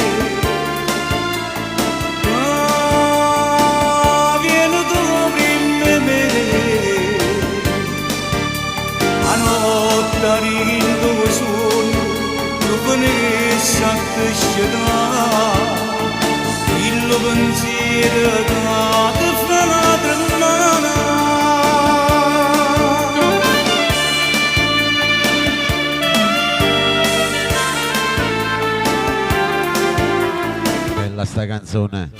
che viene tu prima me, a notte rindo sogno, tu venisse a te il pensiero che ti fa tremare. Bella sta canzone.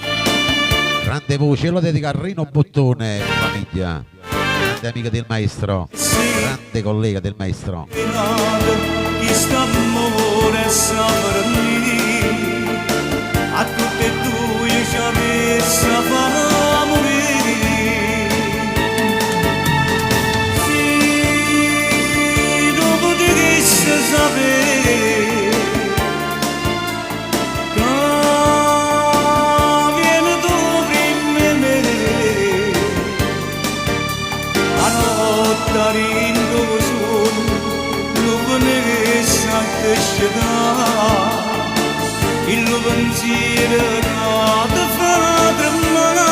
Grande voce, lo dedica a Rino Bottone, famiglia. Grande amica del maestro, grande collega del maestro. Chi sta amore sempre lì, a tutte e due ci avesse a far morire. Se non potesse sapere che viene tu prima me, a notte rindo sogno, non venisse a te il pensiero che ti fa tremare.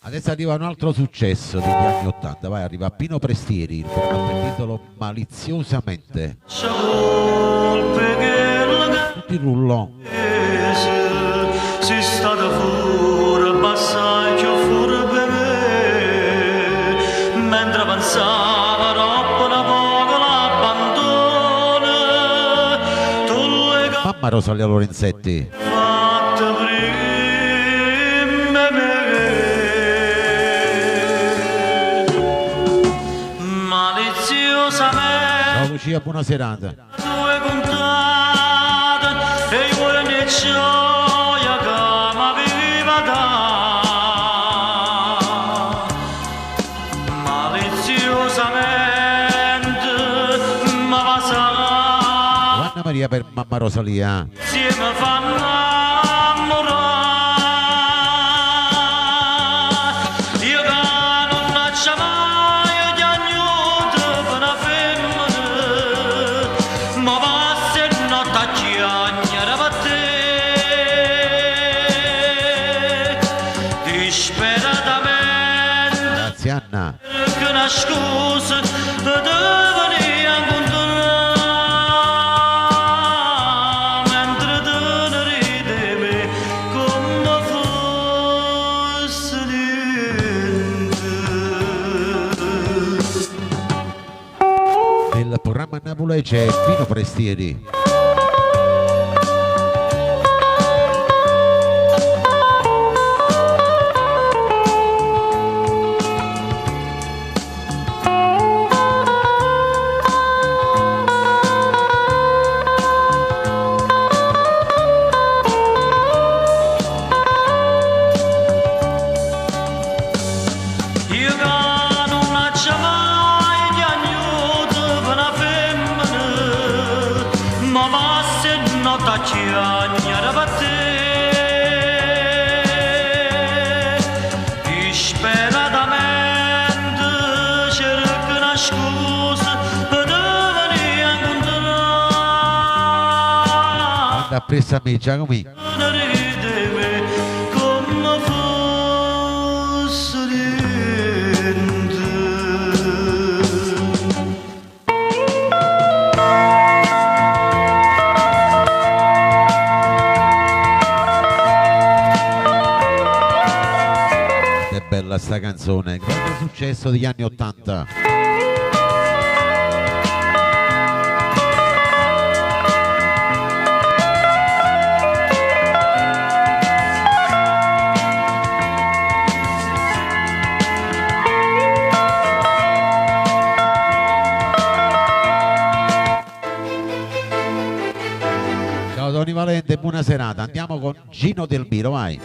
Adesso arriva un altro successo degli anni 80, vai, arriva Pino Prestieri, il brano per titolo Maliziosamente. Tutti il rullo. Si stata fuori, passaggio fuori per me, mentre avanzava dopo una poco l'abbandono, tu le Mamma Rosalia Lorenzetti. fatte prima me. Maliziosamente Ciao Lucia, buona serata. due puntate e io ne gioia che m'aveva dato. Maliziosamente m'ava Anna Maria per mamma Rosalia. insieme fanno innamorare. Io che non nasce mai piagnuto per una femmina, ma passa e notte a chiagnare per te. Disperatamente Grazie Anna. che una scusa per te venire a incontrare, mentre te ne ridi me come fosse niente. Nel programma Napoli c'è Pino Prestieri. Io che non ho mai piagnuto per una femmina, ma Sta appresso a me, Giacomì. Come fosse niente. Che bella sta canzone, grande successo degli anni 80. Ciao Tony Valente, buona serata. Andiamo con Gino Del Miro, vai. Il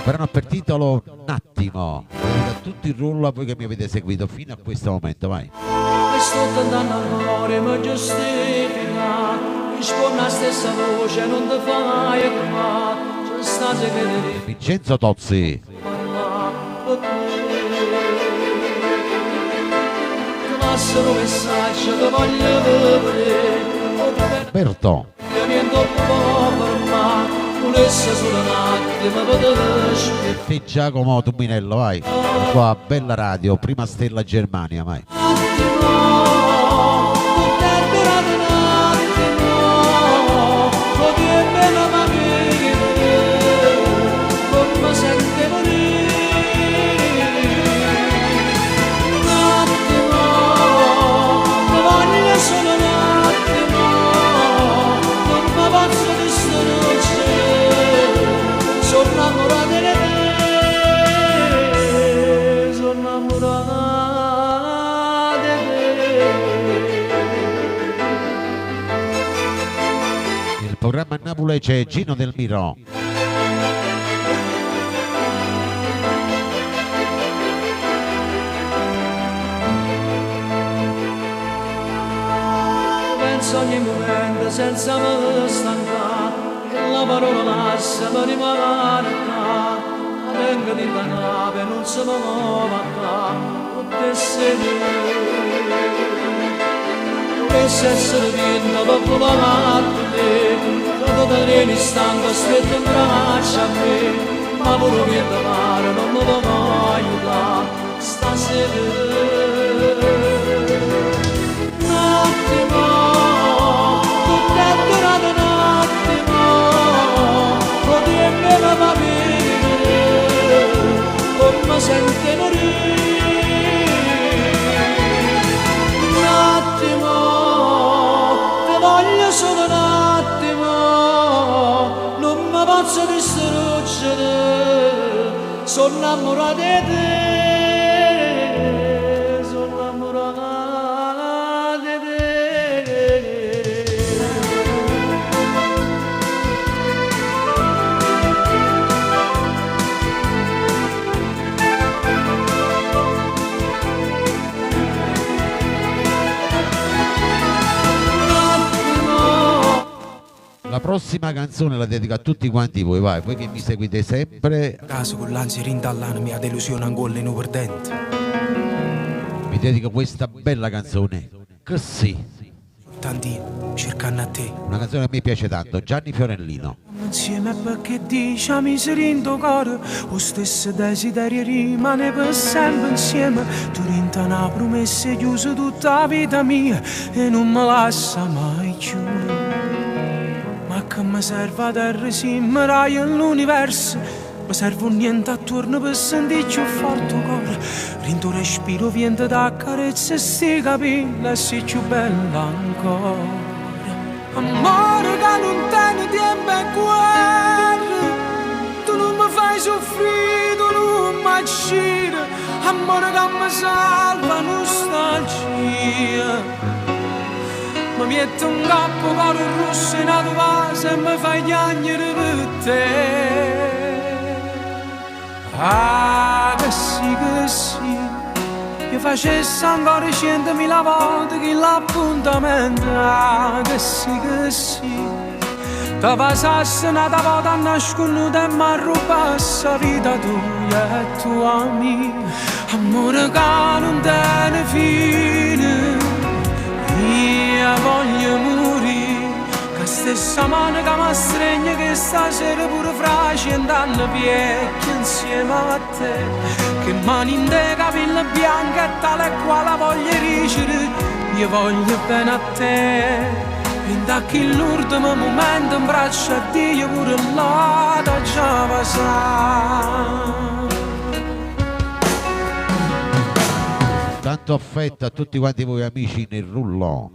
brano per titolo Un attimo. A tutto il rullo a voi che mi avete seguito fino a questo momento, vai. E sto tentando ancora mi giustifica Rispondo la stessa voce non ti fai trovare C'è sta segreteria Vincenzo Tozzi. parla per te Ti lascio un messaggio che voglio vedere O bene Alberto. niente può fermare Volesse solo un attimo poter spiegare Te Giacomo Tuminello, vai. Qua Bella Radio, prima stella Germania, vai. Sono innamorato di te, sono innamorato di te. Il programma a Napoli c'è Gino Del Miro. Penso ogni momento senza me stancare E la parola lascia mi rimane qua La venga di nave non si muove qua Potesse dire Dovesse essere vinto per volare a te Che ti tenevi stanco stretto in braccio a me Ma pure che mare non mi può aiutare Stasera un attimo, tutto è durato un attimo, potrebbe va bene, come sente morire. Un attimo, ti voglio solo un attimo, non mi posso distruggere, sono innamorato di te, sono innamorato di te. La prossima canzone la dedico a tutti quanti voi, vai, voi che mi seguite sempre. Caso con l'ansia rindallana mia delusione angolla in perdente. Vi dedico questa bella canzone. Che sì. Tanti cercando a te. Una canzone che mi piace tanto, Gianni Fiorellino. Insieme perché diciamo mi cuore Lo stesso desiderio rimane per sempre insieme. Tu rinta una promessa chiusa tutta la vita mia E non mi lascia mai più. Ma che mi serve a terra se mi rai l'universo? Mi serve un niente attorno per sentire più forte il cuore. Rinto respiro viento da carezza e sti capelli e sei più bella ancora. Amore che non tiene tempo e guerra, tu non mi fai soffrire, tu non mi uccidi. Amore che mi salva nostalgia. Mi metto un capo con un rosso in una vaso e mi fai piangere per te. Ah, che sì, che sì. Io facessi ancora 100.000 volte che l'appuntamento. Ah, che sì, che sì. Ti passasse una volta nasconuta e mi rubasse la vita tua e tua mia. Amore che non tiene fine. Io voglio murì, ca stessa mano che mi stregna che stasera pure fra cent'anni vecchio insieme a te. Che mani in te capelli bianchi e tale e quale voglio dicere, io voglio bene a te. E da quell'ultimo momento in braccio a Dio pure là da già passare. Tanto affetto a tutti quanti voi amici nel rullo.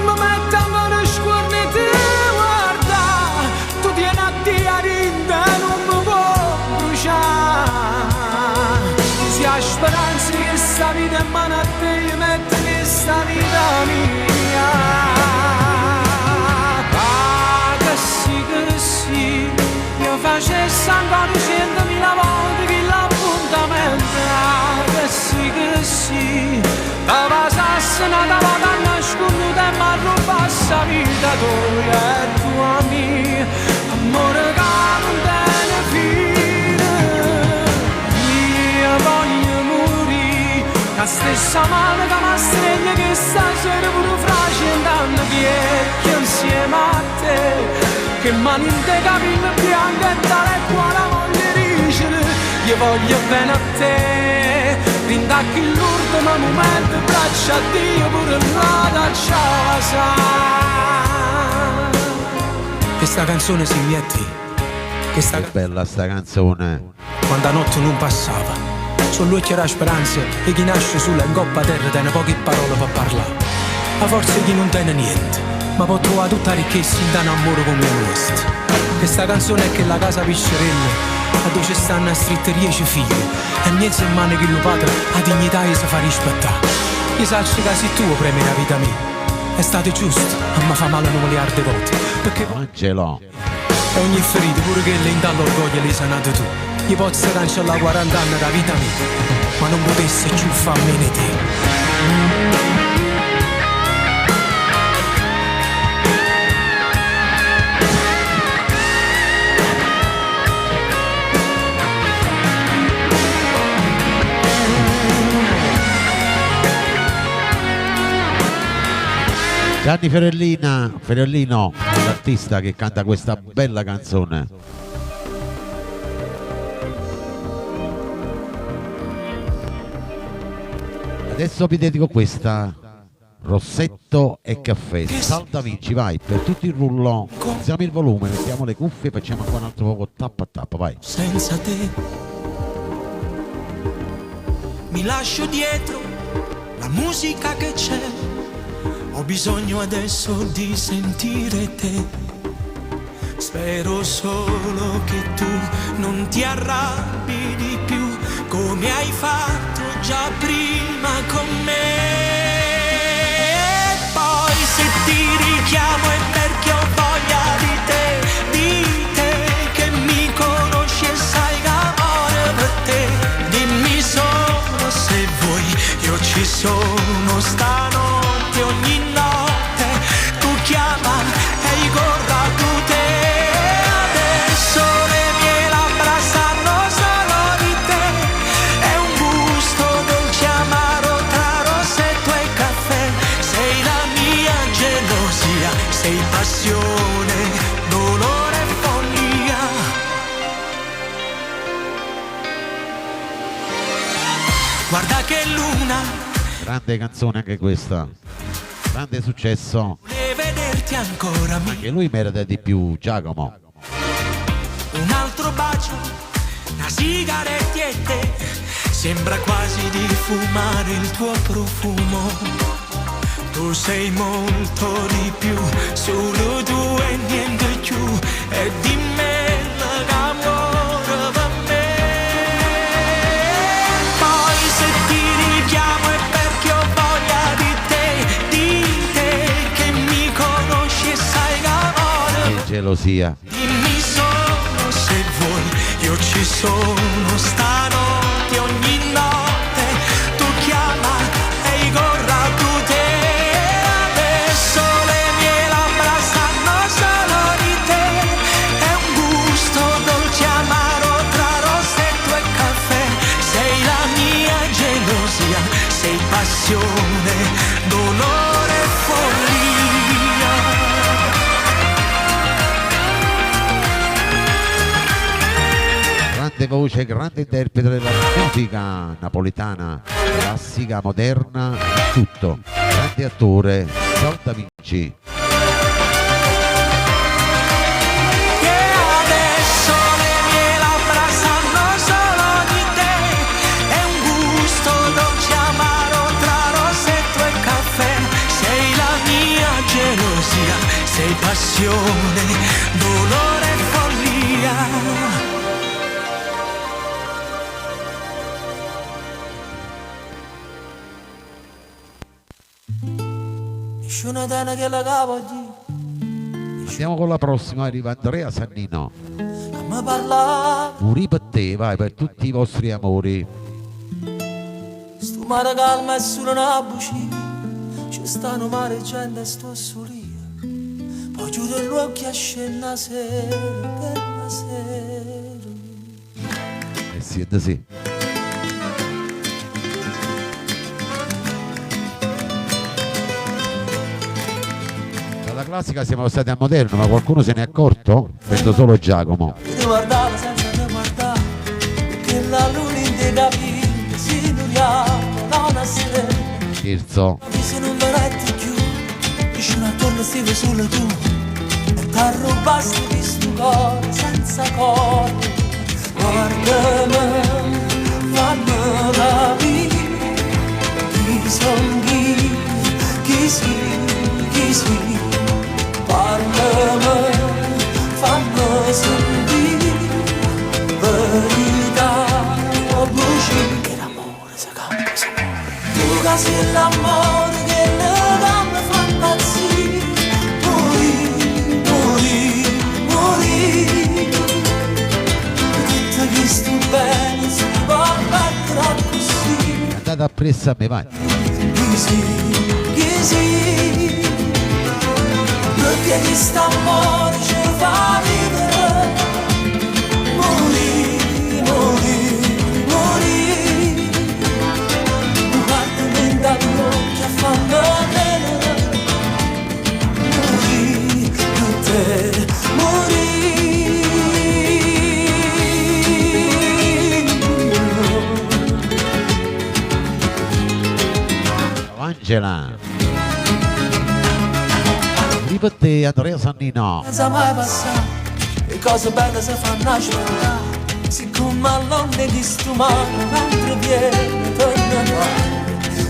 Mi metto ancora scuorno e te guarda, tu tieni a Dio rinda non mi può bruciare. Se la speranza che sta vita in mano a te, io metto questa vita mia. Ah, che sì, che sì, io facessi ancora 100.000 volte che l'appuntamento. Ah, che sì, che sì, la passasse una volta nascosta e mi rubasse la vita tua e tua mia. Amore che non tiene fine, io voglio morire, la stessa mano che mi stregna che stasera pure fra cent'anni vecchio insieme a te, che mani in te capelli bianchi e tale e quale voglio dicere, io voglio bene a te, fin da quell'ultimo momento braccia a Dio pure là da casa. Questa canzone si mette, questa Che bella sta canzone. Quando la notte non passava, sull'occhio era speranza e chi nasce sulla ingoppa terra tiene poche parole per parlare. La forza di chi non tiene niente, ma può trovare tutta la ricchezza in un amore come il nostro. Questa canzone è che la casa piscerella, a dove ci stanno strette 10 figli, e mezzo in mano che lo padre la dignità e si fa rispettare. Io so che se tu premi la vita mia, è stato giusto, ma mi fa male un miliardo di volte, perché Angelo. E ogni ferita, pure che le dall'orgoglio le sanate tu. Io posso cancellare 40 anni da vita mia, ma non potessi più farmi di te. Gianni Fiorellina, Fiorellino, l'artista che canta questa bella canzone. Adesso vi dedico questa, Rossetto e caffè. Salta Vinci, vai, per tutto il rullo. Alziamo il volume, mettiamo le cuffie, facciamo ancora un altro poco tappa tappa, vai. Senza te mi lascio dietro la musica che c'è. Ho bisogno adesso di sentire te. Spero solo che tu non ti arrabbi di più, come hai fatto già prima con me. E poi se ti richiamo è perché ho voglia di te, di te che mi conosci e sai che amore per te. Dimmi solo se vuoi, io ci sono stanotte, ogni notte. Tu chiama e io corro a te. Adesso le mie labbra sanno solo di te. È un gusto dolce amaro tra rossetto e caffè. Sei la mia gelosia, sei passione, dolore e follia. Guarda che luna. Grande canzone anche questa, grande successo. E vederti ancora mi Anche lui merita di più, Giacomo. Un altro bacio, una sigaretta e te. Sembra quasi di fumare il tuo profumo. Tu sei molto di più, solo tu e niente più. E dimmelo che amore per me. Poi se ti richiamo è perché ho voglia di te, di te che mi conosci e sai che amore Che gelosia. Dimmi solo se vuoi, io ci sono stanotte, ogni notte. Tu chiama e io corro a te. Adesso le mie labbra sanno solo di te. È un gusto dolce amaro tra rossetto e caffè. Sei la mia gelosia, sei passione, voce, grande interprete della musica napoletana, classica, moderna, tutto. Grande attore, Ciao Da Vinci. Che adesso le mie labbra sanno solo di te. È un gusto dolce amaro tra rossetto e caffè. Sei la mia gelosia, sei passione, dolore e follia. Nessuno tiene che la capo Andiamo con la prossima, arriva Andrea Sannino. Mi parla Muri per te, vai, per tutti i vostri amori. Sto mare calma è solo una bugia. Ci stanno mare gente e sto solo io. Poi chiudo gli occhi e scendo la sera, bella sera. Eh sì, è sì. Dalla classica siamo passati al moderno, ma qualcuno se n'è accorto? Penso solo Giacomo. Ti guardavo senza te guardare, che la luna in te capire, si non una stella. Scherzo. Mi sono veretti più, vicino attorno stive solo tu, e t'arrubasti di sto cuore senza cuore. Guardami, fammi capire, chi son chi, chi si, chi si. Parlami, fammi sentire, verità o bugie, che l'amore si campa, si muore. Tu che sei l'amore che le gambe fa impazzire, morì, morì, morì. Tutto questo bene si può battere così. Andate appresso a me, vai. Chi sì, chi sì, perché questo amore ci fa vivere. Morì, morì, morì. Guardami dagli occhi e fammi credere. Morì, per te, morì. Ciao Angela. Muri per te, Andrea Sannino. Senza mai passare, le cose belle si fanno aspettare. Siccome all'onde di sto mare, mentre viene, torna qua.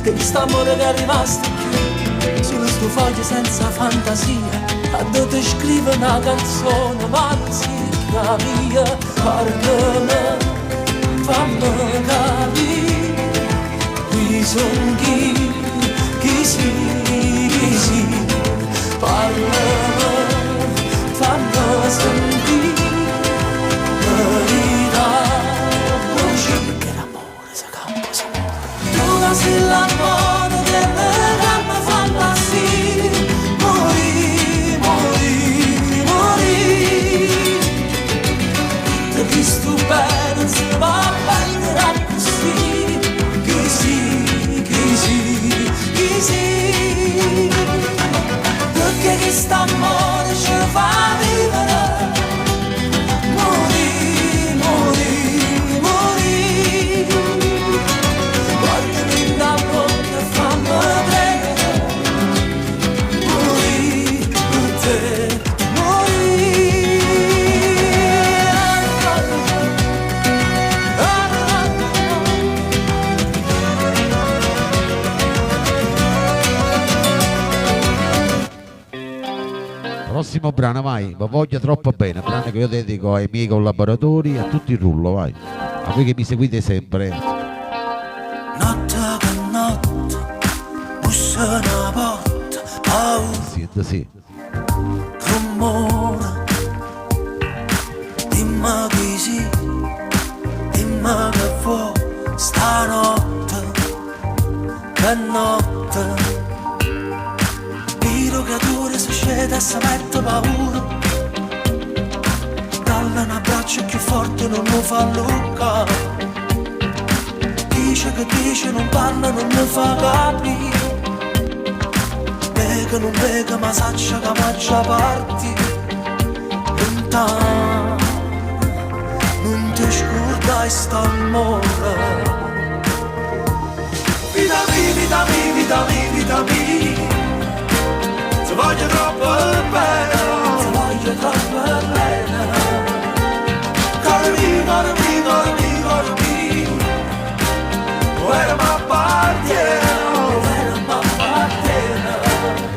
Che quest'amore che è rimasto più, sullo sto foglio senza fantasia. A dove scrivo una canzone, ma non si via. Parlami, fammi capire, chi son chi, chi si, chi si. Parlami, fammi sentire, verità, voce, perché l'amore si campa, si muore. Tu che sei l'amore che mi calma, fa impazzire, morì, morì, morì. Tutto questo bene non si va a perdere così, chi sì, chi sì, chi sì. Perché quest'amore ci fa vivere, morì, morì, morì. Guardami dall'occhio e fammi credere, morì per te, morì. Prossimo brano, vai, vi voglio troppo bene, brano che io dedico ai miei collaboratori, a tutti il rullo, vai. A voi che mi seguite sempre. Notte che notte, bussa una porta, paura, Sì, sì. rumore. Dimmi chi sì, dimmi che vuoi, stanotte, che notte. Viro creature si scende e si mette paura. Dalla un abbraccio più forte non mi fa lucca. Dice che dice non parla, non mi fa capire. Vega non vega ma saccia che mangia parti. Lontano, non ti scordare. dai st'amore. Vita mia, vita mia, vita mia, vita mia, ti voglio troppo bene, ti voglio troppo bene. Caro mio, caro mio, caro mio, caro mio, era m'appartiene, era m'appartiene.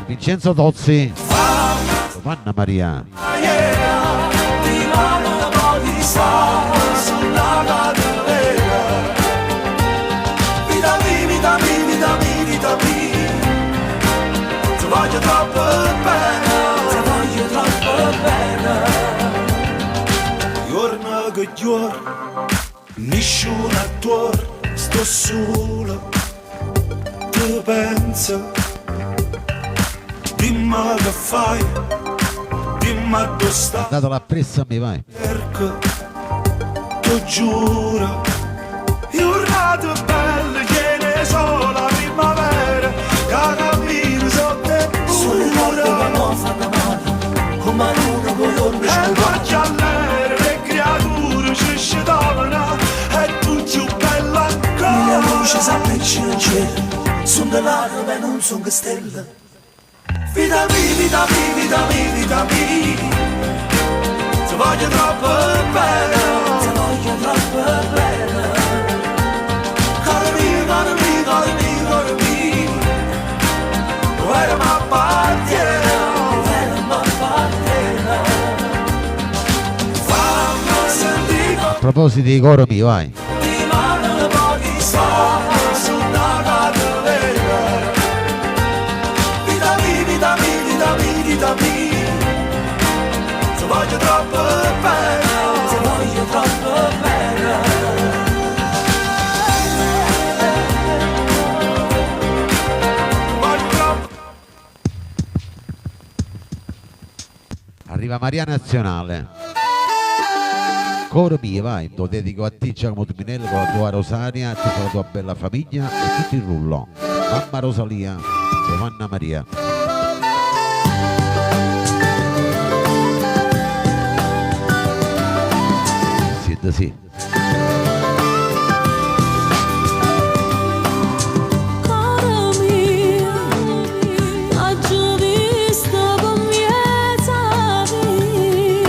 Vincenzo Tozzi, Giovanna Maria. Di mano poi di sulla catena. Vita mia, vita mia, vita mia, vita mia, ti voglio troppo bene, ti voglio troppo bene. Giorno che giorno, nessuno attorno, sto solo, ti penso, dimmi che fai, dimmi dove stai, Andatela appresso a me, vai. Cerco, ti giuro, giornate belle che ne so la primavera, che cammino sotto il Sono muro. che non fanno male, come luna con giorno E scuro. faccia all'aria, le creature ci scetavano, e tu più bella Mille ancora. luci s'appicciano in cielo, sono lacrime e non sono stelle. Vita mia, vita mia, vita mia, vita mia, ti voglio troppo bene, Ti voglio troppo bene. caro mio, caro mio, caro mio, caro mio, era m'appartiene, Era m'appartiene. fammi sentire A proposito di coro mio, vai. di mano poi sta sulla catena. Vita mia, vita mia, vita mia, vita mia, ti voglio troppo bene. Ti voglio troppo bene. Voglio troppo Arriva Maria Nazionale. Coro mio, vai, lo dedico a te Giacomo Tuminello con la tua Rosaria, a tutta la tua bella famiglia e tutto il rullo. Mamma Rosalia, Giovanna Maria. Sì, sì. Caro mio, t'aggio visto con mia via,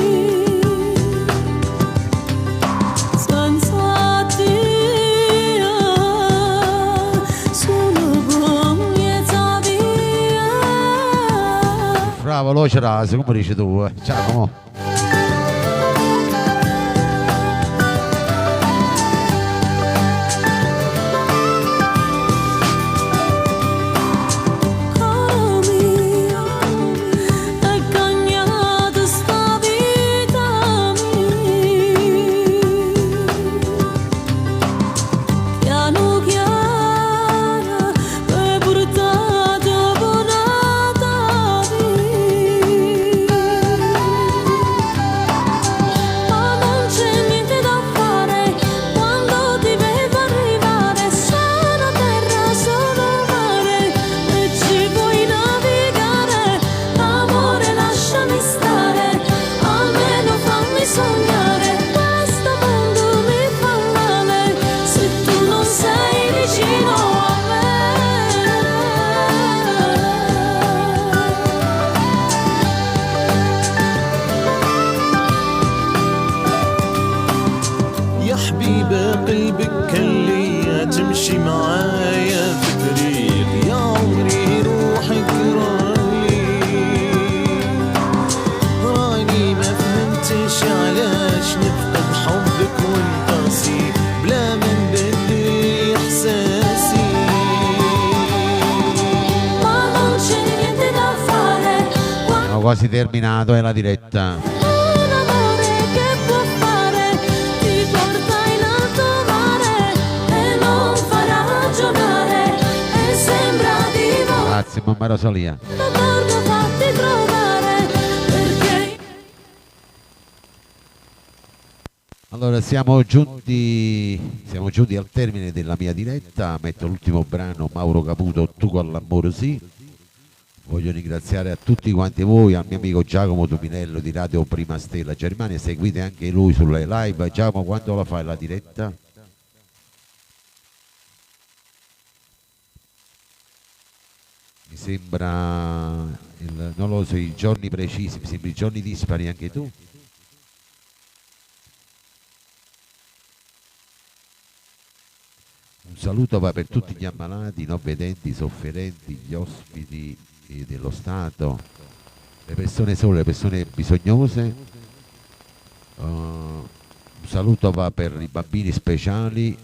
senza Dio, solo con mia via. Bravo, lo c'era, come dici tu, eh. Giacomo. Caro mio, è cagnata sta vita mia. Piano piano, m'hai portato per un'altra via. Ma non c'è niente da fare quando ti vedo arrivare. Sono terra, sono mare e ci puoi navigare. Amore, lasciami stare, almeno fammi sognare. Questo mondo mi fa male se tu non sei vicino a me. يا حبيبة قلبك كان ليا تمشي معايا في طريق يا عمري روحك راني راني ما فهمتش علاش نفقد حبك ونقاسي بلا ما نبدل احساسي Ma non c'è niente da fare quando Ho quasi terminato, è la diretta. un amore che può fare ti porta in alto mare e non fa ragionare e sembra di volare. Grazie mamma Rosalia. Torno fatti trovare perché Allora siamo giunti al termine della mia diretta, metto l'ultimo brano, Mauro Caputo, Tu con l'amore sì. Voglio ringraziare a tutti quanti voi, al mio amico Giacomo Tuminello di Radio Prima Stella Germania, seguite anche lui sulle live. Giacomo, quando la fai la diretta? Mi sembra, non lo so, i giorni precisi, mi sembra i giorni dispari anche tu. Un saluto va per tutti gli ammalati, i non vedenti, i sofferenti, gli ospiti dello Stato, le persone sole, le persone bisognose. Un saluto va per i bambini speciali,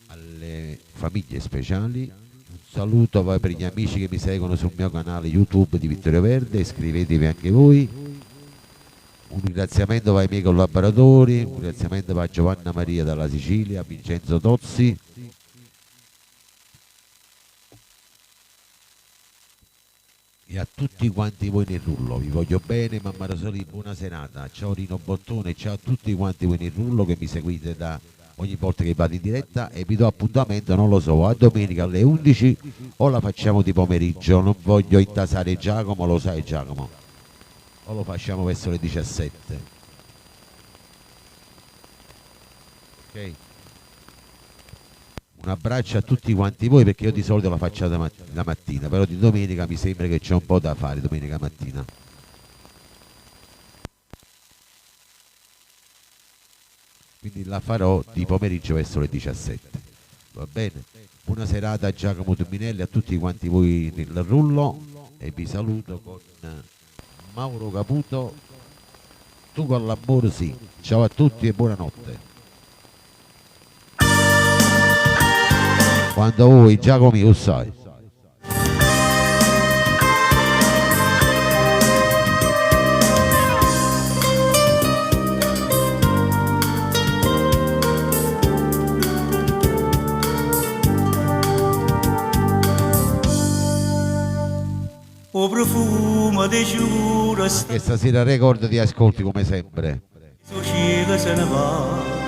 alle famiglie speciali. Un saluto va per gli amici che mi seguono sul mio canale YouTube di Vittorio Verde, iscrivetevi anche voi. Un ringraziamento va ai miei collaboratori, un ringraziamento va a Giovanna Maria dalla Sicilia, a Vincenzo Tozzi. E a tutti quanti voi nel rullo, vi voglio bene, mamma Rosalie, buona serata, ciao Rino Bottone, ciao a tutti quanti voi nel rullo che mi seguite da ogni volta che vado in diretta, e vi do appuntamento, non lo so, a domenica alle 11 o la facciamo di pomeriggio, non voglio intasare Giacomo, lo sai Giacomo, o lo facciamo verso le 17. Ok? Un abbraccio a tutti quanti voi, perché io di solito la faccio la mattina, però di domenica mi sembra che c'è un po' da fare domenica mattina. Quindi la farò di pomeriggio verso le 17. Va bene? Buona serata a Giacomo Tuminelli, a tutti quanti voi nel rullo, e vi saluto con Mauro Caputo, Tu con l'amore sì. Ciao a tutti e buonanotte. Quando vuoi Giacomo, lo sai. O profumo di giuro Anche stasera record di ascolti come sempre. Su cielo se ne va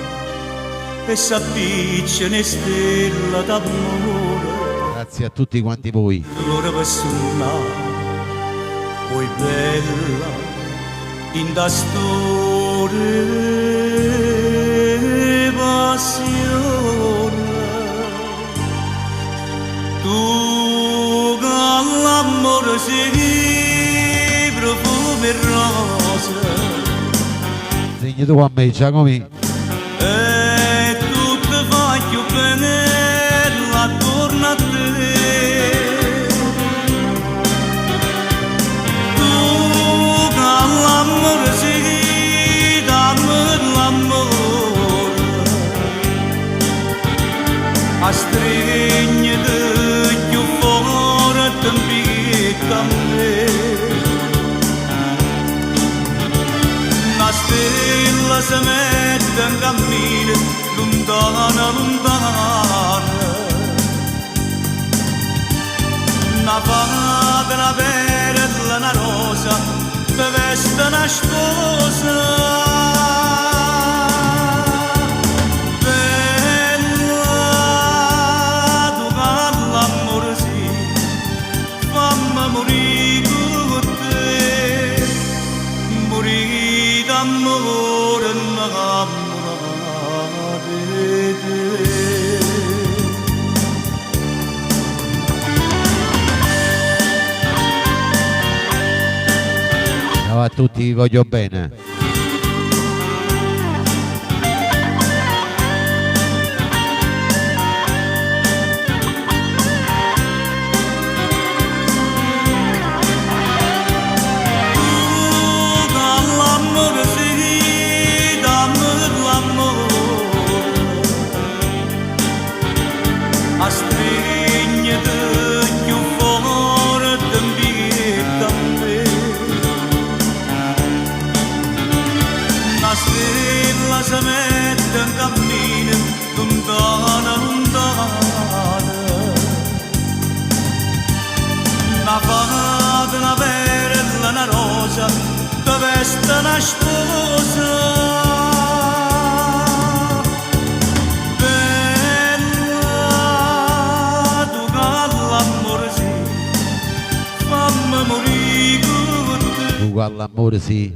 e s'appiccia una stella d'amore. Grazie a tutti quanti voi. L'ora per suonare, poi bella in da storia passione. Tu che l'amore sei profumo e rosa. Segni tu a me, Giacomo. E tutto fa più bene attorno a te. Tu che l'amore sei, dammi l'amore. A stringere più forte in vita a me. Una stella si mette in cammino, lontana, lontana. Una fata, una perla, una rosa, te veste una sposa. Bella, tu che l'amore sì, fammi morire con te, morire d'amore innamorato di te. Ciao a tutti, vi voglio bene. A stringere più forte in vita a me. fa l'ammore sì.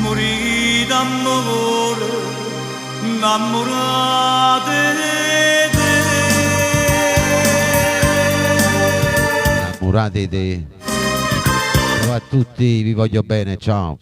Morì d'amore, innamorate 'e te. Innamorate 'e te. Ciao a tutti, vi voglio bene, ciao.